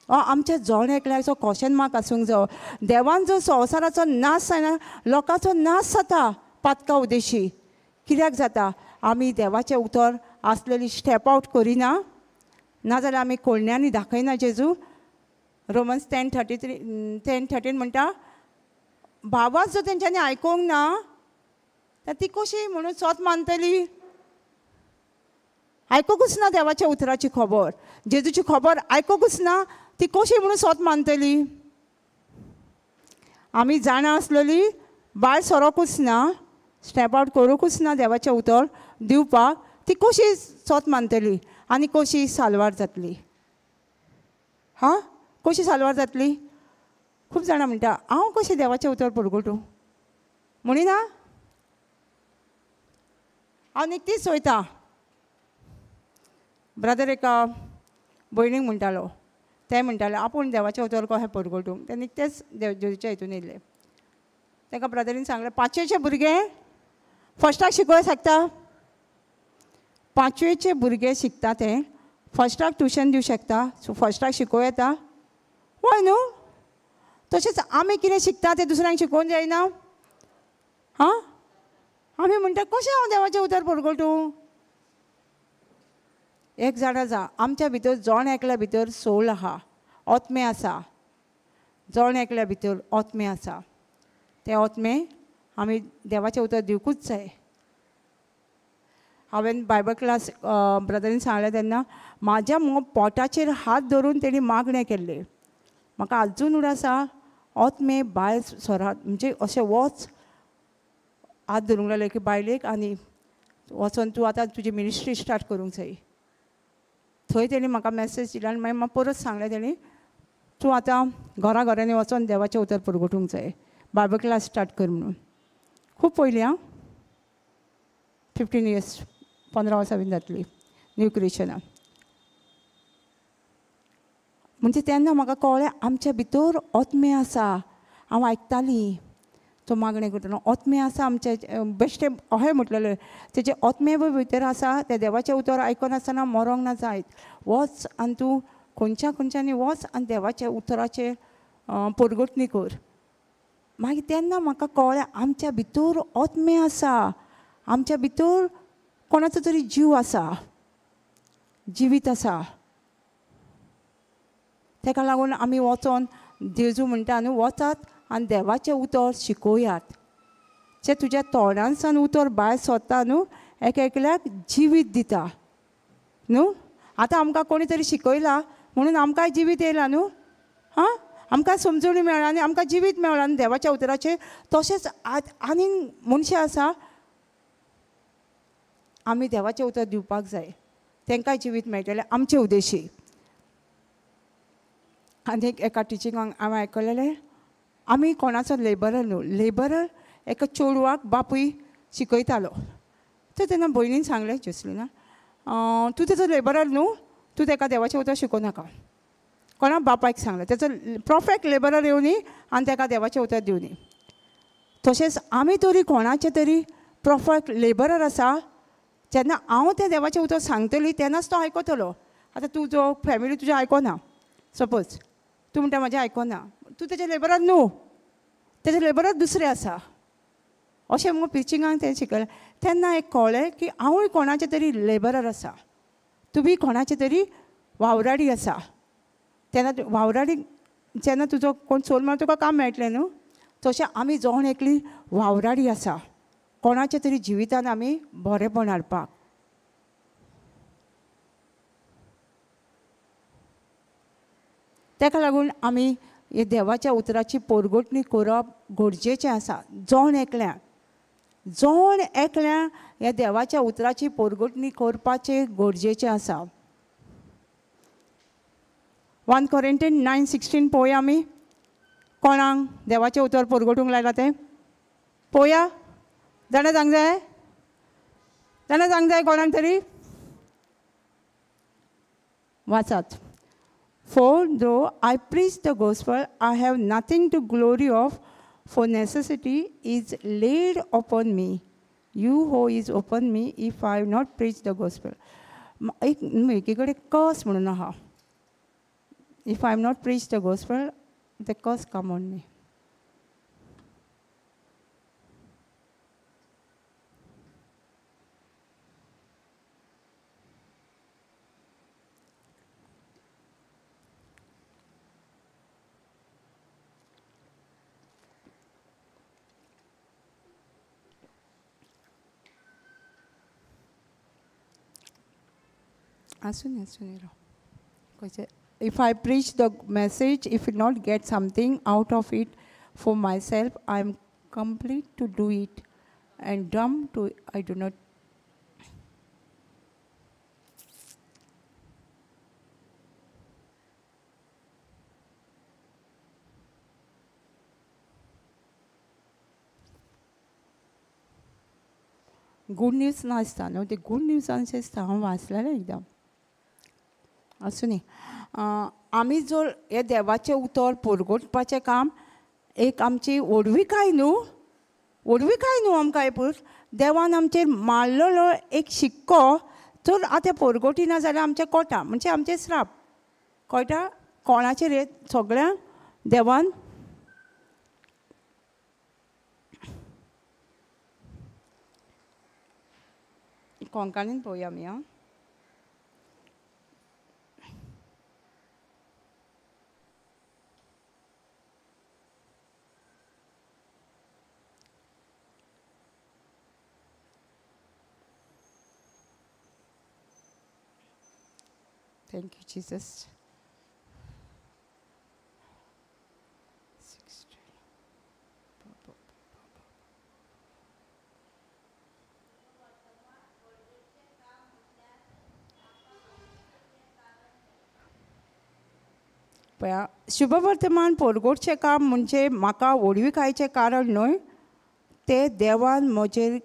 आमच्या जण एकल्याचो क्वेश्चन मार्क आसूंक जावो. देवान जो संवसाराचो नाश जायना, लोकांचो नाश जाता पातका उद्देशी. कित्याक जाता? आमी देवाचें उतर आसलेली स्टेप आवट करिना, नाजाल्यार आमी कोळण्यांनी दाखयना जेजू. रोमन्स 10:33 10:13 म्हणटा, भावाच जर तेंच्यांनी आयकूंक ना तर ती कशी म्हणून सोत मानतली? आयकूंकच ना देवाच्या उतराची खबर, जेजूची खबर आयकूंकच ना, ती कशी म्हणून सोत मानतली? आमी जाणा आसलेली भायर सरोकूच ना, स्टेप आवट करूंकूच ना देवाचें उतर दिवपाक, ती कशी सोत मानतली आनी कशी साल्वार जातली? हां, कशी साल्वार जातली? खूब जाणां म्हणटा हांव कशें देवाचें उतर परगटूं म्हणिना. हांव निकतीच वयता. ब्रदर एका भयणीक म्हणटालो, ते म्हणटाले आपूण देवाचें उतर कशें परगटूं. ते निकतेच जेजूच्या हितून येयल्ले. ताका ब्रदरीन सांगलें, पांचवेचे भुरगे फस्टाक शिकोवंक शकता, पांचवेचे भुरगे शिकता ते फस्टाक ट्युशन दिवं शकता, सो फस्टाक शिकोवं येता. हय न्हू? तशेंच आमी कितें शिकता तें दुसऱ्यांक शिकोवंक जायना. हां, आमी म्हणटा कशें हांव देवाचें उतर परगटूं? एक जाणा जा, आमच्या भितर जण एकल्या भितर सोल आहा, आत्मे आसा. जण एकल्या भितर आत्मे आसा, ते आत्मे आमी देवाचें उतर दिवकूच जाय. हांवें बायबल क्लास ब्रदरीन सांगलें तेन्ना म्हाज्या पोटाचेर हात धरून तेणी मागणें केल्लें. म्हाका आजून उडास आसा, आत्मे भायर सरात म्हणजे अशें वच हात धरूंक लागले की बायलेक आनी वचोन तूं आतां तुजी मिनिस्ट्री स्टार्ट करूंक जाय. थंय तेणी म्हाका मॅसेज दिला आनी मागीर म्हाका परत सांगलें तेणी, तूं आतां घरा घरांनी वचोन देवाचें उतर परगटूंक जाय, बायबल क्लास स्टार्ट कर म्हणून. खूब पयलीं आं, 15 इयर्स 15 वर्सां बीन जातली न्यू क्रिएशनाक. म्हणजे तेन्ना म्हाका कळ्ळें आमच्या भितर आत्मे आसा. हांव आयकतालीं तो मागणें करतना, आत्मे आसा आमचे बेश्टें अशें म्हटलेलें, तेजे आत्मे भितर आसा, तें देवाचें उतर आयकनासतना मरोंक ना जायत. वच आनी तूं खंयच्या खंयच्यांनी वच आनी देवाच्या उतराचेर परगटणी कर. मागीर तेन्ना म्हाका कळ्ळें आमच्या भितर आत्मे आसा, आमच्या भितर कोणाचो तरी जीव आसा, जिवीत आसा. ताका लागून आमी वचोन जेजू म्हणटा न्हू, वचात आनी देवाचें उतर शिकोयात. जें तुज्या तोंडांतल्यान उतर भायर सरता न्हू, एक एकल्याक जिवीत दिता न्हू. आतां आमकां कोणी तरी शिकयला म्हणून आमकांय जिवीत येयलां न्हू. हां, आमकां समजणी मेळ्ळा आनी आमकां जिवीत मेळ्ळां न्हू देवाच्या उतराचेर. तशेंच आनीक मनशां आसा, आमी देवाचें उतर दिवपाक जाय, तांकांय जिवीत मेळटलें आमचे उद्देशी. आनी एका टिचिंगाक हांवें आयकलेलें, आमी कोणाचो लेबरर न्हू. लेबरर एका चेडवाक बापूय शिकयतालो. तर तेन्ना भयणीन सांगलें जोसलिना, तूं तेजो लेबरर न्हू, तूं ताका देवाचें उतर शिकोवं नाका. कोणा बापायक सांगलें, तेजो परफेक्ट लेबरर येवनी आनी ताका देवाचें उतर दिवनी. तशेंच आमी तरी कोणाचें तरी परफेक्ट लेबरर आसा, जेन्ना हांव तें देवाचें उतर सांगतली तेन्नाच तो आयकतलो. आतां तूं जो फॅमिली तुजें आयकना, सपोज तूं म्हणटा म्हाजें आयकना, तूं तेजें लेबरर न्हू, तेजें लेबरर दुसरें आसा. अशें मुगो पिचिंगाक तें शिकयलें. तेन्ना एक कळ्ळें की हांवूय कोणाचें तरी लेबरर आसा, तुमी कोणाचें तरी वावराडी आसा. तेन्ना वावराडी जेन्ना तुजो कोण चोल म्हणून तुका काम मेळटलें न्हू. तशें आमी जण एकली वावराडी आसा, कोणाच्या तरी जिवितान आमी बरेंपण हाडपाक. ताका लागून आमी हे देवाच्या उतराची पोरगोटणी करप गरजेचें आसा. जण एकल्यान, जण एकल्यान ह्या देवाच्या उतराची पोरगोटणी करपाचें गरजेचें आसा. 1 Corinthians 9:16 पळोवया आमी. कोणाक देवाचें उतर पोरगोटूंक लायलां तें पळोवया. जाणा सांग जाय, जाणा सांग जाय कोणाक तरी. वाचात. For though I preach the gospel, I have nothing to glory of, for necessity is laid upon me. You who is upon me if I have not preached the gospel. एक एकीकडे कस म्हणून आहा. If I have not preached the gospel, the curse come on me. आसून आसून राव. If I preach the message, if you not get something out of it for myself, I am complete to do it and dumb to I do not. Good news नासता न्हू, ते good न्यूजान आसता. हांव वाचलेलें एकदम. आसूं न्ही. आमी जर हे देवाचें उतर पोरगोटपाचें काम एक आमची व्हडविकाय न्हू, व्हडविकाय न्हू आमकां हें. देवान आमचेर मारलेलो एक शिक्को जर आतां पोरगोटिना जाल्यार आमचें कोटा म्हणजे आमचें श्राप कळटा. कोणाचेर हे सगळ्यांक देवान कोंकणीन पळोवया आमी. आं, Thank you, Jesus. 16. पळया, शुभवर्तमान पोरगोटचें काम म्हणजे म्हाका व्हडविकायचें कारण न्हय, तें देवान म्हजेर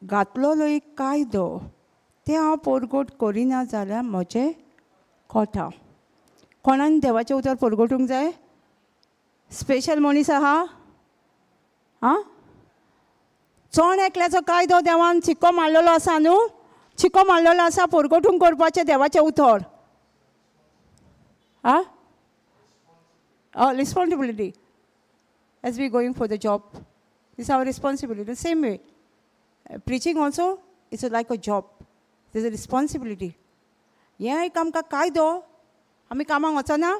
घातलेलो एक कायदो. तें हांव पोरगोट करिना जाल्यार म्हजें कोटा. कोणान देवाचें उतर पोरगोटूंक जाय? स्पेशल मनीस आहा? आं, चण एकल्याचो कायदो देवान शिक्को मारलेलो आसा न्हू, शिक्को मारलेलो आसा पोरगोटूंक करपाचें देवाचें उतर. आं, responsibility as we going for the job, is our responsibility. Same way preaching also is like a job. There's a responsibility. हें एक आमकां कायदो, आमी कामाक वचना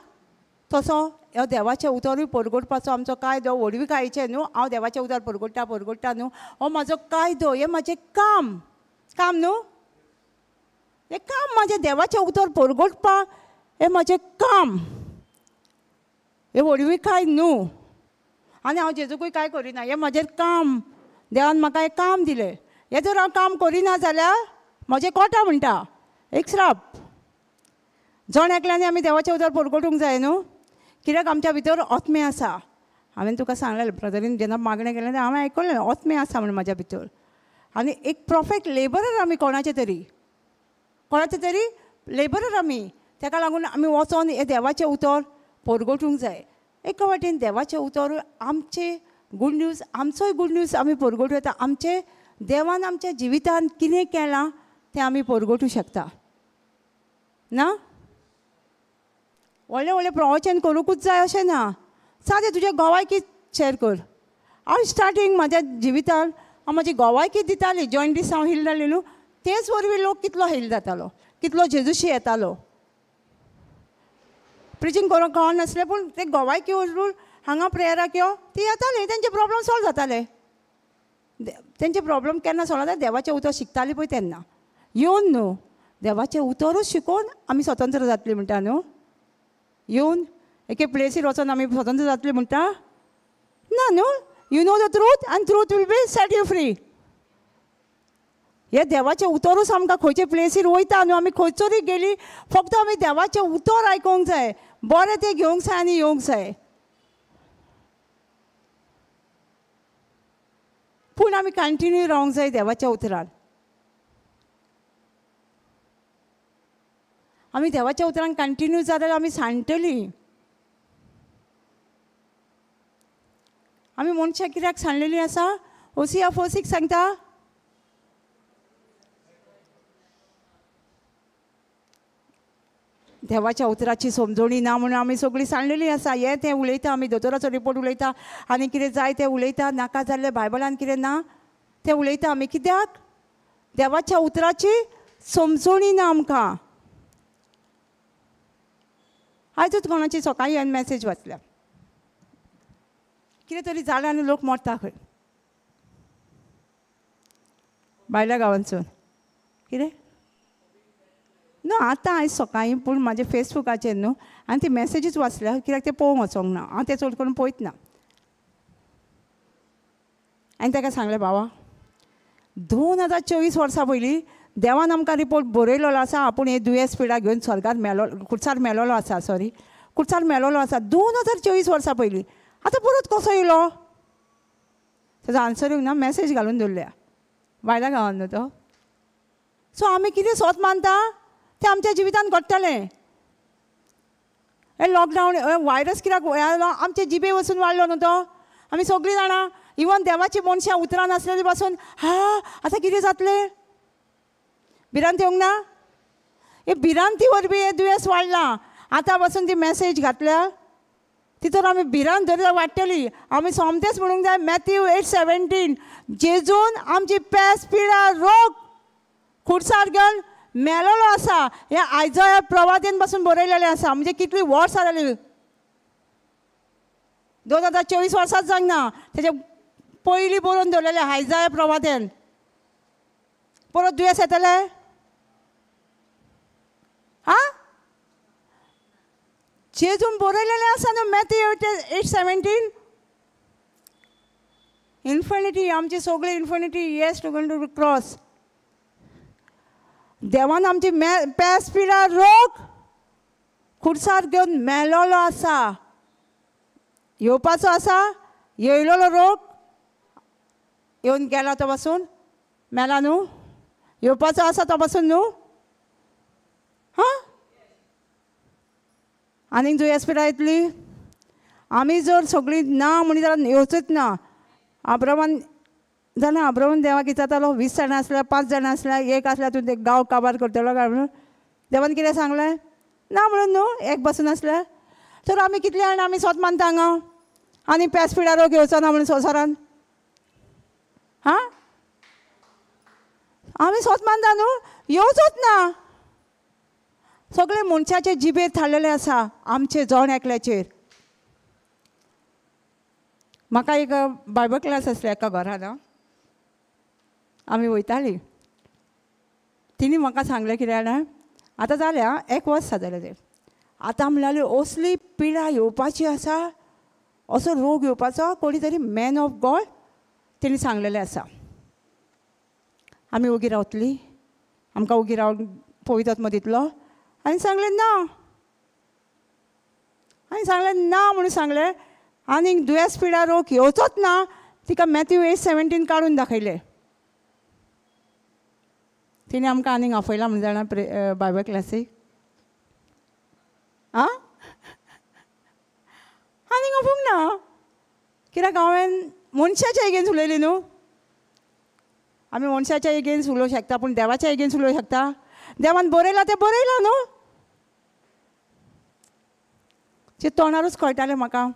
तसो ह्या देवाचें उतरूय पोरगोटपाचो आमचो कायदो. व्हडविकायेचें न्हू, हांव देवाचें उतर पोरगोट्टा पोरगोट्टा न्हू, हो म्हाजो कायदो, हें म्हाजें काम. काम न्हू, हें काम म्हाजें देवाचें उतर पोरगोटपाक, हें म्हाजें काम, हें व्हडविकाय न्हू. आनी हांव जेजूकूय कांय करिना, हें म्हाजें काम, देवान म्हाका हें काम दिलें. हें जर हांव काम करिना जाल्यार म्हजें कोटा म्हणटा एक श्राप. जण एकल्यानी आमी देवाचें उतर पोरगोटूंक जाय न्हू, कित्याक आमच्या भितर आत्मे आसा. हांवें तुका सांगलें ब्रदरीन जेन्ना मागणें केलें तेन्ना हांवें आयकलें आत्मे आसा म्हण म्हाज्या भितर. आनी एक परफेक्ट लेबरर आमी, कोणाचे तरी, कोणाचे तरी लेबरर आमी. ताका लागून आमी वचोन हें देवाचें उतर पोरगोटूंक जाय. एका वाटेन देवाचें उतर आमचें गूड न्यूज, आमचोय गूड न्यूज आमी पोरगोटूं येता. आमचें देवान आमच्या जिवितान कितें केलां तें आमी पोरगोटूं शकता ना. व्हडलें व्हडलें प्रवचन करूंकूच जाय अशें ना, सादें तुजें गोवायकी शेअर कर. हांव स्टार्टींग म्हाज्या जिवितान हांव म्हाजी गोवायकी दिताली. जॉयंडीस हांव हील जालें न्हू, तेच वरवीं लोक कितलो हील जातालो, कितलो जेजूशी येतालो. प्रिचींग करूंक कळनासलें पूण ते गोवायकी वरून हांगा प्रेयराक यो ती येताली, तेंचे प्रॉब्लम सॉल्व जाताले. तेंचे प्रॉब्लम केन्ना सॉल्व जाता? देवाचें उतर शिकताली पळय तेन्ना येवन न्हू, देवाचें उतरूच शिकोवन आमी स्वतंत्र जातली म्हणटा न्हू. येवन एके प्लेसीर वचोन आमी स्वतंत्र जातली म्हणटा ना न्हू. You know the truth and truth will be set you free. हे देवाचें उतरूच आमकां खंयचे प्लेसीर वयता न्हू, आमी खंयसरूय गेली फक्त आमी देवाचें उतर आयकोंक जाय, बरें तें घेवंक जाय आनी येवंक जाय. पूण आमी कंटिन्यू रावंक जाय देवाच्या उतरान. आमी देवाच्या उतरान कंटिन्यू जाल्यार आमी सांडटलीं. आमी मनशां कित्याक सांडलेलीं आसा? ओसिया 4:6 सांगता, देवाच्या उतराची समजणी ना म्हणून आमी सगळीं सांडलेलीं आसा. हें तें उलयता, आमी दोतोराचो रिपोर्ट उलयता आनी कितें जाय तें उलयता, नाका जाल्लें बायबलान कितें ना तें उलयता आमी. कित्याक? देवाच्या उतराची समजणी ना आमकां. आयजूच कोणाची सकाळीं हांवें मॅसेज वाचल्या, कितें तरी जालें आनी लोक मरता खंय भायल्या गांवांतसून. कितें न्हू आतां आयज सकाळीं, पूण म्हाजे फेसबुकाचेर न्हू आनी ती मॅसेजीच वाचल्या, कित्याक तें पळोवंक वचोंक ना, हांव तें चड करून पळयत ना. आनी ताका सांगलें, बाबा 2024 वर्सां पयलीं देवान आमकां रिपोर्ट बरयलेलो आसा, आपूण हे दुयेंस पिडा घेवन स्वर्गार मेलो, कुडसार मेलोलो आसा, सॉरी कुडसार मेलोलो आसा 2024 वर्सां पयलीं. आतां परत कसो येयलो? ताजो आन्सर येवंक ना, मॅसेज घालून दवरल्या भायल्या गांवान न्हू तो. सो आमी कितें सोत मानता तें आमच्या जिवितान घडटलें. हें लॉकडावन व्हायरस कित्याक आमचे जिबे वचून वाडलो न्हू तो, आमी सगळीं जाणां. इवन देवाची मनशां उतरां नासलेली पासून हा आतां कितें जातलें, भिरांत येवंक ना? हे भिरांती वरवीं हें दुयेंस वाडलां. आतां पासून ती मॅसेज घातल्या तितून आमी भिरांत धरल्यार वाडटली. आमी सोमतेंच म्हणूंक जाय मॅथ्यू 8:17, जेजून आमची पेस पिडा रोग खुर्सार घेवन मेलोलो आसा. हे आयजो ह्या प्रवादेन पासून बरयलेलें आसा. म्हणजे कितलीं वर्सां जालीं, 2024 वर्सांच जावंक ना, तेजे पयलीं बरोवन दवरलेलें आयजाय प्रवादेन. परत दुयेंस येतलें? आं, जेजून बरयलेलें आसा न्हू मॅथ्यू 8:17. इन्फिनिटी, आमची सगळी infinity yes to going to cross. देवान आमची पेस पिडा रोग खुर्सार घेवन मेलोलो आसा. येवपाचो आसा, येयलेलो रोग येवन गेला तो पासून मेला न्हू, येवपाचो आसा तो पासून न्हू. हां, आनीक दुयेंस पिडा येतली? आमी जर सगळीं ना म्हणीत जाल्यार येवचीच ना. आब्रामान जाणा, आब्रामान देवाक विचारतालो, 20 जाणां आसल्यार, 5 जाणां आसल्यार, एक आसल्यार तूं ते गांव काबार करतलो काय म्हणून. देवान कितें सांगलें? ना म्हणून न्हू, एक बसून आसल्यार. तर आमी कितले जाणां आमी सोत मानता हांगा आनी पेस पिडा रोग येवचो ना म्हणून संवसारान? हां, आमी सोत मानता न्हू, येवचोच ना. सगळे मनशाचे जिबेर थारलेले आसा आमचे जण एकल्याचेर. म्हाका एक बायबल क्लास आसले एका घरान, आमी वयतालीं. तिणी म्हाका सांगलें कितें जाणा, आतां जालें आं, एक वर्स जालें तें. आतां म्हणल्यार असली पिडा येवपाची आसा, असो रोग येवपाचो, कोणी तरी मॅन ऑफ गॉड तेणी सांगलेलें आसा. आमी ओगी रावतली, आमकां ओगी रावन पळयतात मदींतलो. आनी सांगलें ना, आनी सांगलें ना म्हणून सांगलें. आनीक दुयेंस पिडा रोग येवचोच ना. तिका मॅथ्यू 8:17 काडून दाखयलें. तिणें आमकां आनीक आपयला म्हण जाणा बायबल क्लासीक. आं, आनीक आपोवंक ना, कित्याक हांवें मनशाच्या एगेन्स्ट उलयली न्हू. आमी मनशाच्या एगेन्स्ट उलोवंक शकता, पूण देवाच्या एगेन्स्ट उलोवंक शकता? देवान बरयलां तें बरयलां न्हू. ते तोंडारूच कळटालें म्हाका.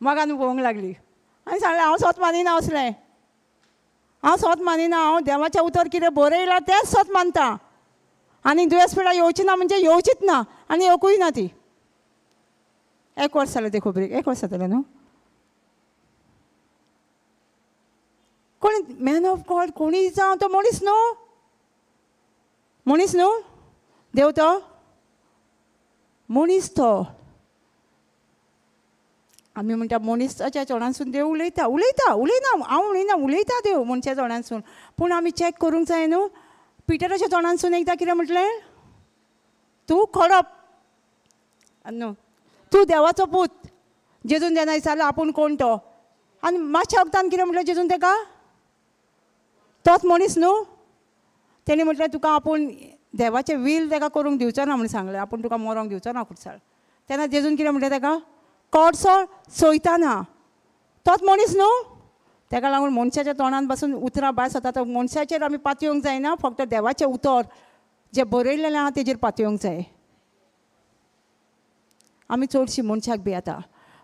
मोगान पळोवंक लागली आनी सांगलें, हांव सोत मानिना असलें, हांव सोत मानिना, हांव देवाचें उतर कितें बरयलां तेंच सोत मानता. आनी दुयेंस पिडा येवची ना म्हणजे येवचीच ना, आनी येवकूय ना ती. एक वर्स जालें ते खबरेक, एक वर्स जातलें न्हू. कोणी मॅन ऑफ गॉड कोणी जावं तो मनीस न्हू, मनीस न्हू, देव तो मनीस तो. आमी म्हणटा मनीसाच्या तोंडांसून देव उलयता, उलयता, उलयना, हांव उलयना, उलयता देव मनशाच्या तोंडांसून. पूण आमी चॅक करूंक जाय न्हू. पिटराच्या तोंडांसून एकदां कितें म्हटलें, तूं खडप न्हू, तूं देवाचो पूत. जेजून तेन्ना विचारलो आपूण कोण तो. आनी मातशा वखदान कितें म्हटलें जेजून तेका, तोच मनीस न्हू. तेणी म्हटलें तुका आपूण देवाचें वील तेका करूंक दिवचो ना म्हूण सांगलें, आपूण तुका मरोंक दिवचो ना खुरसार. तेन्ना जेजून कितें म्हटलें तेका, कोडसो सोयताना. तोच मनीस न्हू. तेका लागून मनशाच्या तोंडान पासून उतरां भायर सरता. मनशाचेर आमी पातयेवंक जायना, फक्त देवाचें उतर जें बरयलेलें आहा तेजेर पातयेवंक जाय. आमी चडशीं मनशाक भियेता,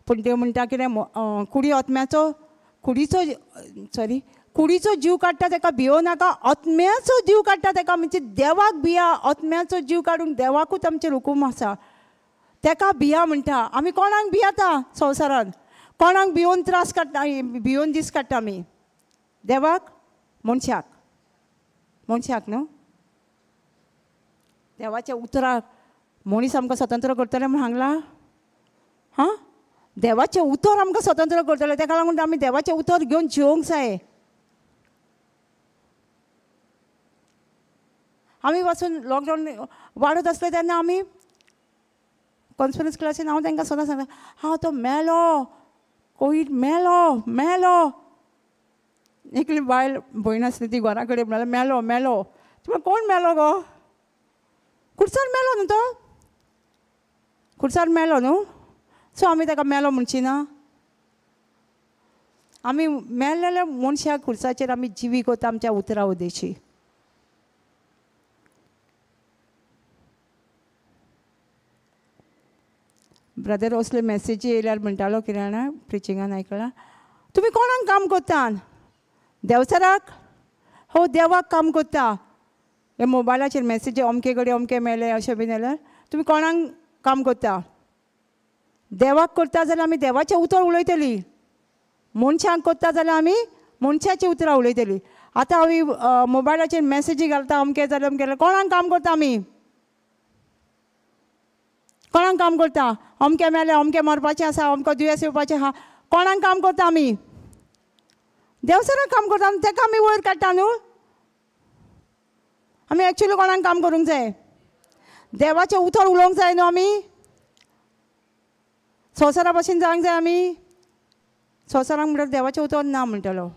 पूण देव म्हणटा कितें, कुडी आत्म्याचो, कुडीचो, सॉरी, कुडीचो जीव काडटा तेका भियों नाका, आत्म्याचो जीव काडटा तेका. म्हणजे देवाक भिया, आत्म्याचो जीव काडूंक देवाकूच आमचेर हुकूम आसा, तेका भिया म्हणटा. आमी कोणाक भियेता संवसारान? कोणाक भियोन त्रास काडटा, भियोन दीस काडटा आमी? देवाक, मनशाक? मनशाक न्हू. देवाच्या उतराक मनीस आमकां स्वतंत्र करतले म्हूण सांगलां. हां, देवाचें उतर आमकां स्वतंत्र करतलें. तेका लागून आमी देवाचें उतर घेवन जिवंक जाय. आमी पासून लॉकडावन वाडत आसलें तेन्ना आमी कॉन्फरन्स क्लासीन हांव तांकां सदां सांगता, हांव तो मेलो, कोवीड मेलो, मेलो. एकली बायल भयण आसली ती घरा कडेन म्हणल्यार मेलो मेलो. तुमी कोण मेलो गो? खुरसार मेलो न्हू तो, खुरसार मेलो न्हू. सो आमी ताका मेलो म्हणची ना. आमी मेल्लेल्या मनशाक खुरसाचेर आमी जिवी करता आमच्या उतरां उदेशी. ब्रदर असले मॅसेजी येयल्यार म्हणटालो कितें जाणा, प्रिचिंगान आयकलां, तुमी कोणाक काम करता? देवचाराक? हो देवाक काम करता. हे मोबायलाचेर मॅसेजी अमके कडेन अमके मेले अशें बीन जाल्यार तुमी कोणाक काम करता? देवाक करता जाल्यार आमी देवाचें उतर उलयतली, मनशांक करता जाल्यार आमी मनशाचीं उतरां उलयतली. आतां आमी मोबायलाचेर मॅसेजी घालता अमकें जालें अमकें जालें. कोणाक काम करता आमी? कोणाक काम करता? अमकें मेलें, अमकें मरपाचें आसा, अमको दुयेंस येवपाचें आहा. कोणाक काम करता आमी? देवसराक काम करता, तेका आमी वयर काडटा न्हू. आमी एक्चुली कोणाक काम करूंक जाय? देवाचें उतर उलोवंक जाय न्हू आमी. संवसारा भशेन जावंक जाय आमी. संवसाराक म्हणल्यार देवाचें उतर ना म्हणटलो,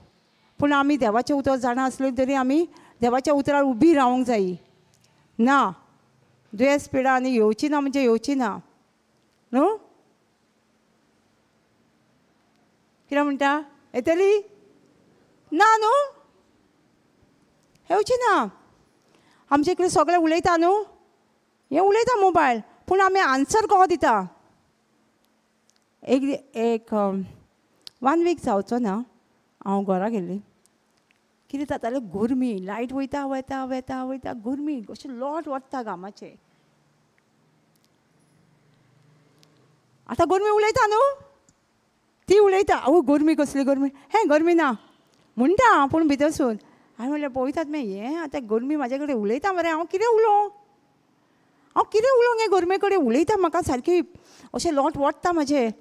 पूण आमी देवाचें उतर जाणा आसलें तरी आमी देवाच्या उतरार उबी रावंक जायी ना. दुयेंस पिडा आनी येवची ना म्हणजे येवची ना न्हू. कितें म्हणटा? येतली ना न्हू, येवची ना. आमचे कडेन सगळें उलयता न्हू, हें उलयता मोबायल, पूण आमी आन्सर कसो दिता? एक एक 1 वीक जावचो ना हांव घरा गेल्ली. कितें जातालें, गरमी, लायट वयता वयता वयता वयता, गरमी अशें लोट वता घामाचें. आतां गरमी उलयता न्हू, ती उलयता, आवय गरमी कसली गरमी, हें गरमी ना म्हणटा, पूण भितरसून हांवें म्हणलें पळयतात मागीर हें आतां गरमी म्हाजे कडेन उलयता मरे, हांव कितें उलोवं, हांव कितें उलोवंक हें गरमे कडेन उलयता, म्हाका सारकी अशें लोट वता म्हाजें,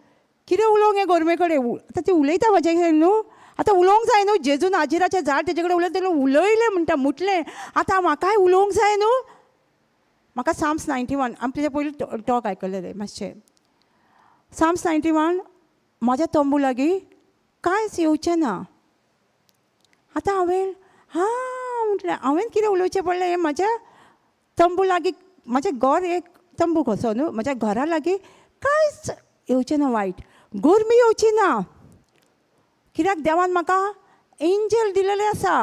कितें उलोवंक हें गरमे कडेन. आतां ती उलयता म्हाजे कडेन न्हू, आतां उलोवंक जाय न्हू. जेजून आजिराचें झाड तेजे कडेन उलयता, उलयलें म्हणटा, म्हटलें आतां म्हाकाय उलोवंक जाय न्हू. म्हाका साम्स 91, आमी तेजे पयलीं टॉक आयकलेलें मातशें. साम्स 91, म्हाज्या तंबू लागीं कांयच येवचें ना. आतां हांवें हां म्हटलें, हांवें कितें उलोवचें पडलें, हें म्हाज्या तंबू लागीं, म्हाजें घर एक तंबू कसो न्हू, म्हाज्या घरा लागीं कांयच येवचें ना वायट, गरमी येवची ना. कित्याक देवान म्हाका एंजल दिलेलें आसा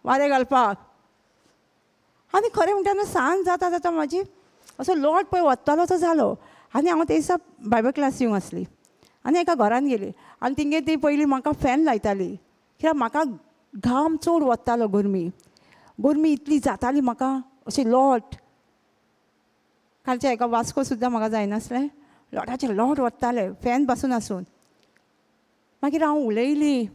वारें घालपाक. आनी खरें म्हणटा न्हू, सांज जाता जाता म्हाजी असो लोट पळय वतालो तो जालो. आनी हांव ते दिसा बायबल क्लास येवंक आसली आनी एका घरान गेली, आनी तिंगे ती पयलीं म्हाका फॅन लायताली, कित्याक म्हाका घाम चड वतालो, गरमी गरमी इतली जाताली म्हाका अशें लोट. कालच्या एका वास्को सुद्दां म्हाका जायनासलें, लोटाचें लोट वतालें फॅन पासून आसून. मागीर हांव उलयली,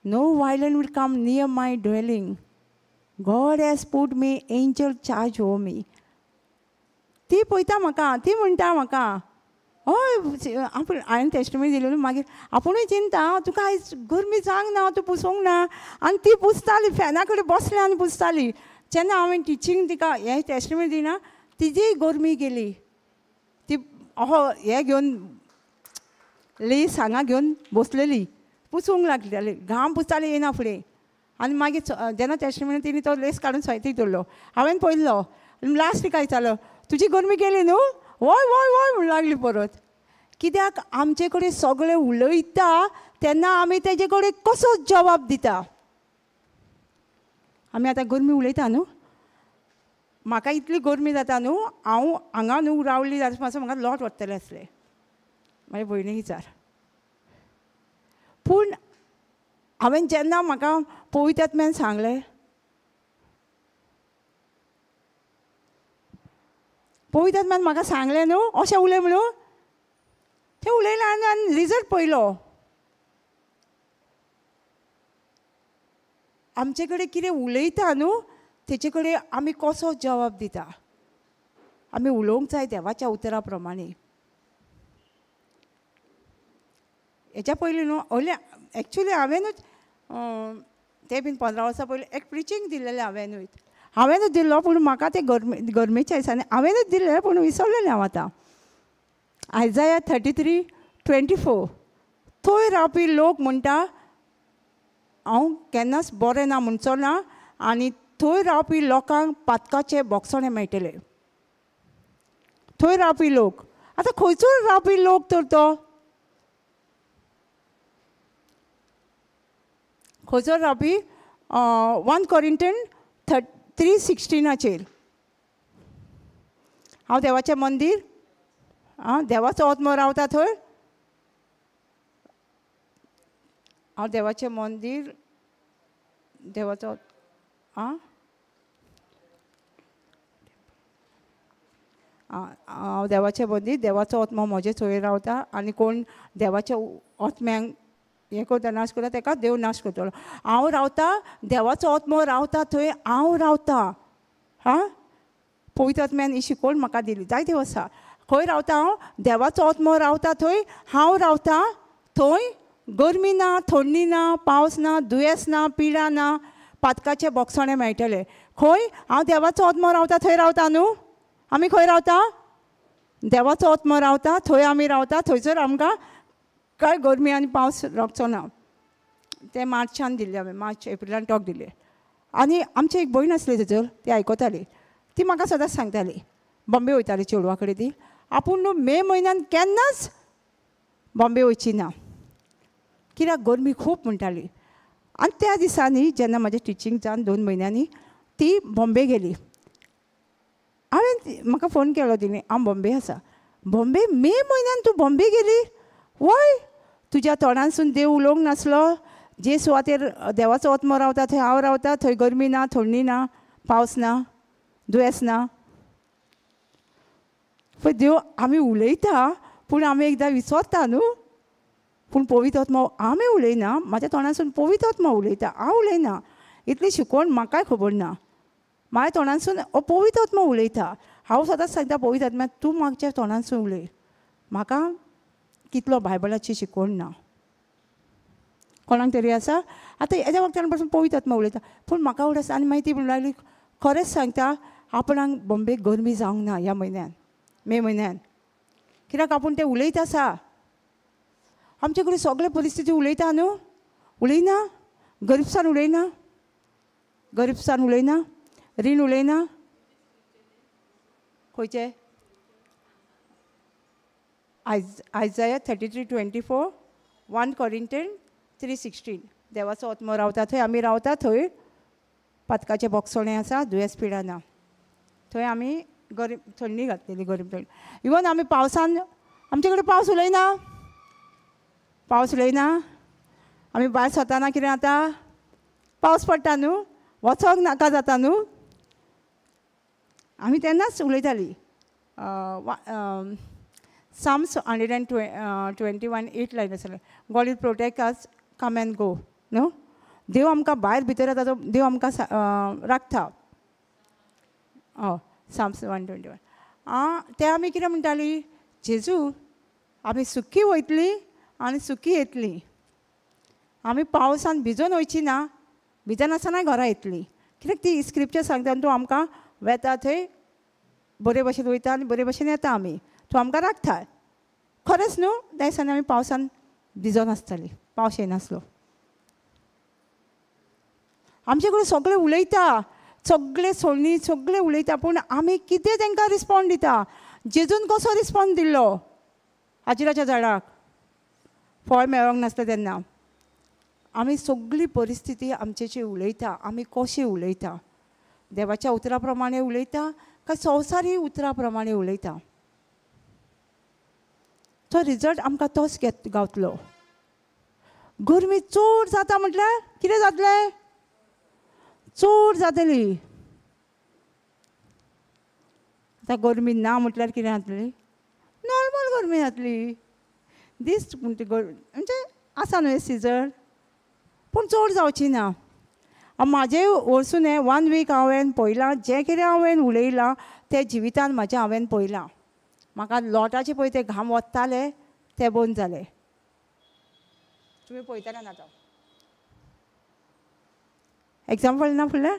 no violence will come near my dwelling, God has put me angel charge over me. ती पळयता म्हाका, ती म्हणटा म्हाका, हय आपूण हांवें टेस्टमेंट दिली न्हू, मागीर आपुणूय चिंता तुका आयज गरमी जावंक ना, तूं पुसूंक ना. आनी ती पुसताली, फॅना कडेन बसली आनी पुसताली. जेन्ना हांवें टिचींग तिका हें टेस्टमेंट दिना, तिजीय गरमी गेली. ती अहो हें घेवन लेस हांगा घेवन बसलेली, पुसूंक लागली, घाम पुसताली येना फुडें. आनी मागीर जेन्ना टेस्टमेंट तिणें तो लेस काडून सायटीक दवरलो. हांवें पळयल्लो, लास्ट तिका विचारलो, तुजी गरमी गेली न्हू? वय वय वय म्हणूंक लागली परत. कित्याक आमचे कडेन सगळें उलयता तेन्ना आमी तेजे कडेन कसो जवाब दिता? आमी आतां गरमी उलयता न्हू, म्हाका इतली गरमी जाता न्हू, हांव हांगा न्हू रावली जाल्यार मातसो म्हाका लोट वतलें आसलें. म्हाजे भयणीक विचार. पूण हांवें जेन्ना म्हाका पवित्र आत्म्यान सांगलें, पवित्र आत्म्यान म्हाका सांगलें न्हू अशें उलय म्हणून, तें उलयलें आनी रिजल्ट पळयलो. आमचे कडेन कितें उलयता न्हू तेचे कडेन आमी कसो जवाब दिता? आमी उलोवंक जाय देवाच्या उतरा प्रमाणे. हेच्या पयलीं न्हू ओले एक्चुली हांवेंनूच तें बीन 15 वर्सां पयलीं एक प्रिचींग दिल्लेलें हांवेंनूच, हांवेंनूच दिल्लो. पूण म्हाका तें गरमे गरमेच्या दिसांनी हांवेंनूच दिल्लें, पूण विसरलेलें हांव आतां. आयजाया 33:24, थंय रावपी लोक म्हणटा हांव केन्नाच बरें ना म्हणचो ना, आनी थंय रावपी लोकांक पातकाचे बोगसणें मेळटलें. थंय रावपी लोक, आतां खंयचो रावपी लोक तर तो? खंयचो रावपी? 1 Corinthians 3:16. हांव देवाचें मंदीर, आं देवाचो आत्मो रावता थंय. हांव देवाचें मंदीर, देवाचो आं हांव देवाचें मंदीर, देवाचो आत्मो म्हजे थंय रावता. आनी कोण देवाच्या आत्म्यांक हें करता, नाश करता, तेका देव नाश करतलो. हांव रावता, देवाचो आत्मो रावता थंय हांव रावता. हां, पवित्र आत्म्यान ही शिकवण म्हाका दिली जायते वर्सां. खंय रावता हांव? देवाचो आत्मो रावता थंय हांव रावता. थंय गरमी ना, थंडी ना, पावस ना, दुयेंस ना, पिडा ना, पातकाचे बोगसणें मेळटलें. खंय हांव देवाचो आत्मो रावता थंय रावता न्हू? आमी खंय रावता? देवाचो आत्मो रावता थंय आमी रावता. थंयसर आमकां कांय गरमी आनी पावस लागचो ना. तें मार्चान दिल्लें हांवें, मार्च एप्रिलान टॉक दिल्लें. आनी आमची एक भयण आसली थंयसर, ती आयकताली. ती म्हाका सदांच सांगताली, बॉम्बे वयताली चेडवा कडेन ती, आपूण न्हू मे म्हयन्यान केन्नाच बॉम्बे वयची ना, कित्याक गरमी खूब म्हणटाली. आनी त्या दिसांनी जेन्ना म्हाजें टिचींग जावन 2 म्हयन्यांनी ती बॉम्बे गेली. हांवें म्हाका फोन केलो तिणें, हांव बॉम्बे आसा. बॉम्बे मे म्हयन्यान तूं बॉम्बे गेली? वय, तुज्या तोंडानसून देव उलोवंक नासलो. जे सुवातेर देवाचो आत्मो रावता थंय हांव रावता. थंय गरमी ना, थंडी ना, पावस ना, दुयेंस ना. पळय देव आमी उलयता पूण आमी एकदां विसरता न्हू. पूण पवित्र आत्मो आमी उलयना, म्हाज्या तोंडानसून पवित्र आत्मो उलयता, हांव उलयना. इतली शिकवण म्हाकाय खबर ना. म्हाज्या तोंडानसून पवित्र आत्मो उलयता. हांव सदांच सांगता पवित्र आत्म्या, तूं म्हाज्या तोंडानसून उलय, म्हाका कितलो बायबलाची शिकवण ना. कोणाक तरी आसा आतां हेज्या वखदान पासून पवित्र आत्मा उलयता. पूण म्हाका आवड आसा. आनी मागीर ती म्हणूंक लागली, खरेंच सांगता आपणाक बॉम्बे गरमी जावंक ना ह्या म्हयन्यान, मे म्हयन्यान, कित्याक आपूण तें उलयत आसा. आमचे कडेन सगळे परिस्थिती उलयता न्हू? उलयना? गरीबसान उलयना, गरीबसान उलयना, रीण उलयना. खंयचे? Isaiah 33:24, 1 Corinthians 3:16. देवाचो आत्मो रावता थंय आमी रावता. थंय पातकाचें बोगसणें आसा, दुयेंस पिडा ना. थंय आमी गरीब थंडी घातलेली, गरीब थंडी. इवन आमी पावसान, आमचे कडेन पावस उलयना, पावस उलयना. आमी भायर सरतना कितें जाता? पावस पडटा न्हू, वचोंक नाका जाता न्हू. आमी तेन्नाच उलयताली. Psalms 121:8 लायन आसलें, God will protect us, come and go न्हू. देव आमकां भायर भितर येता तो देव आमकां राखता. हय, Psalms 121. आं, ते आमी कितें म्हणटाली, जेजू आमी सुखी वयतली आनी सुखी येतली. आमी पावसान भिजोन वयची ना, भिजनासतना घरा येतली. कित्याक ती स्क्रिप्चर सांगता तूं आमकां वेता थंय बरे भशेन वयता आनी बरे भशेन येता आमी, तूं आमकां राखता. खरेंच न्हू, त्या दिसांनी आमी पावसान भिजोन आसताली, पावस येनासलो. आमचे कडेन सगळे उलयता, सगळे सोडणी सगळे उलयता, पूण आमी कितें तांकां रिस्पोंड दिता? जेजून कसो रिस्पोंड दिल्लो आजिराच्या झाडाक फळ मेळोंक नासलें तेन्ना? आमी सगळी परिस्थिती आमचेची उलयता, आमी कशें उलयता? देवाच्या उतरा प्रमाणे उलयता काय संवसारी उतरा प्रमाणे उलयता? तो रिजल्ट आमकां तोच गावतलो. गरमी चड जाता म्हटल्यार कितें जातलें? चड जातली. आतां गरमी ना म्हटल्यार कितें जातली? नॉर्मल गरमी जातली. दीस म्हणजे आसा न्हय सिजन, पूण चड जावची ना. म्हाजें वर्सून हें 1 वीक हांवें पळयलां, जें कितें हांवें उलयलां तें जिवितान म्हाजें हांवें पळयलां. म्हाका लोटाचे पळय ते घाम वत्ताले ते बंद जाले. तुमी पळयतले ना आतां एग्जाम्पल ना फुडलें.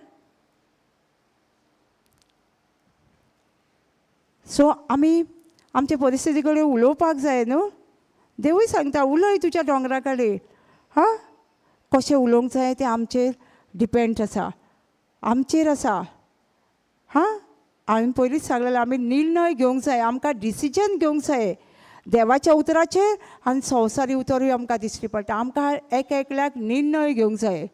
सो आमी आमचे परिस्थिती कडेन उलोवपाक जाय न्हू. देवूय सांगता उलय तुज्या दोंगरा कडेन. हां, कशें उलोवंक जाय तें आमचेर डिपेंड आसा, आमचेर आसा. हां, हांवें पयलींच सांगलेलें आमी निर्णय घेवंक जाय, आमकां डिसिजन घेवंक जाय देवाच्या उतराचेर आनी संवसारी उतरूय आमकां दिश्टी पडटा. आमकां एक एकल्याक निर्णय घेवंक जाय.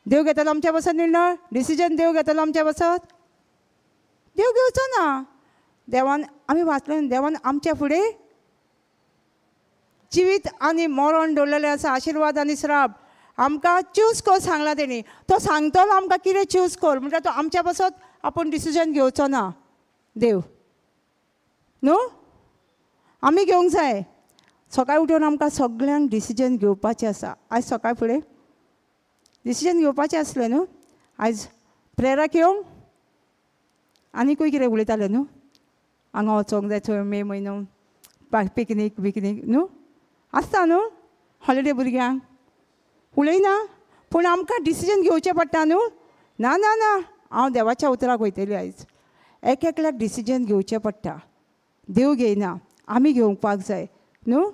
देव घेतलो आमच्या पासत निर्णय, डिसिजन देव घेतलो आमच्या पासत? देव घेवचो ना. देवान आमी वाचलें, देवान आमच्या फुडें जिवीत आनी मरण दवरलेलें आसा, आशिर्वाद आनी श्राप. आमकां चूज कर सांगला तेणी, तो सांगतलो आमकां कितें चूज कर म्हटल्यार तो आमच्या पासत आपूण डिसिजन घेवचो ना देव न्हू. आमी घेवंक जाय. सकाळी उठून आमकां सगळ्यांक डिसिजन घेवपाचें आसा. आयज सकाळ फुडें डिसिजन घेवपाचें आसलें न्हू. आयज प्रेयराक येवंक आनीकूय कितें उलयतालें न्हू, हांगा वचोंक जाय थंय मे म्हयनो पिकनीक बिकनीक न्हू आसता न्हू हॉलिडे भुरग्यांक उलयना, पूण आमकां डिसिजन घेवचें पडटा न्हू. ना ना ना, हांव देवाच्या उतराक वयतली आयज. एक एकल्याक डिसिजन घेवचें पडटा, देव घेयना, आमी घेवपाक जाय न्हू.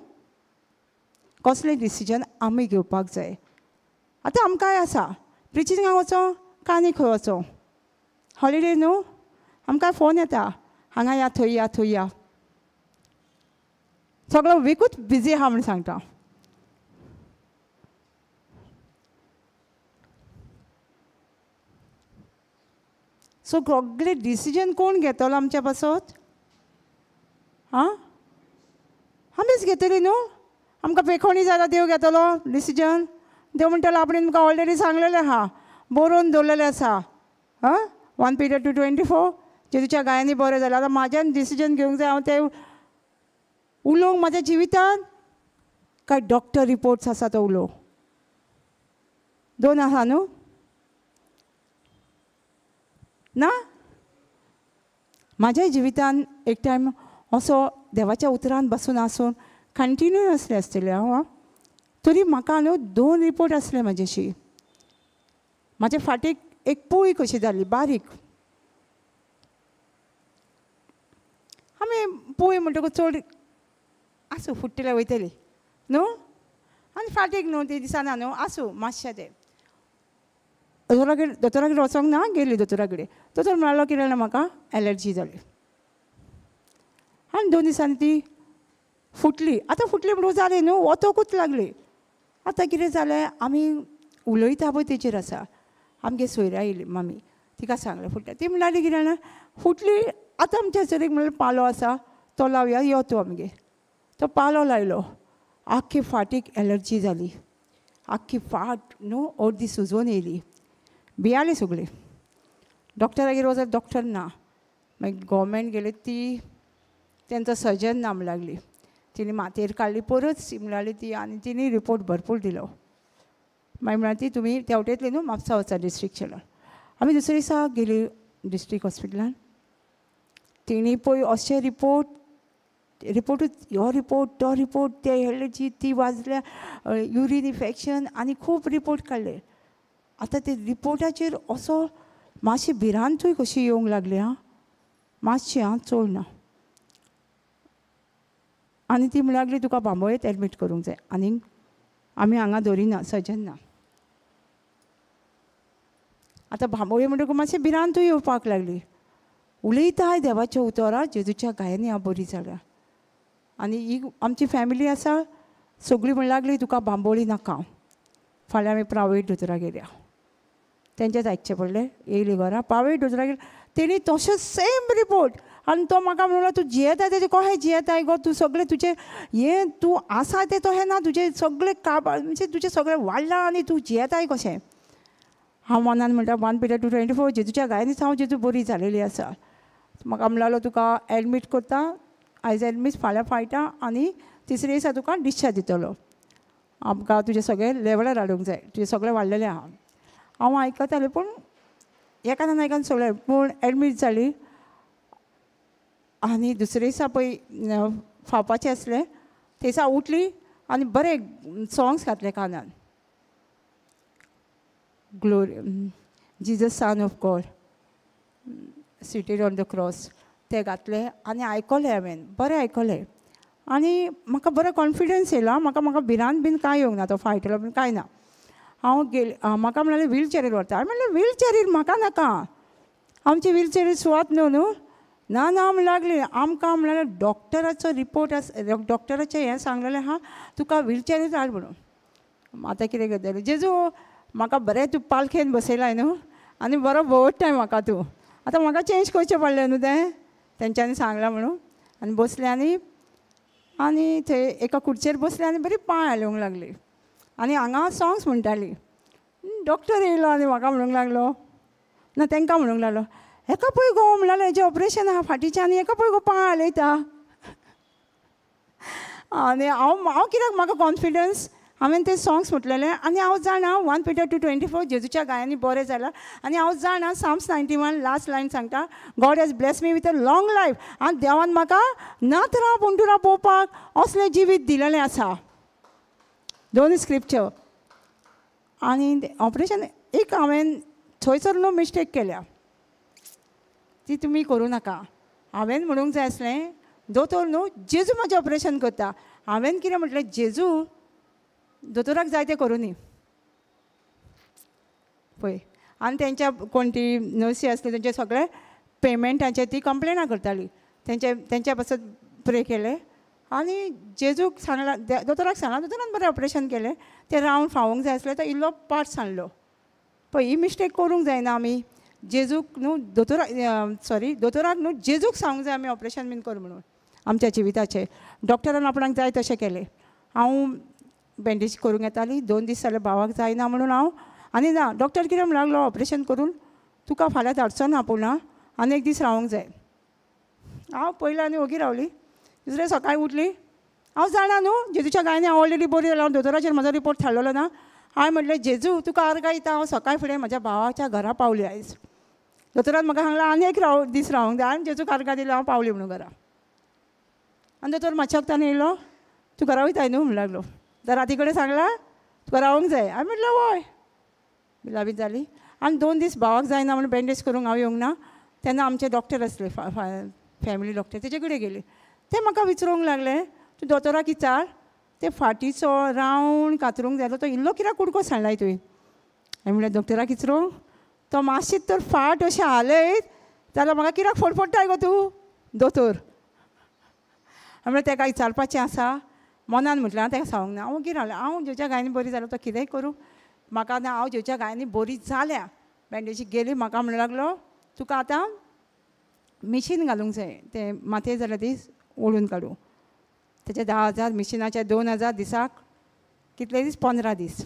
कसलें डिसिजन आमी घेवपाक जाय. आतां आमकांय आसा प्रिचिंगाक वचो काय आनी खंय वचो, हॉलिडे न्हू. आमकां फोन येता हांगा या थंय या थंय या, सगळो विकूच बिजी आहा म्हूण सांगता. सो सगळे डिसिजन कोण घेतलो आमच्या पासत? आं, आमीच घेतली न्हू. आमकां पेखोणी जाल्यार देव घेतलो डिसिजन. देव म्हणटलो आपणें तुमकां ऑलरेडी सांगलेलें आहा, बरोवन दवरलेलें आसा. आं, 1 Peter 2:24 जेजूच्या गायांनी बरें जालें. आतां म्हाज्यान डिसिजन घेवंक जाय, हांव तें उलोवंक म्हाज्या जिवितान काय डॉक्टर रिपोर्ट्स आसा तो उलोवंक. 2 आसा न्हू ना. म्हाज्या जिवितान एक टायम असो देवाच्या उतरान बसून आसून कंटिन्यू आसलें आसतलें हांव, तरी म्हाका न्हू 2 रिपोर्ट आसले म्हाजेशी. म्हाजे फाटीक एक पोळी कशी जाली बारीक, आमी पोळी म्हणटकूच चड आसूं फुट्टले वयतली न्हू, आनी फाटीक न्हू ती दिसना न्हू, आसूं मातशें तें. दोतोराकडेन वचोंक ना, गेली दोतोरा कडेन. दोतोर म्हणालो कितें जालें म्हाका एलर्जी जाली आनी 2 दिसांनी ती फुटली. आतां फुटली म्हणून जाली न्हू, वतकूच लागली. आतां कितें जालें, आमी उलयता पळय तेचेर आसा. आमगे सोयऱ्या येयली मामी, तिका सांगलें फुटल्या. ती म्हणाली कितें जाणा फुटली. आतां आमच्या चलयेक म्हणल्यार पालो आसा तो लावया, यो तूं आमगेर. तो पालो लायलो, आख्खी फाटीक एलर्जी जाली, आख्खी फाट न्हू अर्दी सुजोवन येयली, भियाली सगळी. डॉक्टरागेर वचत डॉक्टर ना, मागीर गोवोरमेंट गेले, ती तेंचो सर्जन ना म्हण लागली. तिणें मातयेर काडली परत म्हणाली ती, आनी तिणें रिपोर्ट भरपूर दिलो. मागीर म्हळ्यार ती तुमी तेवटेंतली न्हू म्हापसा वचा डिस्ट्रिक्ट चेडो. आमी दुसरे दिसा गेली डिस्ट्रिक्ट हॉस्पिटलान, तिणी पळय अशे रिपोर्ट रिपोर्टूच हो रिपोर्ट तो रिपोर्ट ते एलर्जी ती वाजल्या युरीन इन्फेक्शन आनी खूब रिपोर्ट काडले. आतां ते रिपोर्टाचेर असो मातशी भिरांतूय कशी येवंक लागली आं, मातशी आं, चड ना. आनी ती म्हणूंक लागली तुका बांबोळेत एडमीट करूंक जाय आनीक आमी हांगा दवरिना, सजन ना. आतां बांबोळे म्हणटकूच मातशी भिरांतूय येवपाक लागली. उलयताय देवाच्या उतरां जेजूच्या गायांनी हांव बरी जाल्या. आनी ही आमची फॅमिली आसा सगळीं म्हणूंक लागली तुका बांबोळी नाका, फाल्यां आमी प्रायवेट दोतोरागेर गेल्या. तेंचेच आयकचें पडलें. येयली घरा प्रायवेट दोतोरागेर तेणी तशेंच सेम रिपोर्ट. आनी तो म्हाका म्हणलो तूं जियेताय तेजें कशें जियेताय गो तूं, सगळें तुजें हें तूं आसा तें तशें ना, तुजें सगळें काबार म्हणजे तुजें सगळें वाडलां आनी तूं जियेताय कशें. हांव मनान म्हणटा 1 Peter 2:24 जेजूच्या गायांनीच हांव जेजू बरी जालेली आसा. म्हाका म्हणलो तुका एडमीट करता आयज, एडमीट फाल्यां फायटा आनी तिसरे दिसा तुका डिस्चार्ज दितलो. आमकां तुजें सगळें लेवलार हाडूंक जाय, तुजें सगळें वाडलेलें आहा. हांव आयकतालें पूण एका ना एकान सगळें पूण एडमीट जाली. आनी दुसरे दिसा पळय फावपाचें आसलें ते दिसा उठली आनी बरें सोंग्स घातलें कानान, glory Jesus son of God seated on the cross, ते घातले आनी आयकलें हांवें, बरें आयकलें आनी म्हाका बरो कॉन्फिडन्स येयलो. म्हाका म्हाका भिरांत बीन कांय येवंक ना, तो फायटलो बीन कांय ना. हांव गेलें, म्हाका म्हणलें व्हीलचॅरीर व्हरता. हांवें म्हणलें व्हीलचॅरीर म्हाका नाका, आमची व्हीलचॅरीर सुवात न्हू न्हू. ना ना म्हणूंक लागली. आमकां म्हणल्यार डॉक्टराचो रिपोर्ट आसा, डॉक्टराचें हें सांगलेलें आहा तुका व्हीलचॅरीर हाड म्हणून. आतां कितें करतलें जेजू, म्हाका बरें तूं पालखेन बसयलाय न्हू आनी बरो भोंवडटाय म्हाका तूं, आतां म्हाका चेंज करचें पडलें न्हू तें तेंच्यांनी सांगलां म्हणून. आनी बसलें आनी आनी थंय एका खुर्चेर बसलें आनी बरी पांय हालोवंक लागली आनी हांगा सोंग्स म्हणटाली. डॉक्टर येयलो आनी म्हाका म्हणूंक लागलो, ना तांकां म्हणूंक लागलो, हेका पळय गो म्हणल्यार हेजें ऑपरेशन आहा फाटीचें आनी हेका पळय गो पांय हालयता. आनी हांव हांव कित्याक म्हाका कॉन्फिडन्स, हांवें ते सोंग्स म्हटलेलें आनी हांव जाणा 1 Peter 2:24 जेजूच्या गायांनी बरें जालां. आनी हांव जाणा Psalms 91 last line सांगता, God has bless me with a long life. आनी देवान म्हाका नातरां पंटुरां पळोवपाक असलें जिवीत दिलेलें आसा. 2 स्क्रिप्चर. आनी ऑपरेशन एक हांवें थंयसर न्हू मिस्टेक केल्या, ती तुमी करूं नाका. हांवें म्हणूंक जाय आसलें दोतोर न्हू जेजू म्हाजें ऑपरेशन करता. हांवें कितें म्हटलें, जेजू दोतोराक जाय तें करूं न्ही पळय. आनी तेंच्या कोण ती नर्सी आसली तेंचे सगळे पेमेंटाचे ती कंप्लेनां करताली, तेंचे तेंच्या पासत प्रे केलें आनी जेजूक सांगलां, दोतोराक सांगलां, दोतोरान बरें ऑपरेशन केलें. तें रावंड फावोंक जाय आसलें तो इल्लो पार्ट सांडलो. पळय ही मिस्टेक करूंक जायना आमी. जेजूक न्हू दोतोराक, सॉरी दोतोराक न्हू जेजूक सांगूंक जाय आमी ऑपरेशन बीन कर म्हणून आमच्या जिविताचें. डॉक्टरान आपणाक जाय तशें केलें. हांव बँडेज करूंक येताली, 2 दीस जाले भावाक जायना म्हणून हांव आनी ना डॉक्टर कितें म्हणूंक लागलो, ऑपरेशन करून तुका फाल्यां धाडचो ना पूण आनी एक दीस रावंक जाय. हांव पयलें आनी ओगी रावली. दुसरें सकाळीं उठली, हांव जाणा न्हू जेजूच्या गायनी हांव ऑलरेडी बरी जालां, हांव दोतोराचेर म्हजो रिपोर्ट थाडलेलो ना. हांवें म्हटलें जेजू तुका आर्गां दिता, हांव सकाळीं फुडें म्हज्या भावाच्या घरा पावली आयज. दोतोरान म्हाका सांगलां आनी एक राव दीस रावंक जाय, आनी जेजूक आर्गां दिलां, हांव पावली म्हणून घरा. आनी दोतोर मातशा वखदान येयलो, तूं घरा वयताय न्हू म्हणूंक लागलो. तर राती कडेन सांगलां तुका रावंक जाय. हांवें म्हटलें वय. बिलाबी जाली आनी 2 दीस भावाक जायना म्हणून बँडेज करूंक हांव येवंक ना. तेन्ना आमचे डॉक्टर आसले फॅमिली डॉक्टर, तेजे कडेन गेली. ते म्हाका विचारूंक लागले तूं दोतोराक विचार, ते फाटीचो रावंड कातरूंक जाय तो इल्लो कित्याक कुडको सांडलाय तुवें. हांवें म्हणलें दोतोराक विचारूंक, तो मातशी तर फाट अशें हालयत जाल्यार म्हाका कित्याक फडफडटाय गो तूं दोतोर. हांवें म्हणलें तेका विचारपाचें आसा मनान म्हटलें, हांव तेका सांगूंक ना. हांव ओगी रावलें. हांव जेच्या गायनी बरी जालो तो कितेंय करूं म्हाका ना. हांव जेच्या गायनी बरी जाल्या. बँडेजी गेली, म्हाका म्हणूंक लागलो तुका आतां मिशीन घालूंक जाय, तें माथें जाल्यार ती ओडून काडूं. तेचे 10,000 मिशिनाचे 2,000 दिसाक, कितले दीस 15 दीस.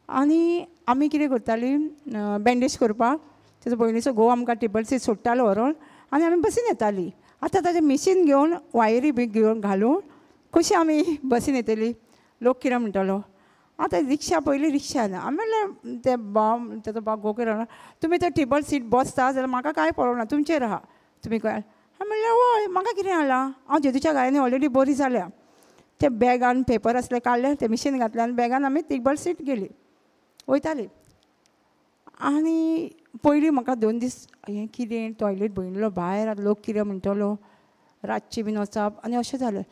आनी आमी कितें करतालीं बँडेज करपाक तेजो भयणीचो घोव आमकां टेबल सीट सोडटालो व्हरोन आनी आमी बसीन येतालीं. आतां ताजें मिशीन घेवन वायरी बी घेवन घालून कशी आमी बसीन येतली, लोक कितें म्हणटलो. आतां रिक्षा पयली रिक्षा ना. आमी म्हणलें ते भाव तेजो भाव घोव कितें तुमी तर टेबल सीट बसता जाल्यार म्हाका कांय पळोवना, तुमचेर आहा तुमी कळ्ळें. हांवें म्हणलें हय, म्हाका कितें जालां, हांव जेजूच्या गायांनी ऑलरेडी बरी जाल्या. ते बॅगान पेपर आसले काडले, ते मिशीन घातलें आनी बॅगान आमी तिगबल सीट गेली वयताली. आनी पयलीं म्हाका 2 दीस हें कितें टॉयलेट भयणलो भायर लोक कितें म्हणटलो, रातचें बीन वचप आनी अशें जालें.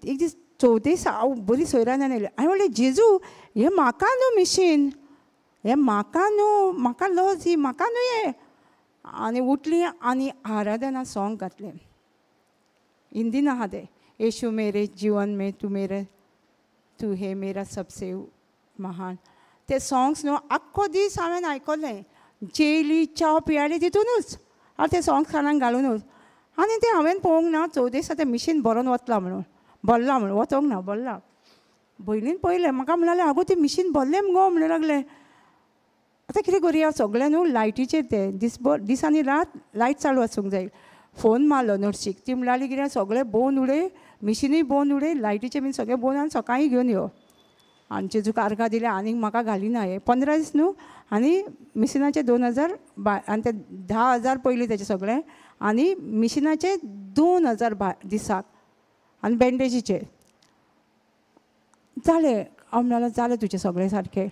एक दीस चवथे दीस हांव बरी सोयऱ्यान येयलें. हांवें म्हणलें जेजू हें म्हाका न्हू मिशीन, हें म्हाका न्हू, म्हाका लज ही, म्हाका न्हू हें. आनी उठली आनी आराधना सोंग घातलें, हिंदीन आहा तें, येशू मेरे जीवन में तू मेरे तू हे मेरा सबसे महान. ते सोंग्स न्हू आख्खो दीस हांवें आयकलें, जेली च्या पियाली तितूनच, आनी ते सोंग्स कानाक घालुनूच. आनी तें हांवें पळोवंक ना चवथे दिसा तें मिशीन भरोन वतलां म्हणून, भरलां म्हणून, वचोंक ना भरलां. भयणीन पळयलें, म्हाका म्हणालें आगो तें मिशीन भरलें मुगो म्हणूं लागलें. आतां कितें करुया, सगळें न्हू लायटीचेर तें दीसभर दीस आनी रात लायट चालू आसूंक जाय. फोन मारलो नर्सीक, ती म्हणाली कितें सगळें बोवन उडय, मिशिनूय बोवन उडय, लायटीचें बीन सगळें बोवन आनी सकाळीं घेवन यो. आनी जेजूक आर्गां दिलें, आनीक म्हाका घालिना हें 15 दीस न्हू. आनी मिशिनाचे 2000 आनी ते 10,000 पयलीं तेचें सगळें, आनी मिशिनाचे 2000 दिसाक, आनी बँडेजीचे जालें. हांव म्हणलें जालें तुजें सगळें सारकें.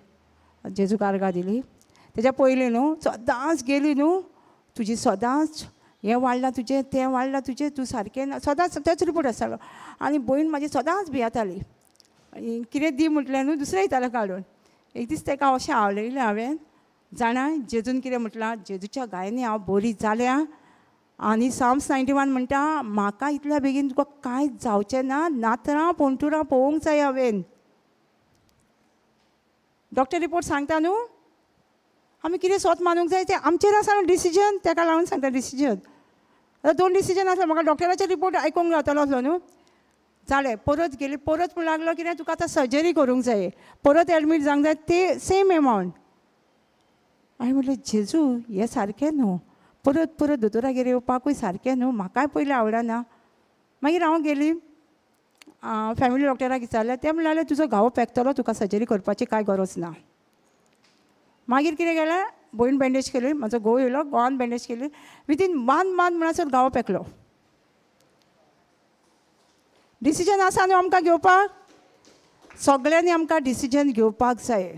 जेजूक आर्गां दिली. तेज्या पयलीं न्हू सदांच गेली न्हू, तुजी सदांच हें वाडलां तुजें, तें वाडलां तुजें, तूं सारकें ना, सदांच तेच रिपोर्ट आसतालो. आनी भयण म्हाजी सदांच भियेताली, कितें दी म्हटलें न्हू दुसरें दितालें काडून. एक दीस ताका अशें आवडयलें हांवें, जाणा जेजून कितें म्हटलां, जेजूच्या गायनी हांव बरी जाल्या. आनी साम्स 91 म्हणटा म्हाका इतल्या बेगीन तुका कांयच जावचें ना, नातरां पोंटुरां पळोवंक जाय हांवें. डॉक्टर रिपोर्ट सांगता न्हू, आमी कितें सोत मानूंक जाय तें आमचेर आसा न्हू डिसिजन, ताका लागून सांगता डिसिजन. आतां 2 डिसिजन आसले, म्हाका डॉक्टराचे रिपोर्ट आयकूंक गावतलो आसलो न्हू. जालें, परत गेली, परत म्हण लागलो कितें तुका आतां सर्जरी करूंक जाय, परत एडमीट जावंक जाय, ते सेम एमावंट. हांवें म्हटलें जेजू हें सारकें न्हू, परत परत दोतोरागेर येवपाकूय सारकें न्हू, म्हाकाय पयलीं आवडना. मागीर हांव गेली फॅमिली डॉक्टराक विचारलें, ते म्हणलें तुजो घावो पेकतलो, तुका सर्जरी करपाची कांय गरज ना. मागीर कितें केलें, भयण बँडेज केली, म्हाजो घोव येयलो, घोवान बँडेज केली, विदीन 1 मंथ म्हणसर घावो पेकलो. डिसिजन आसा न्हू आमकां घेवपाक, सगळ्यांनी आमकां डिसिजन घेवपाक जाय.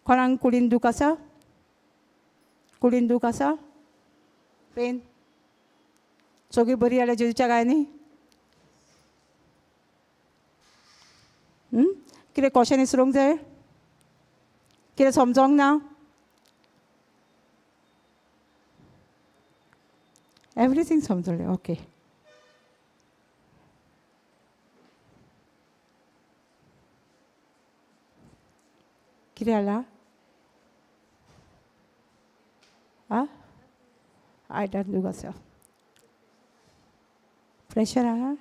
कोणाक कुडीन दूख आसा, कुडीन दूख आसा, पेन सगळी बरी जाल्या जेजूच्या गायांनी. कितें क्वेश्चन विसरूंक जाय, कितें समजोंक ना, एवरीथींग समजलें. ओके, कितें जालां? आं, आयटान दूख आसा, प्रेशर आहा.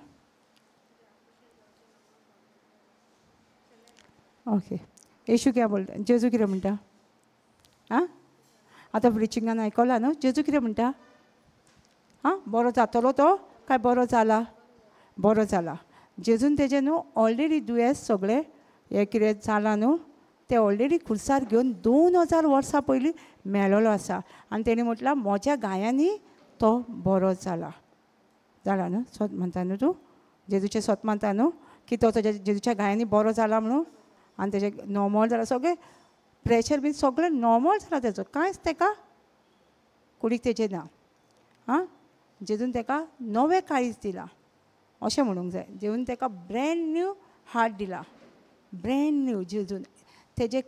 ओके, येशू क्या बोलता, जेजू कितें म्हणटा? आं, आतां प्रिचिंगान आयकलां न्हू, जेजू कितें म्हणटा? आं, बरो जातलो तो काय बरो जाला? बरो जाला. जेजून तेजें न्हू ऑलरेडी दुयेंस सगळें हें कितें जालां न्हू तें ऑलरेडी खुर्सार घेवन 2000 वर्सां पयलीं मेळ्ळो आसा. आनी तेणें म्हटलां म्हज्या गायांनी तो बरो जाला. जाला न्हू, सोत म्हणटा न्हू तूं, जेजूचें सोत मानता न्हू की तो तेज्या जेजूच्या गायांनी बरो जाला म्हणून, आनी तेजें नॉर्मल जाला सगळें, प्रेशर बीन सगळें नॉर्मल जाला तेजो, कांयच तेका कुडीक तेजें ना. आं, जेजून तेका नवें काळीज दिलां अशें म्हणूंक जाय. जेजून तेका ब्रँड न्यू हार्ट दिला, ब्रँड न्यू. जेजून तेजें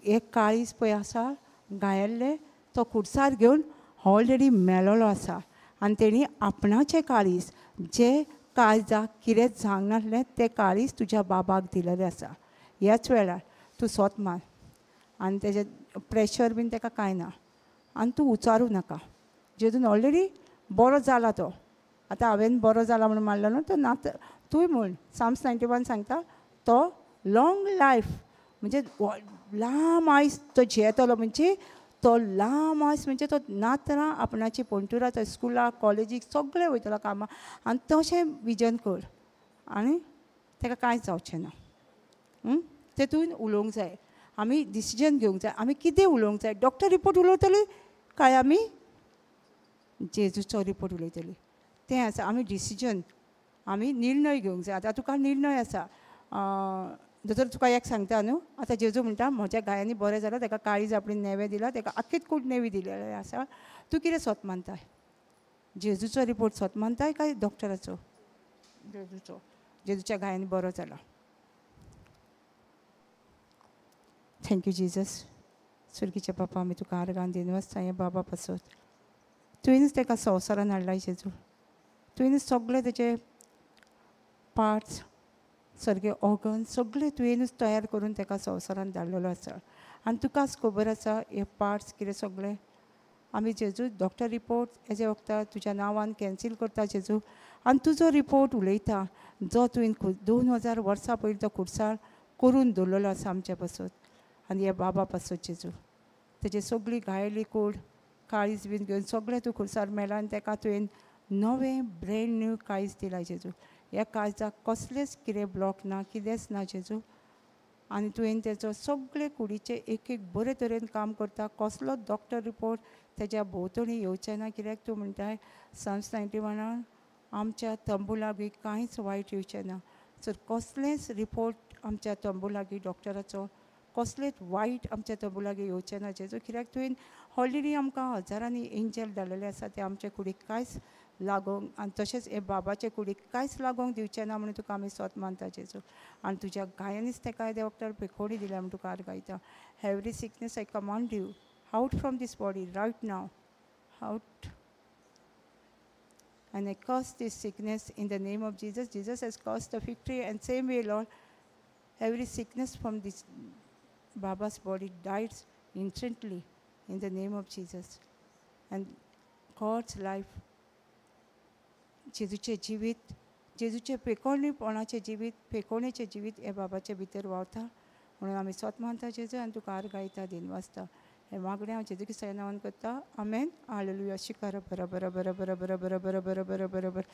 एक काळीज पळय आसा गायल्लें, तो खुर्सार घेवन ऑलरेडी मेळ्ळो आसा. आनी तेणी आपणाचें काळीज, जें काळजाक कितेंच जावंक नासलें तें काळीज तुज्या बाबाक दिलेलें आसा. ह्याच वेळार तूं सोत मान, आनी तेजें प्रेशर बीन तेका कांय ना, आनी तूं उचारूं नाका. जेजून ऑलरेडी बरो जाला तो, आतां हांवें बरो जाला म्हणून मारलो न्हू तो ना, तूंय म्हण. साम्स 91 सांगता तो लॉंग लायफ म्हणजे लांब आयस तो जियेतलो, म्हणजे तो लांब आयस म्हणजे तो नातरां आपणाची पोंटुरां तो स्कुलाक कॉलेजीक सगळें वयतलो कामां, आनी तशें विजन कर आनी ताका कांयच जावचें ना. तेतून उलोवंक जाय. आमी डिसिजन घेवंक जाय, आमी कितें उलोवंक जाय. डॉक्टर रिपोर्ट उलयतले काय आमी जेजूचो रिपोर्ट उलयतली? तें आसा आमी डिसिजन, आमी निर्णय घेवंक जाय. आतां तुका निर्णय आसा, दोतोर तुका एक सांगता न्हू, आतां जेजू म्हणटा म्हज्या गायांनी बरें जालां, ताका काळीज आपणे नेवें दिलां, ताका आख्खीत कूड नेवी दिलेलें आसा. तूं कितें सोत मानताय? जेजूचो रिपोर्ट सोत मानताय काय डॉक्टराचो? जेजूचो. जेजूच्या गायांनी बरो जाला. Thank you Jesus. सुर्गीच्या बापा, आमी तुका आर्गान दिवन वचता हें बाबा पासत. तुवेंच ताका संवसारान हाडला जेजू, तुवेंच सगळे तेजे पार्ट्स, सारके ऑर्गन सगळे तुवेंच तयार करून ताका संवसारान धाडलेलो आसा. आनी तुकाच खबर आसा हे पार्ट्स कितें सगळे. आमी जेजू डॉक्टर रिपोर्ट हेजे वखदार तुज्या नांवान कॅन्सील करता जेजू, आनी तुजो रिपोर्ट उलयता जो तुवें 2000 वर्सां पयलीं तो खुर्सार करून दवरलेलो आसा आमच्या पासत आनी ह्या बाबा पासत जेजू. तेजे सगळी घायली कूड काळीज बीन घेवन सगळें तूं खुर्सार मेला आनी ताका तुवें नवें ब्रँड न्यू काळीज दिलां जेजू. ह्या काळजाक कसलेंच कितें ब्लॉक ना, कितेंच ना जेजू. आनी तुवें तेजो सगळे कुडीचें एक एक बरे तरेन काम करता. कसलोच डॉक्टर रिपोर्ट तेज्या भोंवतणी येवचें ना, कित्याक तूं म्हणटाय Psalms 91 आमच्या तंबू लागीं कांयच वायट येवचें ना. सो कसलेंच रिपोर्ट आमच्या तंबू लागीं डॉक्टराचो कसलेंच वायट आमच्या तंबू लागीं येवचें ना जेजू, कित्याक तुवें ऑलरेडी आमकां हजारांनी एंजल धाडलेले आसा, ते आमच्या कुडीक कांयच लागोंक आनी तशेंच हे बाबाचे कुडीक कांयच लागोंक दिवचें ना म्हणून तुका आमी सोत मानता जेजू. आनी तुज्या गायांनीच तेका डॉक्टर पेखोडी दिल्या म्हूण तुका आर्गां. Every sickness I command you out from this body right now, out. And I curse this sickness in the name of Jesus. Jesus has caused the victory, and same way, Lord, every sickness from this Baba's body dies instantly in the name of Jesus. And God's life, जेजूचें जिवीत, जेजूचें पेकोणीपणाचें जिवीत, पेकोणेचें जिवीत हे बाबाचे भितर व्हांवता म्हणून आमी सोत मानता जेजू आनी तुका आर्गां गायता, दिन वाचता. हे मागणें हांव जेजू क्रिस्ता नांवान करता, आमेन. हालेलुया. शिकार बरं बरं बरं बरं बरं बरं बरं बरं बरं बरं बरं.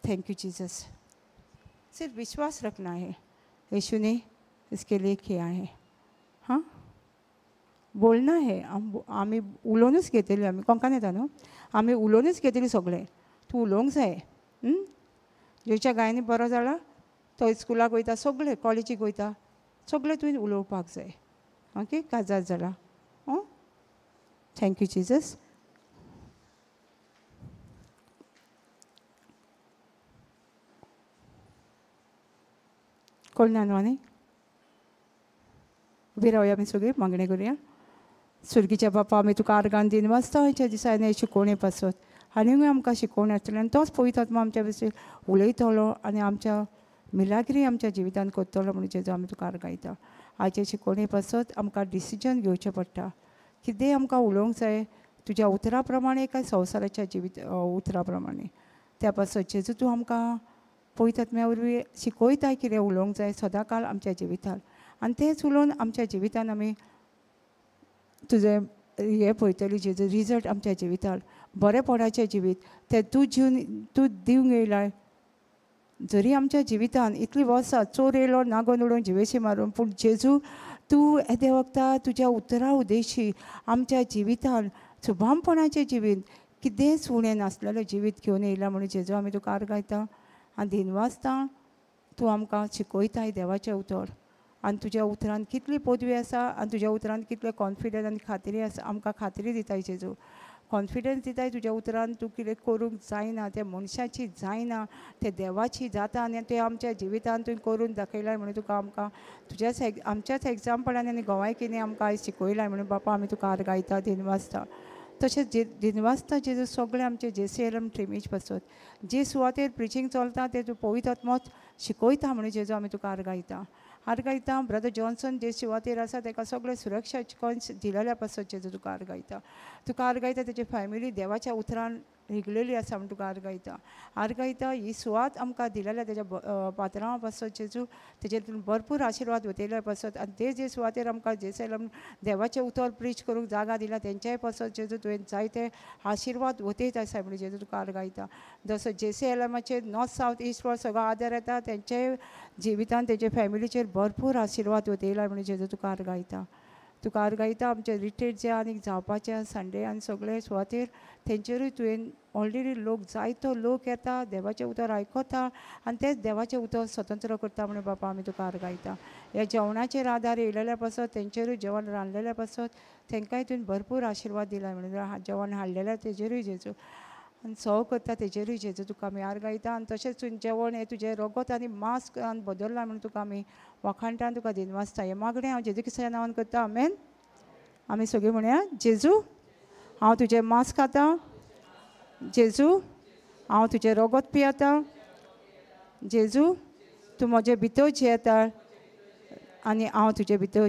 Thank you Jesus. सिर्फ विश्वास रखना है, यीशु ने इसके लिए किया है. हां, बोलना है. आमी उलोवनूच घेतली, आमी कोंकण येता न्हू, आमी उलोवनूच घेतली सगळें. तूं उलोवंक जाय. जेच्या गायांनी बरो जाला तो स्कुलाक वयता, सगळें कॉलेजीक वयता, सगळें तुवें उलोवपाक जाय. ओके, काजार जाला. Thank you Jesus. कोण ना न्हू? उबी रावया आमी सगळीं, मागणें करुया. सुर्गीच्या बापा, आमी तुका आर्गान दिन वाचता खंयच्या दिसांनी शिकोवणे पासत आनीकूय आमकां शिकोवण आसतलें आनी तोच पवित्र आत्मा आमच्या विशीं उलयतलो आनी आमच्या मिलाग्री आमच्या जिवितान करतलो म्हणून जेजू आमी तुका आर्गां दिता. आयचे शिकोवणे पासत आमकां डिसिजन घेवचें पडटा, कितेंय आमकां उलोवंक जाय तुज्या उतरा प्रमाणे काय संवसाराच्या जिवीत उतरा प्रमाणे. त्या पासत जेजू तूं आमकां पवित्र आत्म्या वरवीं शिकयता कितें उलोवंक जाय सदांकाळ आमच्या जिवितान, आनी तेंच उलोवन आमच्या जिवितान आमी तुजें हें पळयतली जेजू, रिजल्ट आमच्या जिवितान बरेपणाचें जिवीत तें तूं जिवन तूं दिवंक येयलाय. जरी आमच्या जिवितान इतलीं वर्सां चोर येयलो नागोवन उडोवन जिवेशी मारून, पूण जेजू तूं येदे वखदा तुज्या उतरा उदेशी आमच्या जिवितान सुभामपणाचें जिवीत कितेंच उणें नासलेलें जिवीत घेवन येयलां म्हणून जेजू आमी तुका आर्गां दिता आनी दिनवासता. तूं आमकां शिकयताय देवाचें उतर आनी तुज्या उतरान कितली पदवी आसा आनी तुज्या उतरान कितलें कॉन्फिडन्स आनी खात्री आसा, आमकां खात्री दिताय जेजू. कॉन्फिडन्स दिताय तुज्या उतरान तूं कितें करूंक जायना तें मनशाची जायना तें देवाची जाता आनी तें आमच्या जिवितान तुवें करून दाखयलां म्हणून तुका आमकां तुज्याच आमच्याच एग्जाम्पलान आनी गोवायकीनी आमकां आयज शिकयलां म्हणून बापा आमी तुका आर्गां दिता, दिनवासता. तशेंच जे दिनवासता जेजू सगळें आमचे जेसीएलएम ट्रिमीज पासत जे सुवातेर प्रिचींग चलता तें तूं पवित्र आत्मोच शिकयता म्हणून जेजू आमी तुका आर्गां दिता. आर्गां दिता ब्रदर जॉन्सन जे सुवातेर आसा ताका सगळें सुरक्षा कॉन्स दिलेल्या पासत जेजू तुका आर्गां दिता. तुका आर्गां दिता तेजी फॅमिली देवाच्या उतरान रिगलेली आसा म्हूण तुका आर्गां दिता. आर्गां दिता ही सुवात आमकां दिलेल्या तेज्या पात्रांवा पासत जेजू, तेजेर भरपूर आशिर्वाद वतयल्या पासत आनी ते जे सुवातेर आमकां जेसेलम देवाचें उतर प्रीच करूंक जागा दिला तेंच्याय पासत जेजू तुवें जायते आशिर्वाद वतयत आसा म्हणून जेजू तुका आर्गां दिता. जसो जेसीएलमाचेर नॉर्थ सावथ इस्ट वर सगळो आदार येता तेंच्याय जिवितान तेजे फॅमिलीचेर भरपूर आशिर्वाद वतयला म्हणून जेजू तुका आर्गां दिता. तुका आर्गां आमचे रिट्रीट जे आनीक जावपाचे संडे आनी सगळे सुवातेर तेंचेरूय तुवें ऑलरेडी लोक जायतो लोक येता, देवाचें उतर आयकता आनी तेच देवाचें उतर स्वतंत्र करता म्हणून बापा आमी तुका आर्गां. ह्या जेवणाचेर आदार येयलेल्या पासत, तेंचेरूय जेवण रांदलेल्या पासत तेंकांय तुवें भरपूर आशिर्वाद दिला म्हणून जेवण हाडलेलें तेजेरूय जेजू आनी सव करता तेजेरूय जेजू तुका आमी आर्गां. आनी तशेंच तुवें जेवण हें तुजें रगत आनी मास्क आनी बदल्लां म्हणून तुका आमी वाखाणटा, तुका दिनवासता. हें मागणें हांव जेजू क्रिस्ताच्या नांवान करता, आमेन. आमी सगळीं म्हणया, जेजू हांव तुजें मांस खाता, जेजू हांव तुजें रगत पियेता, जेजू तूं म्हजे भितर जियेता आनी हांव तुजे भितर